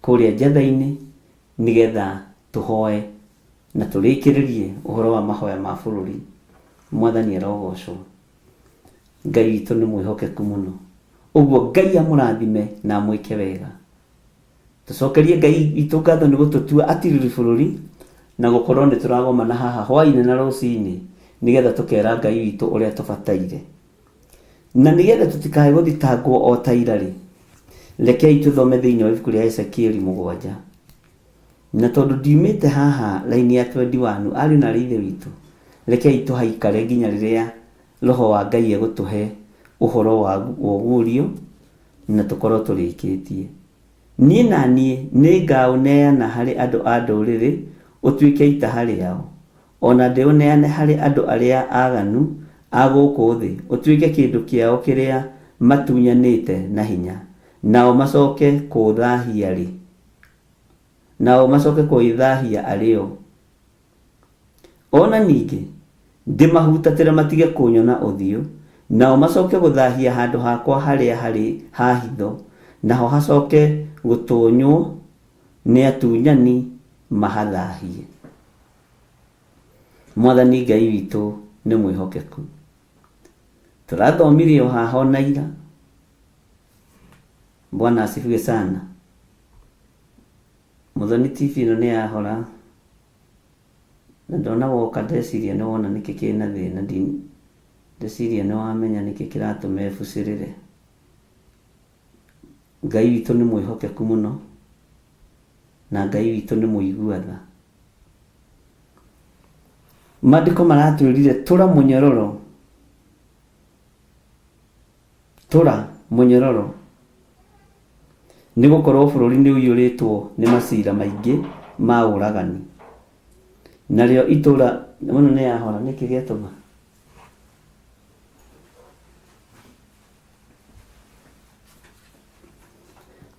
kũrĩa njatha-inĩ nĩgetha tũhoe na tũrĩkĩrĩrie ũhoro wa mahoya ma bũrũri. Mwathani arogocwo. Ngai witũ nĩ mwĩhokeku mũno. Ũguo Ngai amũrathime na amwĩke wega. Tũcokerie Ngai witũ ngatho nĩ gũtũtua atiriri bũrũri na gũkorwo nĩ tũragomana haha hwainĩ na rũcinĩ nĩgetha tũkera Ngai witũ ũrĩa tũbataire. Na nĩgetha tũtikae gũthitangwo o ta ira-rĩ, rekei tũthome thĩinĩ wa ibuku rĩa Ezekieli mũgwanja. Na tondũ ndiumĩte haha raini ya 21, ariũ na aarĩ a Ithe witũ, rekei tũhaikare nginya rĩrĩa Roho wa Ngai egũtũhe ũhoro wa ũguũrio na tũkorwo tũrĩkĩtie. Niĩ na niĩ nĩngaũneana harĩ andũ a ndũrĩrĩ ũtuĩke itaha rĩao, o na ndĩũneane harĩ andũ arĩa aaganu a gũkũ thĩ ũtuĩke kĩndũ kĩao kĩrĩa matunyanĩte na hinya, nao macoke kũũthahia-rĩ. Nao macoke kwĩthahia arĩ o. O na ningĩ ndĩmahutatĩre matige kũnyona ũthiũ, nao macoke gũthahia handũ hakwa harĩa harĩ ha hitho, naho hacoke gũtunywo nĩ atunyani mahathahie. Mwathani Ngai witũ nĩ mwĩhokeku. Tũrathomire o haha ona ira. Bwana asifiwe sana. Mũthoni TV ĩno nĩ yahora na ndona woka ndeciria nĩ wona nĩkĩ kĩna thĩna ndeciria nĩ wamenya nĩkĩ kĩratũma ĩbucĩrĩre. Ngai witũ nĩ mwĩhokeku mũno na Ngai witũ nĩ mũigua tha. Maandĩko maratwĩrire tũra mũnyororo Tũra, mũnyororo, nĩ gũkorũo bũrũri nĩũiyũrĩtwo nĩ macira maingĩ ma ũũragani, narĩo itũũra, ĩno nĩ yahora, nĩkĩ gĩatũma?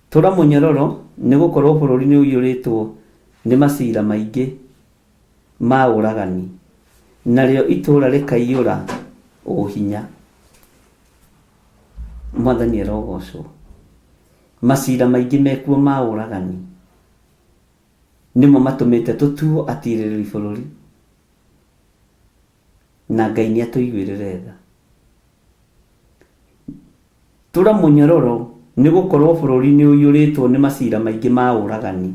Tũra mũnyororo, nĩ gũkorũo bũrũri nĩũiyũrĩtwo nĩ macira maingĩ ma ũragani, narĩo itũũra rĩkaiyũra ũhinya. Mwathani arogocwo. Macira maingĩ mekuo ma ũragani nĩmo matũmĩte tũtuo atirĩrĩri bũrũri, na Ngai nĩ atũiguĩrĩre tha. Tura mũnyororo, nĩ gũkorũo bũrũri nĩũiyũrĩtwo nĩ macira maingĩ ma ũragani,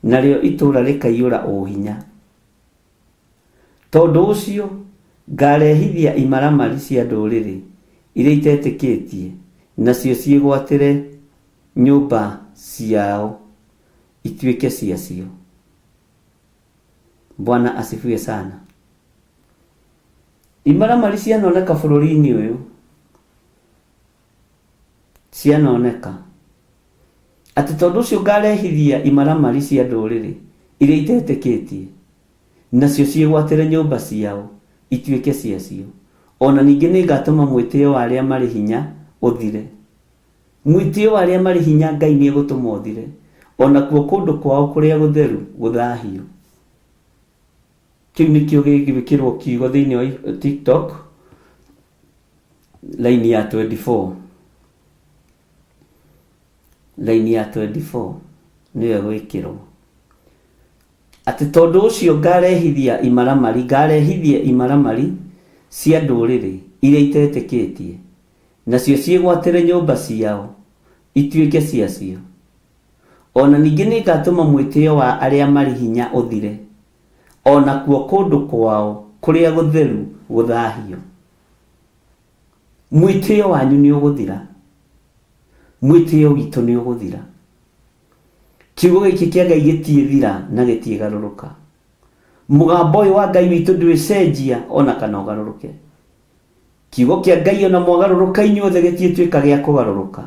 narĩo itũũra rĩkaiyũra ũhinya. Tondũ ũcio ngarehithia imaramari cia ndũrĩrĩ iria itetĩkĩtie, nacio ciĩgwatĩre nyũmba ciao ituĩke ciacio. Bwana asifiwe sana. Imaramari cianoneka bũrũri-inĩ ũyũ, cianoneka atĩ tondũ ũcio ngarehithia imaramari cia ndũrĩrĩ iria itetĩkĩtie, nacio ciĩgwatĩre nyũmba ciao ituĩke ciacio. O na ningĩ nĩngatũma mwĩtĩo wa arĩa marĩ hinya ũthire. Mwĩtĩo wa arĩa marĩ hinya Ngai nĩegũtũma ũthire, o nakuo kũndũ kwao kũrĩa gũtheru gũthahio. Kĩu nĩkĩo gĩgwĩkĩrwo kiugo thĩinĩ wa TikTok line ya 24 line ya 24 nĩyo ĩgwĩkĩrwo atĩ tondũ ũcio ngarehithia imaramari ngarehithia imaramari cia ndũrĩrĩ iria itetĩkĩtie nacio ciĩgwatĩre nyũmba ciao ituĩke ciacio O na ningĩ nĩngatũma mwĩtĩo wa arĩa marĩ hinya ũthire, o nakuo kũndũ kwao kũrĩa gũtheru gũthahio. Mwĩtĩo wanyu nĩũgũthira, mwĩtĩo witũ nĩũgũthira. Kiugo gĩkĩ kĩa Ngai gĩtiĩthira na gĩtiĩgarũrũka. Mũgambo ũyũ wa Ngai witũ ndwĩcenjia o na kana ũgarũrũke. Kiugo kĩa Ngai o na mwagarũrũka inyuothe gĩtiĩtuĩka gĩa kũgarũrũka.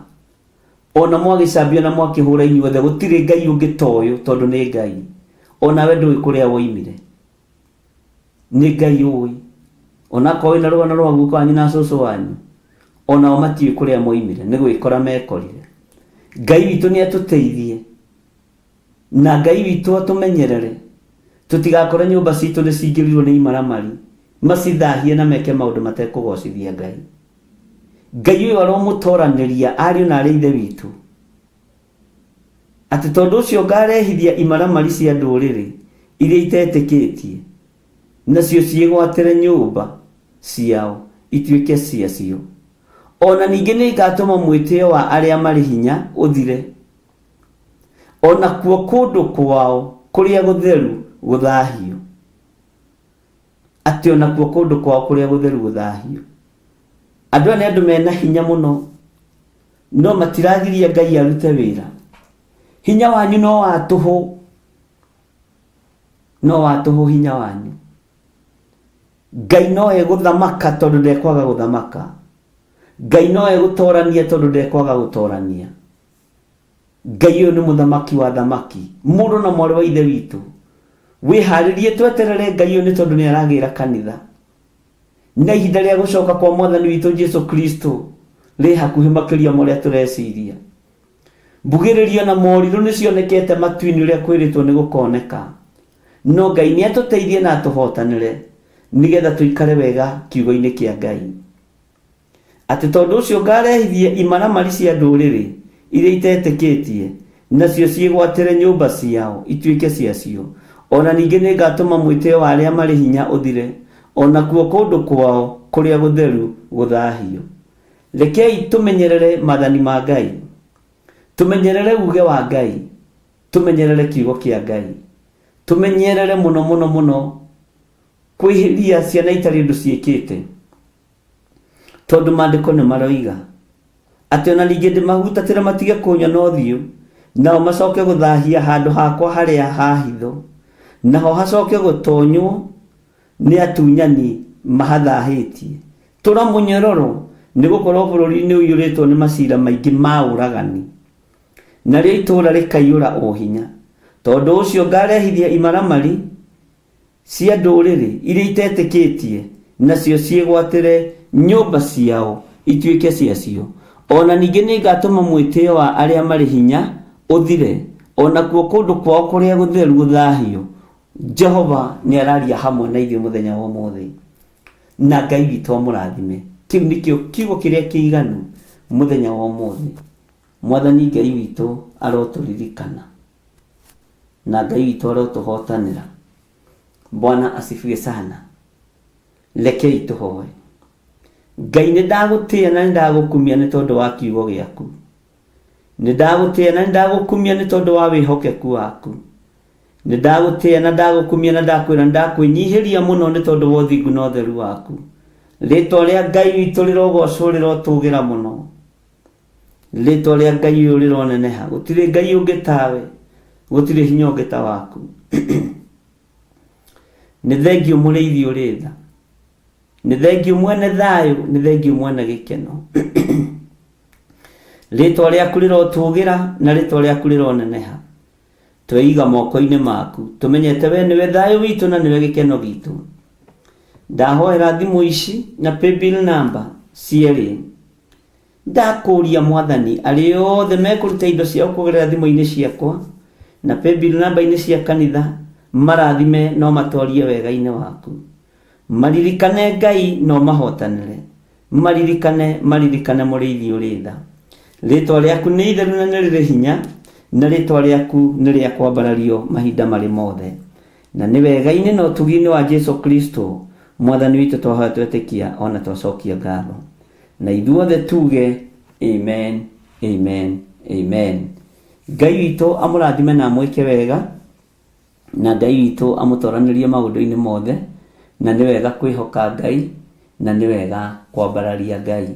O na mwagĩcambia na mwakĩhũra inyuothe gũtirĩ Ngai ũngĩ ta ũyũ tondũ nĩ Ngai. O nawe ndũĩ kũrĩa woimire. Nĩ Ngai ũĩ. O na akorwo wĩna rũgano rwa guka wanyu na cũcũ wanyu, o nao matiũĩ kũrĩa moimire, nĩ gwĩkora mekorire. Ngai witũ nĩ atũteithie na Ngai witũ atũmenyerere tũtigakore nyũmba citũ nĩ cingĩrirwo nĩ imaramari macithahie na meke maũndũ matekũgocithia Ngai. Ngai ũyũ aromũtoranĩria ariũ na arĩ ithe witũ atĩ tondũ ũcio ngarehithia imaramari cia ndũrĩrĩ iria itetĩkĩtie nacio ciĩgwatĩre nyũmba ciao ituĩke ciacio. O na ningĩ nĩngatũma mwĩtĩo wa arĩa marĩ hinya ũthire, o nakuo kũndũ kwao kũrĩa gũtheru gũthahio. Atĩ o nakuo kũndũ kwao kũrĩa gũtheru gũthahio. Andũ aya nĩ andũ mena hinya mũno, no matiragiria Ngai arute wĩra. Hinya wanyu no wa tũhũ, no wa tũhũ hinya wanyu. Ngai no egũthamaka tondũ ndekwaga gũthamaka. Ngai no egũtorania tondũ ndekwaga gũtorania. Ngai ũyũ nĩ mũthamaki wa thamaki. Mũrũ na mwarĩ wa ithe witũ, wĩharĩrie tweterere Ngai ũyũ nĩ tondũ nĩ aragĩra kanitha. Na ihinda rĩa gũcoka kwa mwathani witũ Jesu Kristo rĩ hakuhĩ makĩria ma ũrĩa tũreciria. Mbugĩrĩrio na morirũ nĩ cionekete matu-inĩ ũrĩa kwĩrĩtwo nĩ gũkoneka. No Ngai nĩ atũteithie na atũhotanĩre nĩgetha tũikare wega kiugo-inĩ kĩa Ngai. Atĩ tondũ ũcio ngarehithie imaramari cia ndũrĩrĩ iria itetĩkĩtie, nacio ciĩgwatĩre nyũmba ciao ituĩke ciacio. O na ningĩ nĩngatũma mwĩtĩo wa arĩa marĩ hinya ũthire, o nakuo kũndũ kwao kũrĩa gũtheru gũthahio. Rekei tũmenyerere maathani ma Ngai, tũmenyerere uuge wa Ngai, tũmenyerere kiugo kĩa Ngai, tũmenyerere mũno mũno mũno kwĩhĩria ciana itarĩ ũndũ ciĩkĩte, tondũ maandĩko nĩ maroiga atĩ ona ningĩ ndĩmahutatĩre matige kũnyona ũthiũ, nao macoke gũthahia handũ hakwa harĩa ha hitho, naho hacoke gũtonywo nĩ atunyani mahathahĩtie. Tũra mũnyororo, nĩ gũkorwo bũrũri nĩ ũiyũrĩtwo nĩ macira maingĩ ma ũragani, narĩo itũũra rĩkaiyũra ũhinya. Tondũ ũcio ngarehithia imaramari cia ndũrĩrĩ iria itetĩkĩtie, nacio ciĩgwatĩre nyũmba ciao ituĩke ciacio. O na ningĩ nĩngatũma mwĩtĩo wa arĩa marĩ hinya ũthire, o nakuo kũndũ kwao kũrĩa gũtheru gũthahio. Jehova nĩ araria hamwe na ithuĩ mũthenya wa ũmũthĩ, na Ngai witũ amũrathime. Kĩu nĩkĩo kiugo kĩrĩa kĩiganu mũthenya wa ũmũthĩ. Mwathani Ngai witũ arotũririkana, na Ngai witũ arotũhotanĩra. Bwana asifiwe sana. Rekei tũhoe. Ngai nĩ ndagũtĩĩa na nĩ ndagũkumia nĩ tondũ wa kiugo gĩaku. Nĩ ndagũtĩĩa na nĩ ndagũkumia nĩ tondũ wa wĩhokeku waku. Nĩ ndagũtĩĩa na ndagũkumia na ndakwĩra nĩ ndakwĩnyihĩria mũno nĩ tondũ wa ũthingu na ũtheru waku. Rĩtwa rĩa Ngai witũ rĩrogocwo rĩrotũgĩra mũno. Rĩtwa rĩa Ngai ũyũ rĩroneneha. Gũtirĩ Ngai ũngĩ tawe, gũtirĩ hinya ũngĩ ta waku. Nĩ thengiũ mũrĩithi ũrĩ tha, nĩ thengiũ mwene thayũ, nĩ thengiũ mwene gĩkeno. Rĩtwa rĩaku rĩrotũgĩra na rĩtwa rĩaku rĩroneneha. Tweiga moko-inĩ maku, tũmenyete we nĩwe thayũ witũ na nĩwe gĩkeno gitũ. Ndahoera thimũ ici na paybill number cierĩ. Ndakũria Mwathani, arĩa othe mekũruta indo ciao kũgerera thimũ-inĩ ciakwa na paybill number-inĩ cia kanitha, marathime no matorie wega-inĩ waku. Maririkane Ngai no mahotanĩre. Maririkane, maririkane mũrĩithi ũrĩ tha. Rĩtwa rĩaku nĩ itheru na nĩ rĩrĩ hinya, na rĩtwa rĩaku nĩ rĩa kwambarario mahinda marĩ mothe. Na nĩ wega-inĩ na ũtugi-inĩ wa Jesu Kristo, Mwathani witũ twahoya twetĩkia ona twacokia ngatho. Na ithuothe tuge amen, amen, amen. Ngai witũ amũrathime na amwĩke wega, na Ngai witũ amũtoranĩrie maũndũ-inĩ mothe, na nĩ wega kwĩhoka Ngai, na nĩ wega kwambararia Ngai.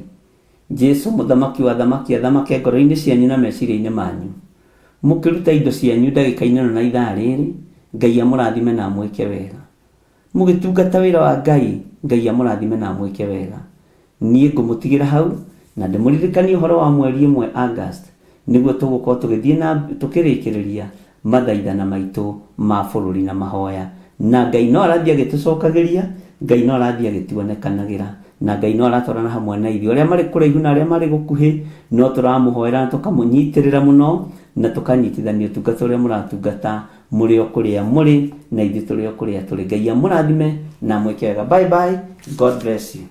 Jesu mũthamaki wa athamaki athamake ngoro-inĩ cianyu na meciria-inĩ manyu. Mũkĩruta indo cianyu ndagĩka-inĩ ĩno na ithaa rĩrĩ, Ngai amũrathime na amwĩke wega. Mũgĩtungata wĩra wa Ngai, Ngai amũrathime na amwĩke wega. Niĩ ngũmũtigĩra hau na ndĩmũririkanie ũhoro wa mweri ĩmwe August nĩguo tũgũkorwo tũgĩthiĩ na tũkĩrĩkĩrĩria mathaithana maitũ ma bũrũri na mahoya. Na Ngai no arathiĩ agĩtũcokagĩria, Ngai no arathiĩ agĩtuonekanagĩra, na Ngai no aratwarana hamwe na ithuĩ. Arĩa marĩ kũraihu na arĩa marĩ gũkuhĩ no tũramũhoera na tũkamũnyitĩrĩra mũno na tũkanyitithania ũtungata ũrĩa mũratungata mũrĩ o kũrĩa mũrĩ na ithuĩ tũrĩ o kũrĩa tũrĩ. Ngai amũrathime na amwĩke wega. Bye bye. God bless you.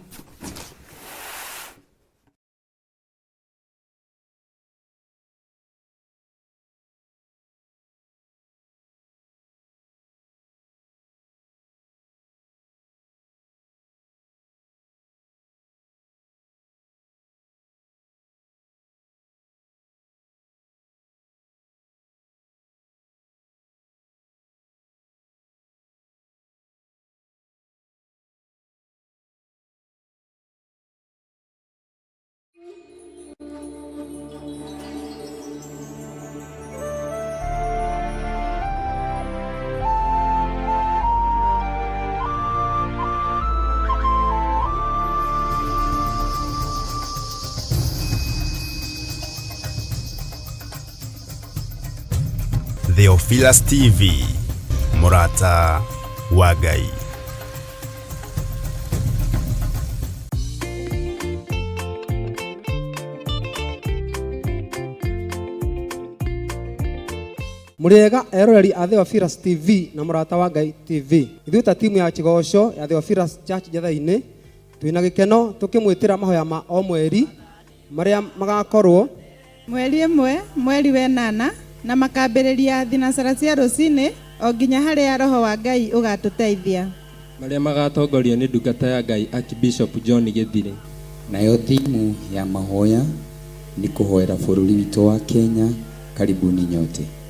Theophilus TV, mũrata wa Ngai. Mũrĩega eroreri a Theophilus TV na mũrata wa Ngai TV. Ithuĩ ta timu ya Kĩgoco ya Theophilus Church Njetha-inĩ twĩna gĩkeno tũkĩmwĩtĩra mahoya ma o mweri marĩa magakorwo Mweri ĩmwe mweri wenana na makambĩrĩria thinacara cia rũcinĩ o nginya harĩa roho wa Ngai ũgatũteithia. Marĩa magatongorio nĩ ndungata ya Ngai Archbishop John Gĩthirĩ. Nayo thimu ya mahoya nĩ kũhoera bũrũri witũ wa Kenya. Karibuni nyote.